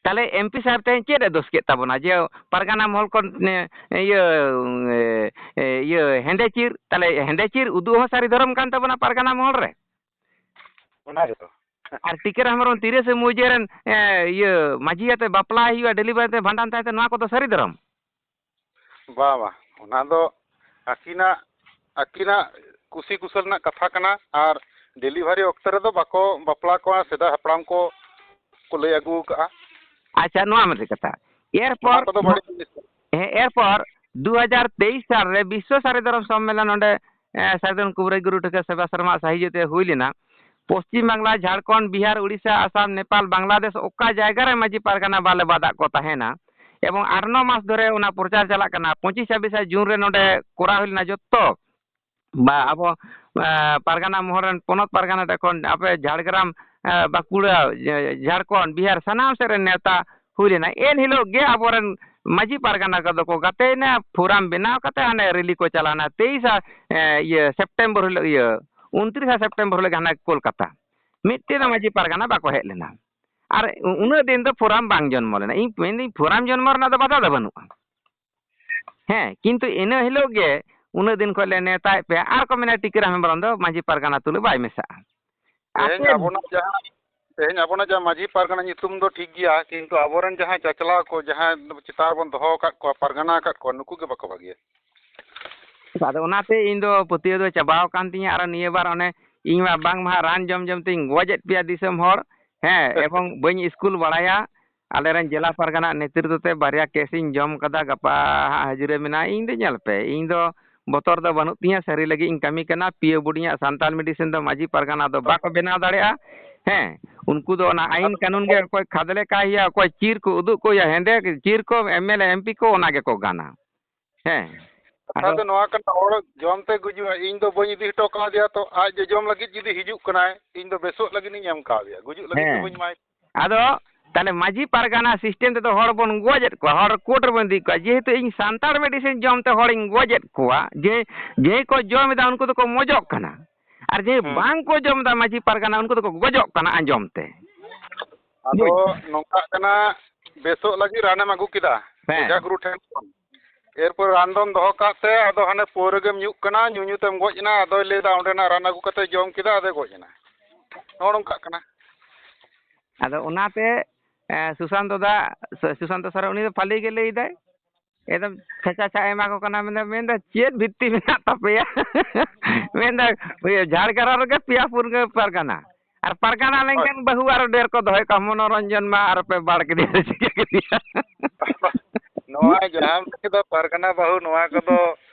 ᱛᱟᱦᱞᱮ ᱮᱢ ᱯᱤ ᱥᱟᱦᱮᱵᱽ ᱛᱮᱦᱮᱧ ᱪᱮᱫ ᱮ ᱫᱳᱥ ᱠᱮᱫ ᱛᱟᱵᱚᱱᱟ ᱡᱮ ᱯᱟᱨᱜᱟᱱᱟ ᱢᱚᱦᱚᱞ ᱠᱚ, ᱮ, ᱤᱭᱟᱹ, ᱮ, ᱤᱭᱟᱹ ᱦᱮᱸᱫᱮ ᱪᱤᱨ, ᱛᱟᱦᱞᱮ ᱦᱮᱸᱫᱮ ᱪᱤᱨ ᱩᱫᱩᱜ ᱦᱚᱸ ᱥᱟᱹᱨᱤ ᱫᱷᱚᱨᱚᱢ ᱠᱟᱱ ᱛᱟᱵᱚᱱᱟ ᱯᱟᱨᱜᱟᱱᱟ ᱢᱚᱦᱚᱞ ᱨᱮ? ᱚᱱᱟ ᱜᱮᱛᱚ᱾ ᱟᱨ ᱴᱤᱠᱟᱹᱨᱟᱢ ᱦᱮᱢᱵᱨᱚᱢ ᱛᱤᱨᱤᱥᱮ ᱢᱟᱹᱡᱷᱤ ᱨᱮᱱ, ᱮ, ᱤᱭᱟᱹ, ᱢᱟᱹᱡᱷᱤ ᱟᱛᱮ ᱵᱟᱯᱞᱟ ᱦᱩᱭᱩᱜᱼᱟ, delivery ᱛᱮ ᱵᱷᱟᱸᱰᱟᱱ ᱛᱟᱦᱮᱸ ᱛᱮ, ᱱᱚᱣᱟ ᱠᱚᱫᱚ ᱥᱟᱹᱨᱤ ᱫᱷᱚᱨᱚᱢ? ᱵᱟᱝ, ᱵᱟᱝ, ᱚᱱᱟ ᱫᱚ ᱟᱹᱠᱤᱱᱟᱜ, ᱟᱹᱠᱤᱱᱟᱜ ᱠᱩᱥᱤ ᱠᱩᱥᱟᱹᱞ ᱨᱮᱱᱟᱜ ᱠᱟᱛᱷᱟ ᱠᱟᱱᱟ᱾ ᱟᱨ delivery ᱚᱠᱛᱮ ᱨᱮᱫᱚ ᱵᱟᱠᱚ ᱵᱟᱯᱞᱟ ᱠᱚᱣᱟ, ᱥᱮᱫᱟᱭ ᱦᱟᱯᱲᱟᱢ ᱠᱚ ᱠᱚ ᱞᱟᱹᱭ ᱟᱹᱜᱩ ᱟᱠᱟᱫᱼᱟ᱾ ᱟᱪᱪᱷᱟ, ᱱᱚᱣᱟ ᱢᱤᱫᱴᱮᱡ ᱠᱟᱛᱷᱟ᱾ ᱚᱱᱟ ᱮᱨᱯᱚᱨ ᱠᱚᱫᱚ ᱵᱟᱹᱲᱤᱡ ᱡᱤᱱᱤᱥ ᱠᱟᱱᱟ᱾ ᱦᱮᱸ, ᱮᱨᱯᱚᱨ ᱫᱩ ᱦᱟᱡᱟᱨ ᱛᱮᱭᱤᱥ ᱥᱟᱞ ᱨᱮ ᱵᱤᱥᱥᱚ ᱥᱟᱹᱨᱤ ᱫᱷᱚᱨᱚᱢ ᱥᱚᱢᱢᱮᱞᱚᱱ ᱱᱚᱰᱮ, ᱮ, ᱥᱟᱹᱨᱤ ᱫᱷᱚᱨᱚᱢ ᱠᱩᱵᱨᱟᱹᱭ ᱜᱩᱨᱩ ᱴᱷᱟᱹᱠᱨᱟᱹ ᱥᱮᱵᱟ ᱥᱮᱨᱢᱟ ᱥᱟᱹᱦᱤᱡᱩᱜ ᱛᱮ ᱦᱩᱭ ᱞᱮᱱᱟ᱾ ᱯᱚᱥᱪᱤᱢ ᱵᱟᱝᱞᱟ, ᱡᱷᱟᱲᱠᱷᱚᱸᱰ, ᱵᱤᱦᱟᱨ, ᱩᱲᱤᱥᱥᱟ, ᱟᱥᱟᱢ, ᱱᱮᱯᱟᱞ, ᱵᱟᱝᱞᱟᱫᱮᱥ, ᱚᱠᱟ ᱡᱟᱭᱜᱟ ᱨᱮ ᱢᱟᱹᱡᱷᱤ ᱯᱟᱨᱜᱟᱱᱟ ᱵᱟᱞᱮ ᱵᱟᱫᱟᱜ ᱠᱚ ᱛᱟᱦᱮᱱᱟ, ᱮᱵᱚᱝ ᱟᱴ ᱱᱚ ᱢᱟᱥ ᱫᱷᱚᱨᱮ ᱚᱱᱟ ᱯᱨᱚᱪᱟᱨ ᱪᱟᱞᱟᱜ ᱠᱟᱱᱟ᱾ ᱯᱚᱸᱪᱤᱥ ᱪᱷᱟᱵᱵᱤᱥ ᱡᱩᱱ ᱨᱮ ᱱᱚᱰᱮ ᱠᱚᱨᱟᱣ ᱦᱩᱭ ᱞᱮᱱᱟ ᱡᱚᱛᱚ, ᱵᱟ ᱟᱵᱚ, ᱮ, ᱯᱟᱨᱜᱟᱱᱟ ᱢᱚᱦᱚᱞ ᱨᱮᱱ, ᱯᱚᱱᱚᱛ ᱯᱟᱨᱜᱟᱱᱟ ᱴᱷᱮᱱ ᱠᱷᱚᱱ ᱟᱯᱮ ᱡᱷᱟᱲᱜᱨᱟᱢ, ᱮ, ᱵᱟᱸᱠᱩᱲᱟ, ᱡᱮ, ᱡᱷᱟᱲᱠᱷᱚᱸᱰ, ᱵᱤᱦᱟᱨ, ᱥᱟᱱᱟᱢ ᱥᱮᱫ ᱨᱮ ᱱᱮᱣᱛᱟ ᱦᱩᱭ ᱞᱮᱱᱟ᱾ ᱮᱱ ᱦᱤᱞᱳᱜ ᱜᱮ ᱟᱵᱚᱨᱮᱱ ᱢᱟᱹᱡᱷᱤ ᱯᱟᱨᱜᱟᱱᱟ ᱠᱚᱫᱚ ᱠᱚ ᱜᱟᱛᱮᱭᱮᱱᱟ, ᱯᱷᱳᱨᱟᱢ ᱵᱮᱱᱟᱣ ᱠᱟᱛᱮ ᱦᱟᱱᱮ ᱨᱮᱞᱤ ᱠᱚ ᱪᱟᱞᱟᱣᱱᱟ᱾ ᱛᱮᱭᱤᱥᱟ, ᱮ, ᱤᱭᱟᱹ, ᱥᱮᱯᱴᱮᱢᱵᱚᱨ ᱦᱤᱞᱳᱜ, ᱤᱭᱟᱹ, ᱩᱱᱛᱨᱤᱥᱟ ᱥᱮᱯᱴᱮᱢᱵᱚᱨ ᱦᱤᱞᱳᱜ ᱜᱮ ᱦᱟᱱᱮ ᱠᱳᱞᱠᱟᱛᱟ᱾ ᱢᱤᱫᱴᱮᱱ ᱦᱚᱸ ᱢᱟᱹᱡᱷᱤ ᱯᱟᱨᱜᱟᱱᱟ ᱵᱟᱠᱚ ᱦᱮᱡ ᱞᱮᱱᱟ᱾ ᱟᱨ ᱩ-, ᱩᱱᱟᱹᱜ ᱫᱤᱱ ᱫᱚ ᱯᱷᱳᱨᱟᱢ ᱵᱟᱝ ᱡᱚᱱᱢᱚ ᱞᱮᱱᱟ᱾ ᱤᱧ ᱢᱮᱱᱫᱟᱹᱧ, ᱯᱷᱳᱨᱟᱢ ᱡᱚᱱᱢᱚ ᱨᱮᱱᱟᱜ ᱫᱚ ᱵᱟᱫᱷᱟ ᱫᱚ ᱵᱟᱹᱱᱩᱜᱼᱟ᱾ ᱦᱮᱸ, ᱠᱤᱱᱛᱩ ᱤᱱᱟᱹ ᱦᱤᱞᱳᱜ ᱜᱮ, ᱩᱱᱟᱹᱜ ᱫᱤᱱ ᱠᱷᱚᱱ ᱞᱮ ᱱᱮᱣᱛᱟᱭᱮᱫ ᱯᱮᱭᱟ, ᱟᱨ ᱠᱚ ᱢᱮᱱᱟ ᱴᱤᱠᱟᱹᱨᱟᱢ ᱦᱮᱢᱵᱨᱚᱢ ᱫᱚ ᱢᱟᱹᱡᱷᱤ ᱯᱟᱨᱜᱟᱱᱟ ᱛᱩᱞᱩᱡ ᱵᱟᱭ ᱢᱮᱥᱟᱜᱼᱟ᱾ ᱛᱮᱦᱮᱧ ᱟᱯᱮ ᱟᱵᱚᱱᱟᱜ ᱡᱟᱦᱟᱸ, ᱛᱮᱦᱮᱧ ᱟᱵᱚᱱᱟᱜ ᱡᱟᱦᱟᱸ ᱢᱟᱹᱡᱷᱤ ᱯᱟᱨᱜᱟᱱᱟ ᱧᱩᱛᱩᱢ ᱫᱚ ᱴᱷᱤᱠ ᱜᱮᱭᱟ, ᱠᱤᱱᱛᱩ ᱟᱵᱚᱨᱮᱱ ᱡᱟᱦᱟᱸᱭ ᱪᱟᱪᱞᱟᱣ ᱠᱚ, ᱡᱟᱦᱟᱸᱭ ᱪᱮᱛᱟᱱ ᱨᱮᱵᱚᱱ ᱫᱚᱦᱚ ᱟᱠᱟᱫ ᱠᱚᱣᱟ, ᱯᱟᱨᱜᱟᱱᱟ ᱟᱠᱟᱫ ᱠᱚᱣᱟ, ᱱᱩᱠᱩ ᱜᱮ ᱵᱟᱠᱚ ᱵᱷᱟᱹᱜᱤᱭᱟ᱾ ᱟᱫᱚ ᱚᱱᱟᱛᱮ ᱤᱧ ᱫᱚ ᱯᱟᱹᱛᱭᱟᱹᱣ ᱫᱚ ᱪᱟᱵᱟᱣ ᱟᱠᱟᱱ ᱛᱤᱧᱟᱹ᱾ ᱟᱨ ᱱᱤᱭᱟᱹ ᱵᱟᱨ ᱚᱱᱮ ᱤᱧ ᱢᱟ ᱵᱟᱝᱢᱟ ᱦᱟᱸᱜ ᱨᱟᱱ ᱡᱚᱢ ᱡᱚᱢ ᱛᱤᱧ ᱜᱚᱡᱮᱫ ᱯᱮᱭᱟ ᱫᱤᱥᱚᱢ ᱦᱚᱲ, ᱦᱮᱸ, ᱮᱵᱚᱝ ᱵᱟᱹᱧ ᱤᱥᱠᱩᱞ ᱵᱟᱲᱟᱭᱟ᱾ ᱟᱞᱮᱨᱮᱱ ᱡᱮᱞᱟ ᱯᱟᱨᱜᱟᱱᱟ ᱱᱮᱛᱨᱤᱛᱵ ᱛᱮ ᱵᱟᱨᱭᱟ ᱠᱮᱥ ᱤᱧ ᱡᱚᱢ ᱠᱟᱫᱟ, ᱜᱟᱯᱟ ᱦᱟᱸᱜ ᱦᱟᱹᱡᱨᱤ ᱢᱮᱱᱟᱜᱼᱟ᱾ ᱤᱧ ᱫᱚ ᱧᱮᱞ ᱯᱮ, ᱤᱧ ᱫᱚ ᱵᱚᱛᱚᱨ ᱫᱚ ᱵᱟᱹᱱᱩᱜ ᱛᱤᱧᱟᱹ, ᱥᱟᱹᱨᱤ ᱞᱟᱹᱜᱤᱫ ᱤᱧ ᱠᱟᱹᱢᱤ ᱠᱟᱱᱟ᱾ ᱯᱤᱭᱳ ᱵᱳᱨᱰ ᱤᱧᱟᱹᱜ ᱥᱟᱱᱛᱟᱲ ᱢᱮᱰᱤᱥᱤᱱ ᱫᱚ ᱢᱟᱹᱡᱷᱤ ᱯᱟᱨᱜᱟᱱᱟ ᱫᱚ ᱵᱟᱠᱚ ᱵᱮᱱᱟᱣ ᱫᱟᱲᱮᱭᱟᱜᱼᱟ᱾ ᱦᱮᱸ, ᱩᱱᱠᱩ ᱫᱚ ᱚᱱᱟ ᱟᱹᱭᱤᱱ ᱠᱟᱹᱱᱩᱱ ᱜᱮ ᱚᱠᱚᱭ ᱠᱷᱟᱫᱽᱞᱮ ᱠᱟᱭ ᱦᱩᱭᱩᱜᱼᱟ, ᱚᱠᱚᱭ ᱪᱤᱨ ᱠᱚ ᱩᱫᱩᱜ ᱠᱚ ᱦᱩᱭᱩᱜᱼᱟ, ᱦᱮᱸᱫᱮ ᱪᱤᱨ ᱠᱚ M L A M P ᱠᱚ ᱚᱱᱟ ᱜᱮᱠᱚ ᱜᱟᱱᱟ᱾ ᱦᱮᱸ᱾ ᱠᱟᱛᱷᱟ ᱟᱫᱚ ᱫᱚ ᱱᱚᱣᱟ ᱠᱟᱱᱟ, ᱦᱚᱲ ᱡᱚᱢ ᱛᱮ ᱜᱩᱡᱩᱜᱼᱟ, ᱤᱧ ᱫᱚ ᱵᱟᱹᱧ ᱤᱫᱤ ᱦᱚᱴᱚ ᱠᱟᱣᱫᱮᱭᱟ, ᱛᱚ ᱟᱡ ᱡᱚᱡᱚᱢ ᱞᱟᱹᱜᱤᱫ ᱡᱩᱫᱤ ᱦᱤᱡᱩᱜ ᱠᱟᱱᱟᱭ, ᱤᱧ ᱫᱚ ᱵᱮᱥᱚᱜ ᱞᱟᱹᱜᱤᱫ ᱤᱧ ᱮᱢ ᱠᱟᱣᱫᱮᱭᱟ, ᱜᱩᱡᱩᱜ ᱞᱟᱹᱜᱤᱫ ᱫᱚ ᱦᱮᱸ᱾ ᱵᱟᱹᱧ ᱮᱢᱟᱭ ᱠᱟᱱᱟ᱾ ᱟᱫᱚ ᱛᱟᱦᱞᱮ ᱢᱟᱹᱡᱷᱤ ᱯᱟᱨᱜᱟᱱᱟ ᱥᱤᱥᱴᱮᱢ ᱛᱮᱫᱚ ᱦᱚᱲ ᱵᱚᱱ ᱜᱚᱡᱮᱫ ᱠᱚᱣᱟ, ᱦᱚᱲ ᱠᱳᱨᱴ ᱨᱮᱵᱚᱱ ᱤᱫᱤᱭᱮᱫ ᱠᱚᱣᱟ᱾ ᱡᱮᱦᱮᱛᱩ ᱤᱧ ᱥᱟᱱᱛᱟᱲ ᱢᱮᱰᱤᱥᱤᱱ ᱡᱚᱢ ᱛᱮ ᱦᱚᱲᱤᱧ ᱜᱚᱡᱮᱫ ᱠᱚᱣᱟ, ᱡᱮ, ᱡᱮ ᱠᱚ ᱡᱚᱢ ᱮᱫᱟ ᱩᱱᱠᱩ ᱫᱚᱠᱚ ᱢᱚᱡᱚᱜ ᱠᱟᱱᱟ, ᱟᱨ ᱡᱮ ᱦᱩᱸ᱾ ᱵᱟᱝ ᱠᱚ ᱡᱚᱢ ᱮᱫᱟ ᱢᱟᱹᱡᱷᱤ ᱯᱟᱨᱜᱟᱱᱟ ᱩᱱᱠᱩ ᱫᱚᱠᱚ ᱜᱚᱡᱚᱜ ᱠᱟᱱᱟ ᱟᱸᱡᱚᱢ ᱛᱮ᱾ ᱟᱫᱚ ᱵᱩᱡᱽ? ᱱᱚᱝᱠᱟᱜ ᱠᱟᱱᱟ, ᱵᱮᱥᱚᱜ ᱞᱟᱹᱜᱤᱫ ᱨᱟᱱᱮᱢ ᱟᱹᱜᱩ ᱠᱮᱫᱟ ᱦᱮᱸ᱾ ᱚᱡᱷᱟ ᱜᱩᱨᱩ ᱴᱷᱮᱱ ᱠᱷᱚᱱ, ᱮᱨᱯᱚᱨ ᱨᱟᱱ ᱫᱚᱢ ᱫᱚᱦᱚ ᱠᱟᱜ ᱛᱮ ᱟᱫᱚ ᱦᱟᱱᱮ ᱯᱟᱹᱣᱨᱟᱹ ᱜᱮᱢ ᱧᱩᱜ ᱠᱟᱱᱟ, ᱧᱩ ᱧᱩ ᱛᱮᱢ ᱜᱚᱡ ᱮᱱᱟ᱾ ᱟᱫᱚᱭ ᱞᱟᱹᱭᱫᱟ ᱚᱸᱰᱮᱱᱟᱜ ᱨᱟᱱ ᱟᱹᱜᱩ ᱠᱟᱛᱮ ᱡᱚᱢ ᱠᱮᱫᱟ, ᱟᱫᱚᱭ ᱜᱚᱡ ᱮᱱᱟ᱾ ᱱᱚᱜᱼᱚ ᱱᱚᱝᱠᱟᱜ ᱠᱟᱱᱟ᱾ ᱟᱫᱚ ᱚᱱᱟᱛᱮ, ᱮ, ᱥᱩᱥᱟᱱᱛᱚ ᱫᱟ, ᱥᱩ-, ᱥᱩᱥᱟᱱᱛᱚ ᱥᱚᱨᱮᱱ ᱩᱱᱤ ᱫᱚ ᱯᱷᱟᱹᱞᱤ ᱜᱮ ᱞᱟᱹᱭᱫᱟᱭ, ᱮᱠᱫᱚᱢ ᱪᱷᱟᱪᱟ ᱪᱷᱟ ᱮᱢᱟ ᱠᱚ ᱠᱟᱱᱟ᱾ ᱢᱮᱱᱫᱟ, ᱢᱮᱱᱫᱟ ᱪᱮᱫ ᱵᱷᱤᱛᱛᱤ ᱢᱮᱱᱟᱜ ᱛᱟᱯᱮᱭᱟ? ᱢᱮᱱᱫᱟ ᱤᱭᱟᱹ ᱡᱷᱟᱲᱜᱨᱟᱢ ᱨᱮᱜᱮ ᱯᱮᱭᱟ ᱯᱩᱱ ᱜᱮ ᱯᱟᱨᱜᱟᱱᱟ, ᱟᱨ ᱯᱟᱨᱜᱟᱱᱟ ᱦᱳᱭ᱾ ᱞᱮᱱᱠᱷᱟᱱ ᱵᱟᱹᱦᱩ ᱟᱨᱚ ᱰᱷᱮᱨ ᱠᱚ ᱫᱚᱦᱚᱭ ᱠᱚᱣᱟ᱾ ᱢᱚᱱᱳᱨᱚᱧᱡᱚᱱ ᱢᱟ ᱟᱨᱚ ᱯᱮ ᱵᱟᱲ ᱠᱮᱫᱮᱭᱟ ᱥᱮ ᱪᱤᱠᱟᱹ ᱠᱮᱫᱮᱭᱟ? ᱱᱚᱣᱟ ᱡᱟᱦᱟᱸ ᱞᱟᱹᱭ ᱠᱮᱫᱟ ᱯᱟᱨᱜᱟᱱᱟ ᱵᱟᱹᱦᱩ, ᱱᱚᱣᱟ ᱠᱚᱫᱚ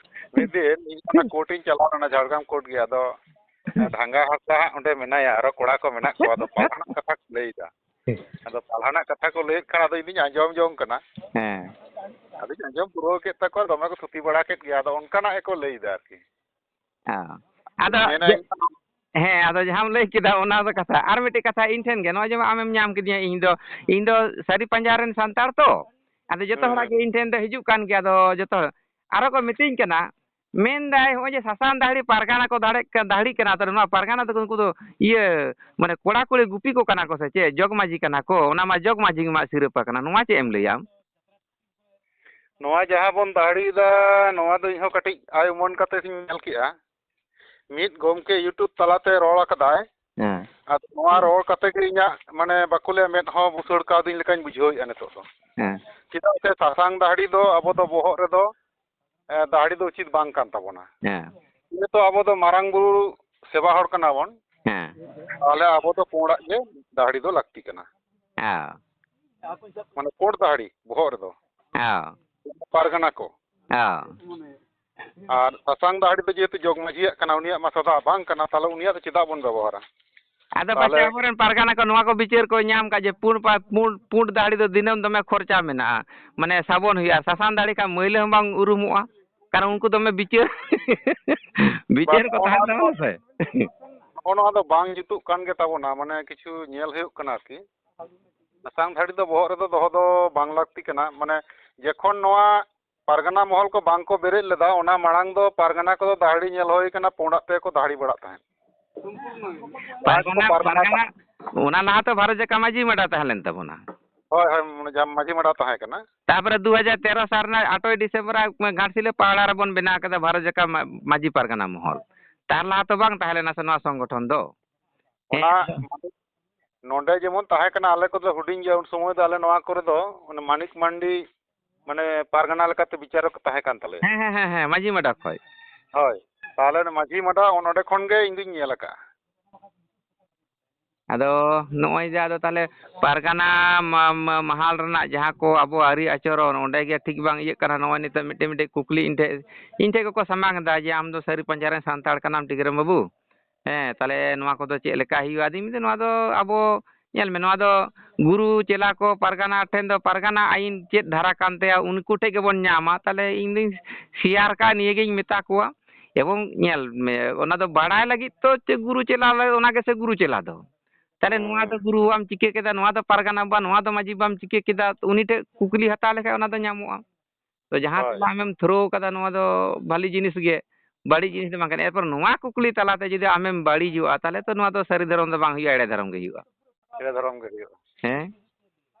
ᱢᱤᱫ ᱫᱤᱱ ᱤᱧ ᱚᱱᱟ ᱠᱳᱨᱴ ᱤᱧ ᱪᱟᱞᱟᱣ ᱞᱮᱱᱟ, ᱡᱷᱟᱲᱜᱨᱟᱢ ᱠᱳᱨᱴ ᱜᱮ᱾ ᱟᱫᱚ ᱰᱷᱟᱸᱜᱟ ᱦᱟᱸᱥᱫᱟ ᱦᱟᱸᱜ ᱚᱸᱰᱮ ᱢᱮᱱᱟᱭᱟ, ᱟᱨᱚ ᱠᱚᱲᱟ ᱠᱚ ᱢᱮᱱᱟᱜ ᱠᱚᱣᱟ, ᱟᱫᱚ ᱯᱟᱨᱜᱟᱱᱟ ᱠᱟᱛᱷᱟ ᱠᱚ ᱞᱟᱹᱭ ᱮᱫᱟ᱾ ᱟᱫᱚ ᱯᱟᱞᱦᱟᱱᱟᱜ ᱠᱟᱛᱷᱟ ᱠᱚ ᱞᱟᱹᱭᱮᱫ ᱠᱷᱟᱱ ᱟᱫᱚ ᱤᱧ ᱫᱩᱧ ᱟᱸᱡᱚᱢ ᱡᱚᱝ ᱠᱟᱱᱟ᱾ ᱦᱮᱸ᱾ ᱟᱫᱚᱧ ᱟᱸᱡᱚᱢ ᱯᱩᱨᱟᱹᱣ ᱠᱮᱫ ᱛᱟᱠᱚᱣᱟ, ᱫᱚᱢᱮ ᱠᱚ ᱛᱷᱩᱛᱤ ᱵᱟᱲᱟ ᱠᱮᱫ ᱜᱮᱭᱟ᱾ ᱟᱫᱚ ᱚᱱᱠᱟᱱᱟᱜ ᱜᱮᱠᱚ ᱞᱟᱹᱭᱫᱟ ᱟᱨᱠᱤ᱾ ᱦᱮᱸ᱾ ᱟᱫᱚ ᱢᱮᱱᱟᱹᱧ ᱡᱮ-, ᱦᱮᱸ, ᱟᱫᱚ ᱡᱟᱦᱟᱸᱢ ᱞᱟᱹᱭ ᱠᱮᱫᱟ ᱚᱱᱟ ᱫᱚ ᱠᱟᱛᱷᱟ᱾ ᱟᱨ ᱢᱤᱫᱴᱮᱡ ᱠᱟᱛᱷᱟ ᱤᱧ ᱴᱷᱮᱱ ᱜᱮ, ᱱᱚᱜᱼᱚᱭ ᱡᱮᱢᱚᱱ ᱟᱢᱮᱢ ᱧᱟᱢ ᱠᱤᱫᱤᱧᱟ, ᱤᱧ ᱫᱚ, ᱤᱧ ᱫᱚ ᱥᱟᱹᱨᱤ ᱯᱟᱸᱡᱟ ᱨᱮᱱ ᱥᱟᱱᱛᱟᱲ ᱛᱚ, ᱟᱫᱚ ᱡᱚᱛᱚ ᱦᱩᱸ, ᱦᱚᱲᱟᱜ ᱦᱩᱸ᱾ ᱜᱮ ᱤᱧ ᱴᱷᱮᱱ ᱫᱚ ᱦᱤᱡᱩᱜ ᱠᱟᱱ ᱜᱮᱭᱟ᱾ ᱟᱫᱚ ᱡᱚᱛᱚ ᱦᱚᱲ ᱟᱨᱚ ᱠᱚ ᱢᱤᱛᱟᱹᱧ ᱠᱟᱱᱟ, ᱢᱮᱱᱫᱟᱭ ᱦᱚᱸᱜᱼᱚᱭ ᱡᱮ ᱥᱟᱥᱟᱝ ᱫᱟᱦᱲᱤ ᱯᱟᱨᱜᱟᱱᱟ ᱠᱚ ᱫᱟᱲᱮᱜ ᱠᱟ-, ᱫᱟᱦᱲᱤ ᱠᱟᱱᱟ, ᱛᱟᱦᱞᱮ ᱱᱚᱣᱟ ᱯᱟᱨᱜᱟᱱᱟ ᱫᱚ ᱩᱱᱠᱩ ᱫᱚ ᱤᱭᱟᱹ, ᱢᱟᱱᱮ ᱠᱚᱲᱟ ᱠᱩᱲᱤ ᱜᱩᱯᱤ ᱠᱚ ᱠᱟᱱᱟ ᱠᱚ ᱥᱮ ᱪᱮᱫ? ᱡᱚᱜᱽ ᱢᱟᱹᱡᱷᱤ ᱠᱟᱱᱟ ᱠᱚ, ᱚᱱᱟ ᱢᱟ ᱡᱚᱜᱽ ᱢᱟᱹᱡᱷᱤ ᱢᱟ ᱥᱤᱨᱟᱹᱯᱟ ᱠᱟᱱᱟ, ᱱᱚᱣᱟ ᱪᱮᱫ ᱮᱢ ᱞᱟᱹᱭᱟ ᱟᱢ? ᱱᱚᱣᱟ ᱡᱟᱦᱟᱸ ᱵᱚᱱ ᱫᱟᱦᱲᱤᱭᱮᱫᱟ, ᱱᱚᱣᱟ ᱫᱚ ᱤᱧᱦᱚᱸ ᱠᱟᱹᱴᱤᱡ ᱟᱭ ᱩᱢᱟᱹᱱ ᱠᱟᱛᱮ ᱤᱧ ᱧᱮᱞ ᱠᱮᱜᱼᱟ᱾ ᱢᱤᱫ ᱜᱚᱢᱠᱮ YouTube ᱛᱟᱞᱟᱛᱮ ᱨᱚᱲ ᱟᱠᱟᱫᱟᱭ᱾ ᱦᱮᱸ᱾ ᱟᱫᱚ ᱱᱚᱣᱟ ᱨᱚᱲ ᱠᱟᱛᱮ ᱜᱮ ᱤᱧᱟᱹᱜ, ᱢᱟᱱᱮ, ᱵᱟᱠᱚ ᱞᱟᱹᱭᱟ, ᱢᱮᱫ ᱦᱚᱸ ᱵᱩᱥᱟᱹᱲ ᱠᱟᱣᱫᱤᱧ ᱞᱮᱠᱟᱧ ᱵᱩᱡᱷᱟᱹᱣᱮᱫᱼᱟ ᱱᱤᱛᱚᱜ ᱫᱚ᱾ ᱦᱮᱸ᱾ ᱪᱮᱫᱟᱜ ᱥᱮ ᱥᱟᱥᱟᱝ ᱫᱟᱦᱲᱤ ᱫᱚ ᱟᱵᱚ ᱫᱚ ᱵᱚᱦᱚᱜ ᱨᱮᱫᱚ, ᱮ, ᱫᱟᱦᱲᱤ ᱫᱚ ᱩᱪᱤᱛ ᱵᱟᱝ ᱠᱟᱱ ᱛᱟᱵᱚᱱᱟ᱾ ᱦᱮᱸ᱾ ᱡᱮᱦᱮᱛᱩ ᱟᱵᱚ ᱫᱚ ᱢᱟᱨᱟᱝ ᱵᱩᱨᱩ ᱥᱮᱵᱟ ᱦᱚᱲ ᱠᱟᱱᱟ ᱵᱚᱱ, ᱦᱮᱸ᱾ ᱛᱟᱦᱚᱞᱮ ᱟᱵᱚ ᱫᱚ ᱯᱩᱸᱰᱟᱜ ᱜᱮ ᱫᱟᱦᱲᱤ ᱫᱚ ᱞᱟᱹᱠᱛᱤ ᱠᱟᱱᱟ᱾ ᱦᱮᱸ᱾ ᱢᱟᱱᱮ ᱯᱩᱸᱰ ᱫᱟᱦᱲᱤ ᱵᱚᱦᱚᱜ ᱨᱮᱫᱚ᱾ ᱦᱮᱸ᱾ ᱯᱟᱨᱜᱟᱱᱟ ᱠᱚ᱾ ᱦᱮᱸ᱾ ᱟᱨ ᱥᱟᱥᱟᱝ ᱫᱟᱦᱲᱤ ᱫᱚ ᱡᱮᱦᱮᱛᱩ ᱡᱚᱜᱽ ᱢᱟᱹᱡᱷᱤᱭᱟᱜ ᱠᱟᱱᱟ, ᱩᱱᱤᱭᱟᱜ ᱢᱟ ᱥᱟᱫᱟ ᱵᱟᱝ ᱠᱟᱱᱟ, ᱛᱟᱦᱚᱞᱮ ᱩᱱᱤᱭᱟᱜ ᱫᱚ ᱪᱮᱫᱟᱜ ᱵᱚᱱ ᱵᱮᱵᱚᱦᱟᱨᱟ? ᱟᱫᱚ ᱛᱟᱦᱚᱞᱮ ᱯᱟᱪᱷᱮ ᱟᱵᱚᱨᱮᱱ ᱯᱟᱨᱜᱟᱱᱟ ᱠᱚ ᱱᱚᱣᱟ ᱠᱚ ᱵᱤᱪᱟᱹᱨ ᱠᱚ ᱧᱟᱢ ᱠᱟᱜ ᱡᱮ ᱯᱩᱸᱰ ᱯᱟ-, ᱯᱩᱸᱰ, ᱯᱩᱸᱰ ᱫᱟᱦᱲᱤ ᱫᱚ ᱫᱤᱱᱟᱹᱢ ᱫᱚᱢᱮ ᱠᱷᱚᱨᱪᱟ ᱢᱮᱱᱟᱜᱼᱟ, ᱢᱟᱱᱮ ᱥᱟᱵᱚᱱ ᱦᱩᱭᱩᱜᱼᱟ, ᱟᱨ ᱥᱟᱥᱟᱝ ᱫᱟᱦᱲᱤ ᱠᱷᱟᱱ ᱢᱟᱹᱭᱞᱟᱹ ᱦᱚᱸ ᱵᱟᱝ ᱩᱨᱩᱢᱚᱜᱼᱟ, ᱠᱟᱨᱚᱱ ᱩᱱᱠᱩ ᱫᱚᱢᱮ ᱵᱤᱪᱟᱹᱨ, ᱵᱤᱪᱟᱹᱨ ᱵᱟᱝ, ᱠᱚ ᱱᱚᱜᱼᱚ ᱛᱟᱦᱮᱱ ᱱᱚᱣᱟ ᱫᱚ, ᱛᱟᱵᱚᱱᱟ ᱥᱮ᱾ ᱱᱚᱜᱼᱚ ᱱᱚᱣᱟ ᱫᱚ ᱵᱟᱝ ᱡᱩᱛᱩᱜ ᱠᱟᱱ ᱜᱮ ᱛᱟᱵᱚᱱᱟ, ᱢᱟᱱᱮ ᱠᱤᱪᱷᱩ ᱧᱮᱞ ᱦᱩᱭᱩᱜ ᱠᱟᱱᱟ ᱟᱨᱠᱤ᱾ ᱥᱟᱥᱟᱝ ᱫᱟᱦᱲᱤ ᱫᱚ ᱵᱚᱦᱚᱜ ᱨᱮᱫᱚ ᱫᱚᱦᱚ ᱫᱚ ᱵᱟᱝ ᱞᱟᱹᱠᱛᱤ ᱠᱟᱱᱟ, ᱢᱟᱱᱮ ᱡᱚᱠᱷᱚᱱ ᱱᱚᱣᱟ ᱯᱟᱨᱜᱟᱱᱟ ᱢᱚᱦᱚᱞ ᱠᱚ ᱵᱟᱝ ᱠᱚ ᱵᱮᱨᱮᱫ ᱞᱮᱫᱟ, ᱚᱱᱟ ᱢᱟᱲᱟᱝ ᱫᱚ ᱯᱟᱨᱜᱟᱱᱟ ᱠᱚᱫᱚ ᱫᱟᱦᱲᱤ ᱧᱮᱞ ᱦᱩᱭ ᱠᱟᱱᱟ, ᱯᱩᱸᱰᱟᱜ ᱛᱮᱠᱚ ᱫᱟᱦᱲᱤ ᱵᱟᱲᱟᱜ ᱛᱟᱦᱮᱸᱫ᱾ ᱯᱟᱨᱜᱟᱱᱟ, ᱯᱟᱨᱜᱟᱱᱟ, ᱯᱟᱨᱜᱟᱱᱟ, ᱚᱱᱟ ᱞᱟᱦᱟ ᱛᱚ ᱵᱷᱟᱨᱚᱛ ᱡᱟᱠᱟᱛ ᱢᱟᱹᱡᱷᱤ ᱢᱟᱰᱟ ᱛᱟᱦᱮᱸ ᱞᱮᱱ ᱛᱟᱵᱚᱱᱟ᱾ ᱦᱳᱭ, ᱦᱳᱭ, ᱢᱟᱱᱮ ᱡᱟᱦᱟᱸ ᱢᱟᱹᱡᱷᱤ ᱢᱟᱰᱟ ᱛᱟᱦᱮᱸ ᱠᱟᱱᱟ᱾ ᱛᱟᱯᱚᱨᱮ ᱫᱩ ᱦᱟᱡᱟᱨ ᱛᱮᱨᱚ ᱥᱟᱞ ᱨᱮᱱᱟᱜ ᱟᱴᱚᱭ ᱰᱤᱥᱮᱢᱵᱚᱨ ᱜᱷᱟᱴᱥᱤᱞᱟᱹ ᱯᱟᱦᱟᱲᱟ ᱨᱮᱵᱚᱱ ᱵᱮᱱᱟᱣ ᱠᱮᱫᱟ ᱵᱷᱟᱨᱚᱛ ᱡᱟᱠᱟᱛ ᱢᱟ-, ᱢᱟᱹᱡᱷᱤ ᱯᱟᱨᱜᱟᱱᱟ ᱢᱚᱦᱚᱞ᱾ ᱛᱟᱨ ᱞᱟᱦᱟ ᱛᱚ ᱵᱟᱝ ᱛᱟᱦᱮᱸ ᱞᱮᱱᱟ ᱥᱮ ᱱᱚᱣᱟ ᱥᱚᱝᱜᱚᱴᱷᱚᱱ ᱫᱚ? ᱦᱮᱸ᱾ ᱚᱱᱟ ᱱᱚᱰᱮ ᱡᱮᱢᱚᱱ ᱛᱟᱦᱮᱸ ᱠᱟᱱᱟ, ᱟᱞᱮ ᱠᱚᱫᱚ ᱦᱩᱰᱤᱧ ᱜᱮᱭᱟ ᱩᱱ ᱥᱚᱢᱚᱭ ᱫᱚ, ᱟᱞᱮ ᱱᱚᱣᱟ ᱠᱚᱨᱮ ᱫᱚ ᱚᱱᱮ ᱢᱟᱱᱤᱠ ᱢᱟᱱᱰᱤ ᱢᱟᱱᱮ ᱯᱟᱨᱜᱟᱱᱟ ᱞᱮᱠᱟᱛᱮ ᱵᱤᱪᱟᱨᱚᱠ ᱛᱟᱦᱮᱸ ᱠᱟᱱ ᱛᱟᱞᱮᱭᱟ᱾ ᱦᱮᱸ, ᱦᱮᱸ, ᱦᱮᱸ, ᱦᱮᱸ, ᱢᱟᱹᱡᱷᱤ ᱢᱟᱰᱟ ᱠᱷᱚᱡ᱾ ᱦᱳᱭ, ᱛᱟᱦᱚᱞᱮ ᱚᱱᱟ ᱢᱟᱹᱡᱷᱤ ᱢᱟᱰᱟ ᱚᱸᱰᱮ ᱠᱷᱚᱱ ᱜᱮ ᱤᱧ ᱫᱩᱧ ᱧᱮᱞ ᱟᱠᱟᱜᱼᱟ᱾ ᱟᱫᱚ ᱱᱚᱜᱼᱚᱭ ᱡᱮ ᱟᱫᱚ ᱛᱟᱦᱚᱞᱮ ᱯᱟᱨᱜᱟᱱᱟ ᱢᱟ-, ᱢᱟ-, ᱢᱟᱦᱟᱞ ᱨᱮᱱᱟᱜ ᱡᱟᱦᱟᱸ ᱠᱚ ᱟᱵᱚ ᱟᱹᱨᱤ ᱟᱪᱚᱨᱚᱱ ᱚᱸᱰᱮ ᱜᱮ ᱴᱷᱤᱠ ᱵᱟᱝ ᱤᱭᱟᱹᱜ ᱠᱟᱱᱟ, ᱱᱚᱜᱼᱚᱭ ᱱᱤᱛᱚᱜ ᱢᱤᱫᱴᱮᱡ, ᱢᱤᱫᱴᱮᱡ ᱠᱩᱠᱞᱤ ᱤᱧ ᱴᱷᱮᱡ, ᱤᱧ ᱴᱷᱮᱡ ᱜᱮᱠᱚ ᱥᱟᱢᱟᱝ ᱮᱫᱟ ᱡᱮ ᱟᱢ ᱫᱚ ᱥᱟᱹᱨᱤ ᱯᱟᱸᱡᱟ ᱨᱮᱱ ᱥᱟᱱᱛᱟᱲ ᱠᱟᱱᱟᱢ ᱴᱤᱠᱨᱟᱢ ᱵᱟᱹᱵᱩ, ᱦᱮᱸ, ᱛᱟᱦᱚᱞᱮ ᱱᱚᱣᱟ ᱠᱚᱫᱚ ᱪᱮᱫ ᱞᱮᱠᱟ ᱦᱩᱭᱩᱜᱼᱟ? ᱟᱫᱚᱧ ᱢᱮᱱᱫᱟ ᱱᱚᱣᱟ ᱫᱚ ᱟᱵᱚ ᱧᱮᱞ ᱢᱮ, ᱱᱚᱣᱟ ᱫᱚ ᱜᱩᱨᱩ ᱪᱮᱞᱟ ᱠᱚ ᱯᱟᱨᱜᱟᱱᱟ ᱴᱷᱮᱱ ᱫᱚ ᱯᱟᱨᱜᱟᱱᱟ ᱟᱹᱭᱤᱱ ᱪᱮᱫ ᱫᱷᱟᱨᱟ ᱠᱟᱱ ᱛᱟᱭᱟ, ᱩᱱᱠᱩ ᱴᱷᱮᱱ ᱜᱮᱵᱚᱱ ᱧᱟᱢᱟ᱾ ᱛᱟᱦᱚᱞᱮ ᱤᱧ ᱫᱩᱧ ᱥᱮᱭᱟᱨ ᱠᱟᱜᱼᱟ, ᱱᱤᱭᱟᱹᱜᱤᱧ ᱢᱮᱛᱟ ᱠᱚᱣᱟ᱾ ᱮᱵᱚᱝ ᱧᱮᱞ ᱢᱮ, ᱚᱱᱟ ᱫᱚ ᱵᱟᱲᱟᱭ ᱞᱟᱹᱜᱤᱫ ᱛᱚ ᱪᱮᱫ ᱜᱩᱨᱩ ᱪᱮᱞᱟ, ᱚᱱᱟ ᱜᱮᱥᱮ ᱜᱩᱨᱩ ᱪᱮᱞᱟ ᱫᱚ᱾ ᱛᱟᱦᱚᱞᱮ ᱱᱚᱣᱟ ᱫᱚ ᱦᱩᱸ᱾ ᱜᱩᱨᱩ ᱵᱟᱢ ᱪᱤᱠᱟᱹ ᱠᱮᱫᱟ, ᱱᱚᱣᱟ ᱫᱚ ᱯᱟᱨᱜᱟᱱᱟ ᱵᱟ, ᱱᱚᱣᱟ ᱫᱚ ᱢᱟᱹᱡᱷᱤ ᱵᱟᱢ ᱪᱤᱠᱟᱹ ᱠᱮᱫᱟ, ᱩᱱᱤ ᱴᱷᱮᱱ ᱠᱩᱠᱞᱤ ᱦᱟᱛᱟᱣ ᱞᱮᱠᱷᱟᱡ ᱚᱱᱟ ᱫᱚ ᱧᱟᱢᱚᱜᱼᱟ᱾ ᱛᱚ ᱡᱟᱦᱟᱸ ᱦᱳᱭ᱾ ᱛᱮᱞᱟ ᱟᱢᱮᱢ ᱛᱷᱨᱳ ᱠᱟᱫᱟ, ᱱᱚᱣᱟ ᱫᱚ ᱵᱷᱟᱞᱤ ᱡᱤᱱᱤᱥ ᱜᱮ, ᱵᱟᱹᱲᱤᱡ ᱡᱤᱱᱤᱥ ᱫᱚ ᱵᱟᱝ ᱠᱟᱱᱟ᱾ ᱮᱨᱯᱚᱨ ᱱᱚᱣᱟ ᱠᱩᱠᱞᱤ ᱛᱟᱞᱟᱛᱮ ᱡᱩᱫᱤ ᱟᱢᱮᱢ ᱵᱟᱹᱲᱤᱡᱚᱜᱼᱟ, ᱛᱟᱦᱚᱞᱮ ᱛᱚ ᱱᱚᱣᱟ ᱫᱚ ᱥᱟᱹᱨᱤ ᱫᱷᱚᱨᱚᱢ ᱫᱚ ᱵᱟᱝ ᱦᱩᱭᱩᱜᱼᱟ, ᱮᱲᱮ ᱫᱷᱚᱨᱚᱢ ᱜᱮ ᱦᱩᱭᱩᱜᱼᱟ᱾ ᱮᱲᱮ ᱫᱷᱚᱨᱚᱢ ᱜᱮ ᱦᱩᱭᱩᱜᱼᱟ᱾ ᱦᱮᱸ?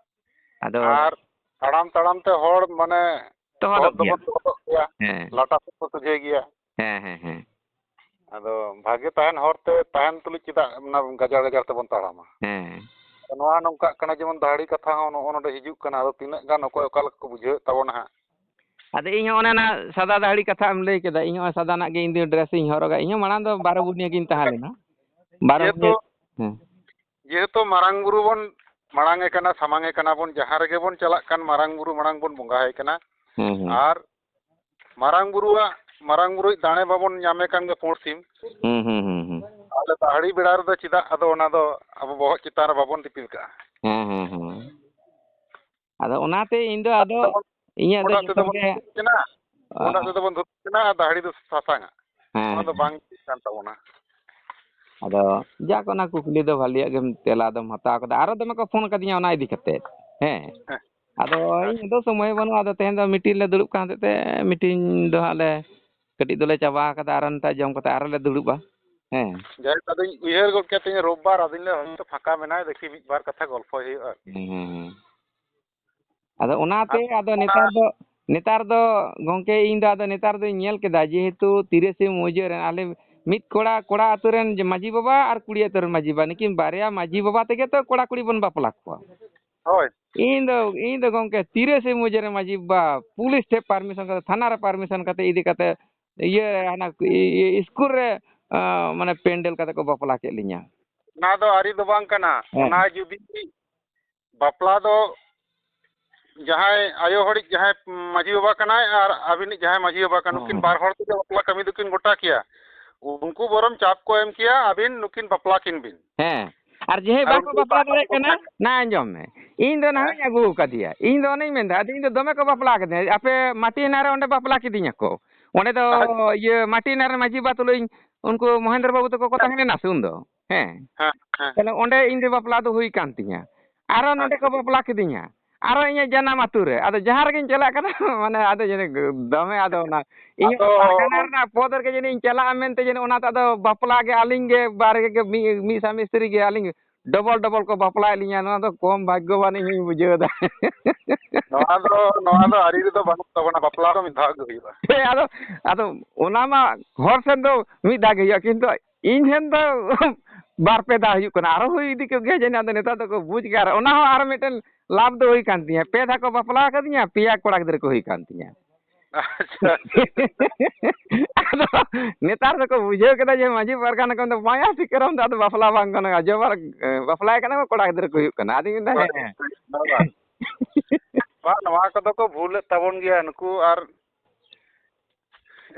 ᱟᱫᱚ ᱟᱨ ᱛᱟᱲᱟᱢ ᱛᱟᱲᱟᱢ ᱛᱮ ᱦᱚᱲ ᱢᱟᱱᱮ ᱛᱚᱦᱚᱫᱚᱜ ᱛᱚᱦᱚᱫ ᱫᱚᱵᱚᱱ ᱜᱮᱭᱟ᱾ ᱛᱚᱦᱚᱫᱚᱜ ᱜᱮᱭᱟ᱾ ᱦᱮᱸ᱾ ᱞᱟᱴᱟ ᱥᱮᱫ ᱠᱚ ᱥᱚᱡᱷᱮ ᱜᱮᱭᱟ᱾ ᱦᱮᱸ, ᱦᱮᱸ, ᱦᱮᱸ᱾ ᱟᱫᱚ ᱵᱷᱟᱜᱮ ᱛᱟᱦᱮᱱ ᱦᱚᱨ ᱛᱮ ᱛᱟᱦᱮᱱ ᱛᱩᱞᱩᱡ ᱪᱮᱫᱟᱜ ᱚᱱᱟ ᱜᱟᱡᱟᱲ ᱜᱟᱡᱟᱲ ᱛᱮᱵᱚᱱ ᱛᱟᱲᱟᱢᱟ? ᱦᱮᱸ᱾ ᱱᱚᱣᱟ ᱱᱚᱝᱠᱟᱜ ᱠᱟᱱᱟ, ᱡᱮᱢᱚᱱ ᱫᱟᱦᱲᱤ ᱠᱟᱛᱷᱟ ᱦᱚᱸ ᱱᱚᱜᱼᱚ ᱱᱚᱰᱮ ᱦᱤᱡᱩᱜ ᱠᱟᱱᱟ᱾ ᱟᱫᱚ ᱛᱤᱱᱟᱹᱜ ᱜᱟᱱ ᱚᱠᱚᱭ ᱚᱠᱟ ᱞᱮᱠᱟ ᱠᱚ ᱵᱩᱡᱷᱟᱹᱣᱮᱫ ᱛᱟᱵᱚᱱᱟ ᱦᱟᱸᱜ᱾ ᱟᱫᱚ ᱤᱧ ᱦᱚᱸ ᱚᱱᱮ ᱚᱱᱟ ᱥᱟᱫᱟ ᱫᱟᱦᱲᱤ ᱠᱟᱛᱷᱟ ᱮᱢ ᱞᱟᱹᱭ ᱠᱮᱫᱟ, ᱤᱧ ᱦᱚᱸ ᱥᱟᱫᱟᱱᱟᱜ ᱜᱮ ᱤᱧ ᱫᱚ dress ᱤᱧ ᱦᱚᱨᱚᱜᱟ᱾ ᱤᱧ ᱦᱚᱸ ᱢᱟᱲᱟᱝ ᱫᱚ ᱵᱟᱨᱚ ᱵᱩᱱᱤᱭᱟᱹ ᱜᱤᱧ ᱛᱟᱦᱮᱸ ᱞᱮᱱᱟ᱾ ᱵᱟᱨᱚ ᱡᱮᱦᱮᱛᱩ, ᱵᱩᱱᱤᱭᱟᱹ, ᱦᱮᱸ᱾ ᱡᱮᱦᱮᱛᱩ ᱢᱟᱨᱟᱝ ᱵᱩᱨᱩ ᱵᱚᱱ ᱢᱟᱲᱟᱝ ᱮ ᱠᱟᱱᱟ, ᱥᱟᱢᱟᱝ ᱮ ᱠᱟᱱᱟ ᱵᱚᱱ, ᱡᱟᱦᱟᱸ ᱨᱮᱜᱮ ᱵᱚᱱ ᱪᱟᱞᱟᱜ ᱠᱟᱱ ᱢᱟᱨᱟᱝ ᱵᱩᱨᱩ ᱢᱟᱲᱟᱝ ᱵᱚᱱ ᱵᱚᱸᱜᱟ ᱟᱭ ᱠᱟᱱᱟ᱾ ᱦᱮᱸ, ᱦᱮᱸ᱾ ᱟᱨ ᱢᱟᱨᱟᱝ ᱵᱩᱨᱩᱣᱟᱜ, ᱢᱟᱨᱟᱝ ᱵᱩᱨᱩᱭᱤᱡ ᱫᱟᱲᱮ ᱵᱟᱵᱚᱱ ᱧᱟᱢᱮ ᱠᱟᱱ ᱜᱮ ᱯᱩᱸᱰ ᱥᱤᱢ᱾ ᱦᱩᱸ, ᱦᱩᱸ, ᱦᱩᱸ, ᱦᱩᱸ᱾ ᱟᱫᱚ ᱫᱟᱦᱲᱤ ᱵᱮᱲᱟ ᱨᱮᱫᱚ ᱪᱮᱫᱟᱜ ᱟᱫᱚ ᱚᱱᱟ ᱫᱚ ᱟᱵᱚ ᱵᱚᱦᱚᱜ ᱪᱮᱛᱟᱱ ᱨᱮ ᱵᱟᱵᱚᱱ ᱫᱤᱯᱤᱞ ᱠᱟᱜᱼᱟ? ᱦᱮᱸ, ᱦᱮᱸ, ᱦᱮᱸ᱾ ᱟᱫᱚ ᱚᱱᱟᱛᱮ ᱤᱧ ᱫᱚ ᱟᱫᱚ ᱡᱮᱢᱚᱱ ᱤᱧᱟᱹᱜ ᱫᱚ ᱯᱩᱸᱰᱟᱜ ᱡᱚᱛᱚ ᱛᱮᱫᱚ ᱵᱚᱱ ᱜᱮ, ᱫᱷᱩᱛᱤᱜ ᱠᱟᱱᱟ, ᱯᱩᱸᱰᱟᱜ ᱟᱸ, ᱛᱮᱫᱚ ᱵᱚᱱ ᱫᱷᱩᱛᱤᱜ ᱠᱟᱱᱟ ᱟᱨ ᱫᱟᱦᱲᱤ ᱫᱚ ᱥᱟᱥᱟᱝᱟᱜ᱾ ᱦᱮᱸ, ᱚᱱᱟ ᱫᱚ ᱦᱮᱸ᱾ ᱵᱟᱝ ᱴᱷᱤᱠ ᱠᱟᱱ ᱛᱟᱵᱚᱱᱟ᱾ ᱟᱫᱚ ᱡᱟᱠ, ᱚᱱᱟ ᱠᱩᱠᱞᱤ ᱫᱚ ᱵᱷᱟᱞᱤᱭᱟᱜ ᱜᱮᱢ ᱛᱮᱞᱟ ᱫᱚᱢ ᱦᱟᱛᱟᱣ ᱠᱟᱫᱟ᱾ ᱟᱨᱚ ᱫᱚᱢᱮ ᱠᱚ ᱯᱷᱳᱱ ᱠᱟᱫᱤᱧᱟ ᱚᱱᱟ ᱤᱫᱤ ᱠᱟᱛᱮ᱾ ᱦᱮᱸ᱾ ᱦᱮᱸ᱾ ᱟᱫᱚ ᱟᱪᱪᱷᱟ᱾ ᱤᱧ ᱫᱚ ᱥᱚᱢᱚᱭ ᱵᱟᱹᱱᱩᱜᱼᱟ᱾ ᱟᱫᱚ ᱛᱮᱦᱮᱧ ᱫᱚ meeting ᱞᱮ ᱫᱩᱲᱩᱵ ᱠᱟᱱ ᱦᱚᱛᱮᱡ ᱛᱮ meeting ᱫᱚ ᱦᱟᱸᱜ ᱞᱮ ᱠᱟᱹᱴᱤᱡ ᱫᱚᱞᱮ ᱪᱟᱵᱟ ᱟᱠᱟᱫᱟ᱾ ᱟᱨᱚ ᱱᱮᱛᱟᱨ ᱡᱚᱢ ᱠᱟᱛᱮ ᱟᱨᱚ ᱞᱮ ᱫᱩᱲᱩᱵᱼᱟ᱾ ᱦᱮᱸ᱾ ᱡᱟᱭᱦᱳᱠ, ᱟᱫᱚᱧ ᱩᱭᱦᱟᱹᱨ ᱜᱚᱫ ᱠᱮᱫ ᱛᱤᱧ ᱨᱳᱵᱵᱟᱨ ᱟᱫᱚᱧ ᱞᱟᱹᱭᱟ ᱦᱚᱭᱛᱳ ᱯᱷᱟᱸᱠᱟ ᱢᱮᱱᱟᱭ, ᱫᱮᱠᱷᱤ ᱢᱤᱫ ᱵᱟᱨ ᱠᱟᱛᱷᱟ ᱜᱚᱞᱯᱷᱚᱭ ᱦᱩᱭᱩᱜᱼᱟ ᱟᱨᱠᱤ᱾ ᱦᱮᱸ, ᱦᱮᱸ, ᱦᱮᱸ᱾ ᱟᱫᱚ ᱚᱱᱟᱛᱮ ᱟᱫᱚ ᱟᱫᱚ ᱱᱮᱛᱟᱨ ᱫᱚ, ᱱᱮᱛᱟᱨ ᱫᱚ ᱜᱚᱢᱠᱮ, ᱤᱧ ᱫᱚ ᱟᱫᱚ ᱱᱮᱛᱟᱨ ᱫᱚᱧ ᱧᱮᱞ ᱠᱮᱫᱟ, ᱡᱮᱦᱮᱛᱩ ᱛᱤᱨᱤᱥᱮ ᱢᱟᱹᱡᱷᱤ ᱨᱮᱱ ᱟᱞᱮ ᱢᱤᱫ ᱠᱚᱲᱟ, ᱠᱚᱲᱟ ᱟᱹᱛᱩ ᱨᱮᱱ ᱢᱟᱹᱡᱷᱤ ᱵᱟᱵᱟ ᱟᱨ ᱠᱩᱲᱤ ᱟᱹᱛᱩ ᱨᱮᱱ ᱢᱟᱹᱡᱷᱤ ᱵᱟᱵᱟ, ᱱᱩᱠᱤᱱ ᱵᱟᱨᱭᱟ ᱢᱟᱹᱡᱷᱤ ᱵᱟᱵᱟ ᱛᱮᱜᱮ ᱛᱚ ᱠᱚᱲᱟ ᱠᱩᱲᱤ ᱵᱚᱱ ᱵᱟᱯᱞᱟ ᱠᱚᱣᱟ᱾ ᱦᱳᱭ᱾ ᱤᱧ ᱫᱚ, ᱤᱧ ᱫᱚ ᱜᱚᱢᱠᱮ, ᱛᱤᱨᱤᱥᱮ ᱢᱟᱹᱡᱷᱤ ᱨᱮ ᱢᱟᱹᱡᱷᱤ ᱵᱟᱵᱟ, ᱯᱩᱞᱤᱥ ᱴᱷᱮᱱ permission ᱠᱟᱛᱮ, ᱛᱷᱟᱱᱟ ᱨᱮ permission ᱠᱟᱛᱮ ᱤᱫᱤ ᱠᱟᱛᱮ, ᱤᱭᱟᱹ, ᱦᱟᱱᱟ ᱤ-, ᱤ-, ᱤᱥᱠᱩᱞ ᱨᱮ, ᱟᱸ, ᱢᱟᱱᱮ ᱯᱮᱱᱰᱮᱞ ᱠᱟᱛᱮ ᱠᱚ ᱵᱟᱯᱞᱟ ᱠᱮᱫ ᱞᱤᱧᱟ᱾ ᱚᱱᱟ ᱫᱚ ᱟᱹᱨᱤ ᱫᱚ ᱵᱟᱝ ᱠᱟᱱᱟ᱾ ᱦᱮᱸ᱾ ᱚᱱᱟ ᱡᱩᱫᱤ ᱵᱟᱯᱞᱟ ᱫᱚ ᱡᱟᱦᱟᱸᱭ ᱟᱭᱳ ᱦᱚᱲᱤᱡ ᱡᱟᱦᱟᱸᱭ ᱢᱟᱹᱡᱷᱤ ᱵᱟᱵᱟ ᱠᱟᱱᱟᱭ ᱟᱨ ᱟᱹᱵᱤᱱᱤᱡ ᱡᱟᱦᱟᱸᱭ ᱢᱟᱹᱡᱷᱤ ᱵᱟᱵᱟ ᱠᱟᱱᱟᱭ, ᱦᱮᱸ, ᱱᱩᱠᱤᱱ ᱦᱮᱸ᱾ ᱵᱟᱨ ᱦᱚᱲ ᱛᱮᱜᱮ ᱵᱟᱯᱞᱟ ᱠᱟᱹᱢᱤ ᱫᱚᱠᱤᱱ ᱜᱚᱴᱟ ᱠᱮᱭᱟ᱾ ᱩᱱᱠᱩ ᱵᱚᱨᱚᱢ ᱪᱟᱯ ᱠᱚ ᱮᱢ ᱠᱮᱭᱟ, ᱟᱹᱵᱤᱱ ᱱᱩᱠᱤᱱ ᱵᱟᱯᱞᱟ ᱠᱤᱱ ᱵᱤᱱ᱾ ᱦᱮᱸ, ᱟᱨ ᱡᱮ ᱟᱨ ᱵᱟᱠᱚ ᱩᱱᱠᱩ ᱵᱟᱯᱞᱟ ᱵᱟᱠᱚ ᱫᱟᱲᱮᱭᱟᱜ ᱠᱟᱱᱟ, ᱵᱟᱯᱞᱟ ᱱᱟ ᱟᱸᱡᱚᱢ ᱢᱮ, ᱤᱧ ᱫᱚ ᱱᱟᱦᱟᱜ ᱦᱮᱸ᱾ ᱤᱧ ᱟᱹᱜᱩ ᱟᱠᱟᱫᱮᱭᱟ, ᱤᱧ ᱫᱚ ᱚᱱᱮᱧ ᱢᱮᱱᱫᱟ, ᱟᱫᱚ ᱤᱧ ᱫᱚ ᱫᱚᱢᱮ ᱠᱚ ᱵᱟᱯᱞᱟ ᱠᱮᱫᱤᱧᱟ, ᱟᱯᱮ ᱢᱟᱹᱴᱤ ᱦᱮᱱᱟ ᱨᱮ ᱚᱸᱰᱮ ᱵᱟᱯᱞᱟ ᱠᱤᱫᱤᱧᱟ ᱠᱚ, ᱚᱸᱰᱮ ᱫᱚ ᱟᱪᱪᱷᱟ᱾ ᱤᱭᱟᱹ ᱢᱟᱹᱴᱤ ᱦᱮᱱᱟ ᱨᱮ ᱢᱟᱹᱡᱷᱤ ᱵᱟ ᱛᱩᱞᱩᱡ ᱩᱱᱠᱩ ᱢᱚᱦᱮᱱᱫᱨᱚ ᱵᱟᱹᱵᱩ ᱛᱟᱠᱚ ᱠᱚ ᱛᱟᱦᱮᱸ ᱞᱮᱱᱟ ᱥᱮ ᱩᱱᱫᱚ? ᱦᱮᱸ᱾ ᱦᱮᱸ, ᱦᱮᱸ᱾ ᱛᱟᱦᱞᱮ ᱚᱸᱰᱮ ᱤᱧ ᱫᱚ ᱵᱟᱯᱞᱟ ᱫᱚ ᱦᱩᱭ ᱠᱟᱱ ᱛᱤᱧᱟ᱾ ᱟᱨᱚ ᱱᱚᱸᱰᱮ ᱠᱚ ᱟᱪᱪᱷᱟ᱾ ᱵᱟᱯᱞᱟ ᱠᱤᱫᱤᱧᱟ᱾ ᱟᱨᱚ ᱤᱧᱟᱹᱜ ᱡᱟᱱᱟᱢ ᱟᱹᱛᱩ ᱨᱮ᱾ ᱟᱫᱚ ᱡᱟᱦᱟᱸ ᱨᱮᱜᱤᱧ ᱪᱟᱞᱟᱜ ᱠᱟᱱᱟ, ᱢᱟᱱᱮ ᱟᱫᱚ ᱡᱟᱹᱱᱤᱡ ᱫᱚᱢᱮ ᱟᱫᱚ ᱚᱱᱟ ᱤᱧᱟᱹᱜ ᱟᱫᱚ ᱯᱟᱨᱜᱟᱱᱟ ᱨᱮᱱᱟᱜ ᱯᱚᱫᱽ ᱨᱮᱜᱮ ᱡᱟᱹᱱᱤᱡ ᱤᱧ ᱪᱟᱞᱟᱜᱼᱟ ᱢᱮᱱᱛᱮ ᱡᱟᱹᱱᱤᱡ ᱚᱱᱟᱛᱮ ᱟᱫᱚ ᱵᱟᱯᱞᱟ ᱜᱮ ᱟᱹᱞᱤᱧ ᱜᱮ ᱵᱟᱨᱦᱮ ᱜᱮ ᱢᱤᱫ, ᱢᱤᱫ ᱥᱟᱢᱤ ᱥᱛᱨᱤ ᱜᱮ ᱟᱹᱞᱤᱧ ᱰᱚᱵᱚᱞ ᱰᱚᱵᱚᱞ ᱠᱚ ᱵᱟᱯᱞᱟᱭᱮᱫ ᱞᱤᱧᱟ᱾ ᱱᱚᱣᱟ ᱫᱚ ᱠᱚᱢ ᱵᱷᱟᱜᱽᱜᱚᱵᱟᱱ ᱤᱧ ᱦᱚᱧ ᱵᱩᱡᱷᱟᱹᱣ ᱮᱫᱟ᱾ ᱱᱚᱣᱟ ᱫᱚ, ᱱᱚᱣᱟ ᱫᱚ ᱟᱹᱨᱤ ᱨᱮᱫᱚ ᱵᱟᱹᱱᱩᱜ ᱛᱟᱵᱚᱱᱟ, ᱵᱟᱯᱞᱟ ᱫᱚ ᱢᱤᱫ ᱫᱷᱟᱣ ᱜᱮ ᱦᱩᱭᱩᱜᱼᱟ᱾ ᱦᱮᱸ, ᱟᱫᱚ, ᱟᱫᱚ ᱚᱱᱟ ᱢᱟ ᱦᱚᱲ ᱥᱮᱱ ᱫᱚ ᱢᱤᱫ ᱫᱷᱟᱣ ᱜᱮ ᱦᱩᱭᱩᱜᱼᱟ, ᱠᱤᱱᱛᱩ ᱤᱧ ᱴᱷᱮᱱ ᱫᱚ ᱵᱟᱨ ᱯᱮ ᱫᱷᱟᱣ ᱦᱩᱭᱩᱜ ᱠᱟᱱᱟ, ᱟᱨᱚ ᱦᱩᱭ ᱤᱫᱤ ᱠᱚᱜ ᱜᱮᱭᱟ ᱡᱟᱹᱱᱤᱡ᱾ ᱟᱫᱚ ᱱᱮᱛᱟᱨ ᱫᱚᱠᱚ ᱵᱩᱡᱽ ᱜᱮᱭᱟ, ᱟᱨ ᱚᱱᱟ ᱦᱚᱸ ᱟᱨ ᱢᱤᱫᱴᱮᱱ ᱞᱟᱵᱷ ᱫᱚ ᱦᱩᱭ ᱠᱟᱱ ᱛᱤᱧᱟᱹ᱾ ᱯᱮ ᱫᱷᱟᱣ ᱠᱚ ᱵᱟᱯᱞᱟ ᱟᱠᱟᱫᱤᱧᱟ, ᱯᱮᱭᱟ ᱠᱚᱲᱟ ᱜᱤᱫᱽᱨᱟᱹ ᱠᱚ ᱦᱩᱭ ᱠᱟᱱ ᱛᱤᱧᱟᱹ᱾ ᱟᱪᱪᱷᱟ, ᱟᱪᱪᱷᱟ, ᱟᱪᱪᱷᱟ᱾ ᱟᱫᱚ ᱱᱮᱛᱟᱨ ᱫᱚᱠᱚ ᱵᱩᱡᱷᱟᱹᱣ ᱠᱮᱫᱟ ᱡᱮ ᱢᱟᱹᱡᱷᱤ ᱯᱟᱨᱜᱟᱱᱟ ᱠᱚ ᱫᱚ ᱵᱟᱭᱟ ᱥᱤᱠᱟᱹᱨᱚᱢ ᱫᱚ ᱟᱫᱚ ᱵᱟᱯᱞᱟ ᱵᱟᱝ ᱜᱟᱱᱚᱜᱼᱟ, ᱡᱚᱵᱟᱨ, ᱮ, ᱵᱟᱯᱞᱟᱭ ᱠᱟᱱᱟ ᱠᱚ, ᱠᱚᱲᱟ ᱜᱤᱫᱽᱨᱟᱹ ᱠᱚ ᱦᱩᱭᱩᱜ ᱠᱟᱱᱟ᱾ ᱟᱫᱚᱧ ᱢᱮᱱᱫᱟ ᱦᱳᱭ, ᱦᱮᱸ᱾ ᱦᱳᱭ, ᱦᱳᱭ᱾ ᱵᱟᱝ, ᱱᱚᱣᱟ ᱠᱚᱫᱚ ᱠᱚ ᱵᱷᱩᱞᱮᱫ ᱛᱟᱵᱚᱱ ᱜᱮᱭᱟ ᱱᱩᱠᱩ, ᱟᱨ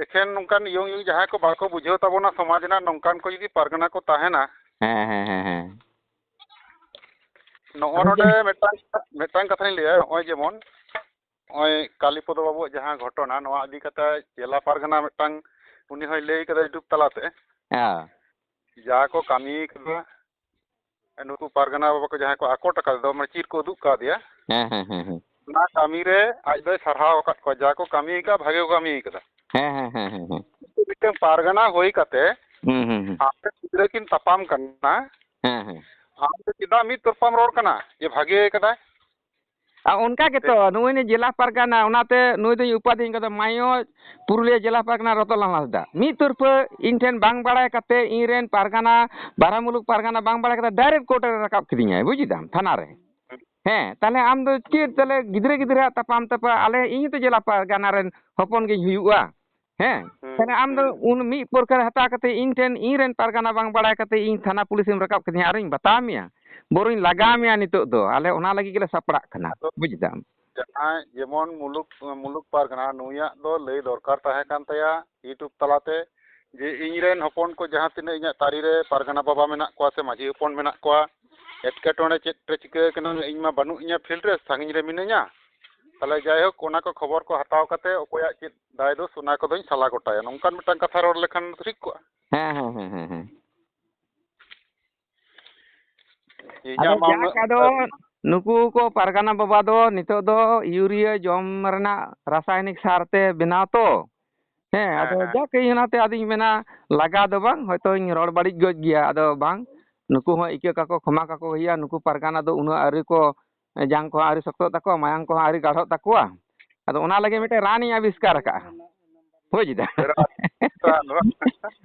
ᱮᱠᱷᱮᱱ ᱱᱚᱝᱠᱟᱱ ᱤᱭᱚᱝ ᱤᱭᱚᱝ ᱡᱟᱦᱟᱸᱭ ᱠᱚ ᱵᱟᱠᱚ ᱵᱩᱡᱷᱟᱹᱣ ᱛᱟᱵᱚᱱᱟ ᱥᱚᱢᱟᱡᱽ ᱨᱮᱱᱟᱜ, ᱱᱚᱝᱠᱟᱱ ᱠᱚ ᱡᱩᱫᱤ ᱯᱟᱨᱜᱟᱱᱟ ᱠᱚ ᱛᱟᱦᱮᱱᱟ, ᱦᱮᱸ, ᱦᱮᱸ, ᱦᱮᱸ, ᱦᱮᱸ᱾ ᱱᱚᱜᱼᱚ ᱟᱫᱚ ᱱᱚᱰᱮ ᱪᱮᱫ? ᱢᱤᱫᱴᱟᱝ, ᱢᱤᱫᱴᱟᱝ ᱠᱟᱛᱷᱟᱧ ᱞᱟᱹᱭᱟ, ᱱᱚᱜᱼᱚᱭ ᱡᱮᱢᱚᱱ ᱱᱚᱜᱼᱚᱭ ᱠᱟᱞᱤᱯᱚᱫᱚ ᱵᱟᱵᱩᱣᱟᱜ ᱡᱟᱦᱟᱸ ᱜᱷᱚᱴᱚᱱᱟ, ᱱᱚᱣᱟ ᱤᱫᱤ ᱠᱟᱛᱮ ᱡᱮᱞᱟ ᱯᱟᱨᱜᱟᱱᱟ ᱢᱤᱫᱴᱟᱝ ᱩᱱᱤ ᱦᱚᱸᱭ ᱞᱟᱹᱭ ᱠᱟᱫᱟ YouTube ᱛᱟᱞᱟᱛᱮ, ᱦᱮᱸ᱾ ᱡᱟ ᱠᱚ ᱠᱟᱹᱢᱤ ᱠᱟᱫᱟ, ᱱᱩᱠᱩ ᱯᱟᱨᱜᱟᱱᱟ ᱵᱟᱵᱟ ᱠᱚ ᱡᱟᱦᱟᱸᱭ ᱠᱚ ᱟᱠᱚᱴ ᱟᱠᱟᱫ ᱫᱚ, ᱢᱟᱱᱮ ᱪᱤᱨ ᱠᱚ ᱩᱫᱩᱜ ᱠᱟᱣᱫᱮᱭᱟ, ᱦᱮᱸ, ᱦᱮᱸ, ᱦᱮᱸ, ᱦᱮᱸ᱾ ᱚᱱᱟ ᱠᱟᱹᱢᱤ ᱨᱮ ᱟᱡ ᱫᱚᱭ ᱥᱟᱨᱦᱟᱣ ᱟᱠᱟᱫ ᱠᱚᱣᱟ, ᱡᱟ ᱠᱚ ᱠᱟᱹᱢᱤ ᱟᱠᱟᱫ, ᱵᱷᱟᱜᱮ ᱠᱚ ᱠᱟᱹᱢᱤ ᱟᱠᱟᱫᱟ᱾ ᱦᱮᱸ, ᱦᱮᱸ, ᱦᱮᱸ, ᱦᱮᱸ, ᱦᱮᱸ᱾ ᱠᱤᱱᱛᱩ ᱢᱤᱫᱴᱟᱝ ᱯᱟᱨᱜᱟᱱᱟ ᱦᱩᱭ ᱠᱟᱛᱮ ᱦᱩᱸ, ᱦᱩᱸ, ᱦᱩᱸ᱾ ᱟᱯᱮ ᱜᱤᱫᱽᱨᱟᱹ ᱠᱤᱱ ᱛᱟᱯᱟᱢ ᱠᱟᱱᱟ, ᱦᱮᱸ, ᱦᱮᱸ᱾ ᱟᱢ ᱫᱚ ᱪᱮᱫᱟᱜ ᱢᱤᱫ ᱛᱚᱨᱯᱟᱢ ᱨᱚᱲ ᱠᱟᱱᱟ ᱡᱮ ᱵᱷᱟᱜᱮ ᱟᱠᱟᱫᱟᱭ? ᱟᱨ ᱚᱱᱠᱟ ᱜᱮᱛᱚ ᱱᱩᱭ ᱱᱩᱭ ᱡᱮᱞᱟ ᱯᱟᱨᱜᱟᱱᱟ, ᱚᱱᱟᱛᱮ ᱱᱩᱭ ᱫᱚᱧ ᱩᱯᱟᱫᱤᱧ ᱠᱟᱫᱟ ᱢᱟᱭᱚ ᱯᱩᱨᱩᱞᱤᱭᱟᱹ ᱡᱮᱞᱟ ᱯᱟᱨᱜᱟᱱᱟ ᱨᱚᱛᱚᱱᱞᱟᱞ ᱦᱟᱸᱥᱫᱟ᱾ ᱢᱤᱫ ᱛᱚᱨᱯᱷᱟᱹ ᱤᱧ ᱴᱷᱮᱱ ᱵᱟᱝ ᱵᱟᱲᱟᱭ ᱠᱟᱛᱮ, ᱤᱧ ᱨᱮᱱ ᱯᱟᱨᱜᱟᱱᱟ, ᱵᱟᱨᱟ ᱢᱩᱞᱩᱠ ᱯᱟᱨᱜᱟᱱᱟ ᱵᱟᱝ ᱵᱟᱲᱟᱭ ᱠᱟᱛᱮ direct ᱠᱳᱨᱴ ᱨᱮ ᱨᱟᱠᱟᱵ ᱠᱤᱫᱤᱧᱟᱭ, ᱵᱩᱡ ᱮᱫᱟᱢ, ᱛᱷᱟᱱᱟ ᱨᱮ᱾ ᱦᱮᱸ, ᱛᱟᱦᱞᱮ ᱟᱢ ᱫᱚ ᱪᱮᱫ, ᱛᱟᱦᱞᱮ ᱜᱤᱫᱽᱨᱟᱹ ᱜᱤᱫᱽᱨᱟᱹᱣᱟᱜ ᱛᱟᱯᱟᱢ ᱛᱟᱯᱟ, ᱟᱞᱮ, ᱤᱧ ᱦᱚᱸᱛᱚ ᱡᱮᱞᱟ ᱯᱟᱨᱜᱟᱱᱟ ᱨᱮᱱ ᱦᱚᱯᱚᱱ ᱜᱤᱧ ᱦᱩᱭᱩᱜᱼᱟ᱾ ᱦᱮᱸ, ᱦᱩᱸ, ᱛᱟᱦᱞᱮ ᱟᱢ ᱫᱚ ᱦᱩᱸ᱾ ᱩᱱ ᱢᱤᱫ ᱯᱚᱨᱠᱟᱨ ᱦᱟᱛᱟᱣ ᱠᱟᱛᱮ ᱤᱧ ᱴᱷᱮᱱ, ᱤᱧ ᱨᱮᱱ ᱯᱟᱨᱜᱟᱱᱟ ᱵᱟᱝ ᱵᱟᱲᱟᱭ ᱠᱟᱛᱮ ᱤᱧ ᱛᱷᱟᱱᱟ ᱯᱩᱞᱤᱥ ᱮᱢ ᱨᱟᱠᱟᱵ ᱠᱤᱫᱤᱧᱟ, ᱟᱨᱤᱧ ᱵᱟᱛᱟᱣ ᱢᱮᱭᱟ, ᱵᱚᱨᱚᱧ ᱞᱟᱜᱟᱣ ᱢᱮᱭᱟ ᱱᱤᱛᱚᱜ ᱫᱚ, ᱟᱞᱮ ᱚᱱᱟ ᱞᱟᱹᱜᱤᱫ ᱜᱮᱞᱮ ᱥᱟᱯᱲᱟᱜ ᱠᱟᱱᱟ, ᱟᱫᱚ ᱵᱩᱡ ᱫᱟᱢ᱾ ᱡᱟᱦᱟᱸᱭ ᱡᱮᱢᱚᱱ ᱢᱩᱞᱩᱠ, ᱢᱩᱞᱩᱠ ᱯᱟᱨᱜᱟᱱᱟ, ᱱᱩᱭᱟᱜ ᱫᱚ ᱞᱟᱹᱭ ᱫᱚᱨᱠᱟᱨ ᱛᱟᱦᱮᱸ ᱠᱟᱱ ᱛᱟᱭᱟ YouTube ᱛᱟᱞᱟᱛᱮ, ᱡᱮ ᱤᱧ ᱨᱮᱱ ᱦᱚᱯᱚᱱ ᱠᱚ ᱡᱟᱦᱟᱸ ᱛᱤᱱᱟᱹᱜ ᱤᱧᱟᱹᱜ ᱛᱟᱹᱨᱤ ᱨᱮ ᱯᱟᱨᱜᱟᱱᱟ ᱵᱟᱵᱟ ᱢᱮᱱᱟᱜ ᱠᱚᱣᱟ ᱥᱮ ᱢᱟᱹᱡᱷᱤ ᱦᱚᱯᱚᱱ ᱢᱮᱱᱟᱜ ᱠᱚᱣᱟ, ᱮᱴᱠᱮᱴᱚᱬᱮ ᱪᱮᱫ ᱨᱮ ᱪᱤᱠᱟᱹ ᱠᱟᱱᱟ, ᱤᱧ ᱢᱟ ᱵᱟᱹᱱᱩᱜ ᱤᱧᱟ, ᱯᱷᱤᱞᱰ ᱨᱮ ᱥᱟᱺᱜᱤᱧ ᱨᱮ ᱢᱤᱱᱟᱹᱧᱟ᱾ ᱛᱟᱦᱚᱞᱮ ᱡᱟᱭᱦᱳᱠ, ᱚᱱᱟ ᱠᱚ ᱠᱷᱚᱵᱚᱨ ᱠᱚ ᱦᱟᱛᱟᱣ ᱠᱟᱛᱮ ᱚᱠᱚᱭᱟᱜ ᱪᱮᱫ ᱫᱟᱭ ᱫᱳᱥ, ᱚᱱᱟ ᱠᱚᱫᱚᱧ ᱥᱟᱞᱟ ᱜᱚᱴᱟᱭᱟ᱾ ᱱᱚᱝᱠᱟᱱ ᱢᱤᱫᱴᱟᱝ ᱠᱟᱛᱷᱟ ᱨᱚᱲ ᱞᱮᱠᱷᱟᱱ ᱴᱷᱤᱠ ᱠᱚᱜᱼᱟ᱾ ᱦᱮᱸ ᱦᱮᱸ ᱦᱮᱸ ᱦᱮᱸ ᱦᱮᱸ᱾ ᱟᱫᱚ ᱤᱧᱟᱹᱜ ᱢᱟ ᱡᱟᱠ, ᱩᱱᱟᱹᱜ ᱟᱫᱚ ᱱᱩᱠᱩ ᱠᱚ ᱯᱟᱨᱜᱟᱱᱟ ᱵᱟᱵᱟ ᱫᱚ ᱱᱤᱛᱚᱜ ᱫᱚ ᱤᱭᱩᱨᱤᱭᱟ ᱡᱚᱢ ᱨᱮᱱᱟᱜ ᱨᱟᱥᱟᱭᱚᱱᱤᱠ ᱥᱟᱨ ᱛᱮ ᱵᱮᱱᱟᱣ ᱛᱚ᱾ ᱦᱮᱸ, ᱦᱮᱸ, ᱟᱫᱚ ᱦᱮᱸ᱾ ᱡᱟᱠ, ᱤᱧ ᱚᱱᱟᱛᱮ ᱟᱫᱚᱧ ᱢᱮᱱᱟ, ᱞᱟᱜᱟ ᱫᱚ ᱵᱟᱝ, ᱦᱚᱭᱛᱳᱧ ᱨᱚᱲ ᱵᱟᱹᱲᱤᱡ ᱜᱚᱡ ᱜᱮᱭᱟ, ᱟᱫᱚ ᱵᱟᱝ, ᱱᱩᱠᱩ ᱦᱚᱸ ᱤᱠᱟᱹ ᱠᱟᱠᱚ, ᱠᱷᱚᱢᱟ ᱠᱟᱠᱚ ᱦᱩᱭᱩᱜᱼᱟ᱾ ᱱᱩᱠᱩ ᱯᱟᱨᱜᱟᱱᱟ ᱫᱚ ᱩᱱᱟᱹᱜ ᱟᱹᱣᱨᱤ ᱠᱚ, ᱡᱟᱝ ᱠᱚᱦᱚᱸ ᱟᱹᱣᱨᱤ ᱥᱚᱠᱛᱚᱜ ᱛᱟᱠᱚᱣᱟ, ᱢᱟᱭᱟᱝ ᱠᱚᱦᱚᱸ ᱟᱹᱣᱨᱤ ᱜᱟᱲᱦᱚᱜ ᱛᱟᱠᱚᱣᱟ᱾ ᱟᱫᱚ ᱚᱱᱟ ᱞᱟᱹᱜᱤᱫ ᱢᱤᱫᱴᱮᱱ ᱨᱟᱱᱤᱧ ᱟᱵᱤᱥᱠᱟᱨ ᱟᱠᱟᱫᱼᱟ, ᱵᱩᱡᱽ ᱫᱟ᱾ ᱨᱟᱱ, ᱨᱟᱱ ᱵᱟᱝ?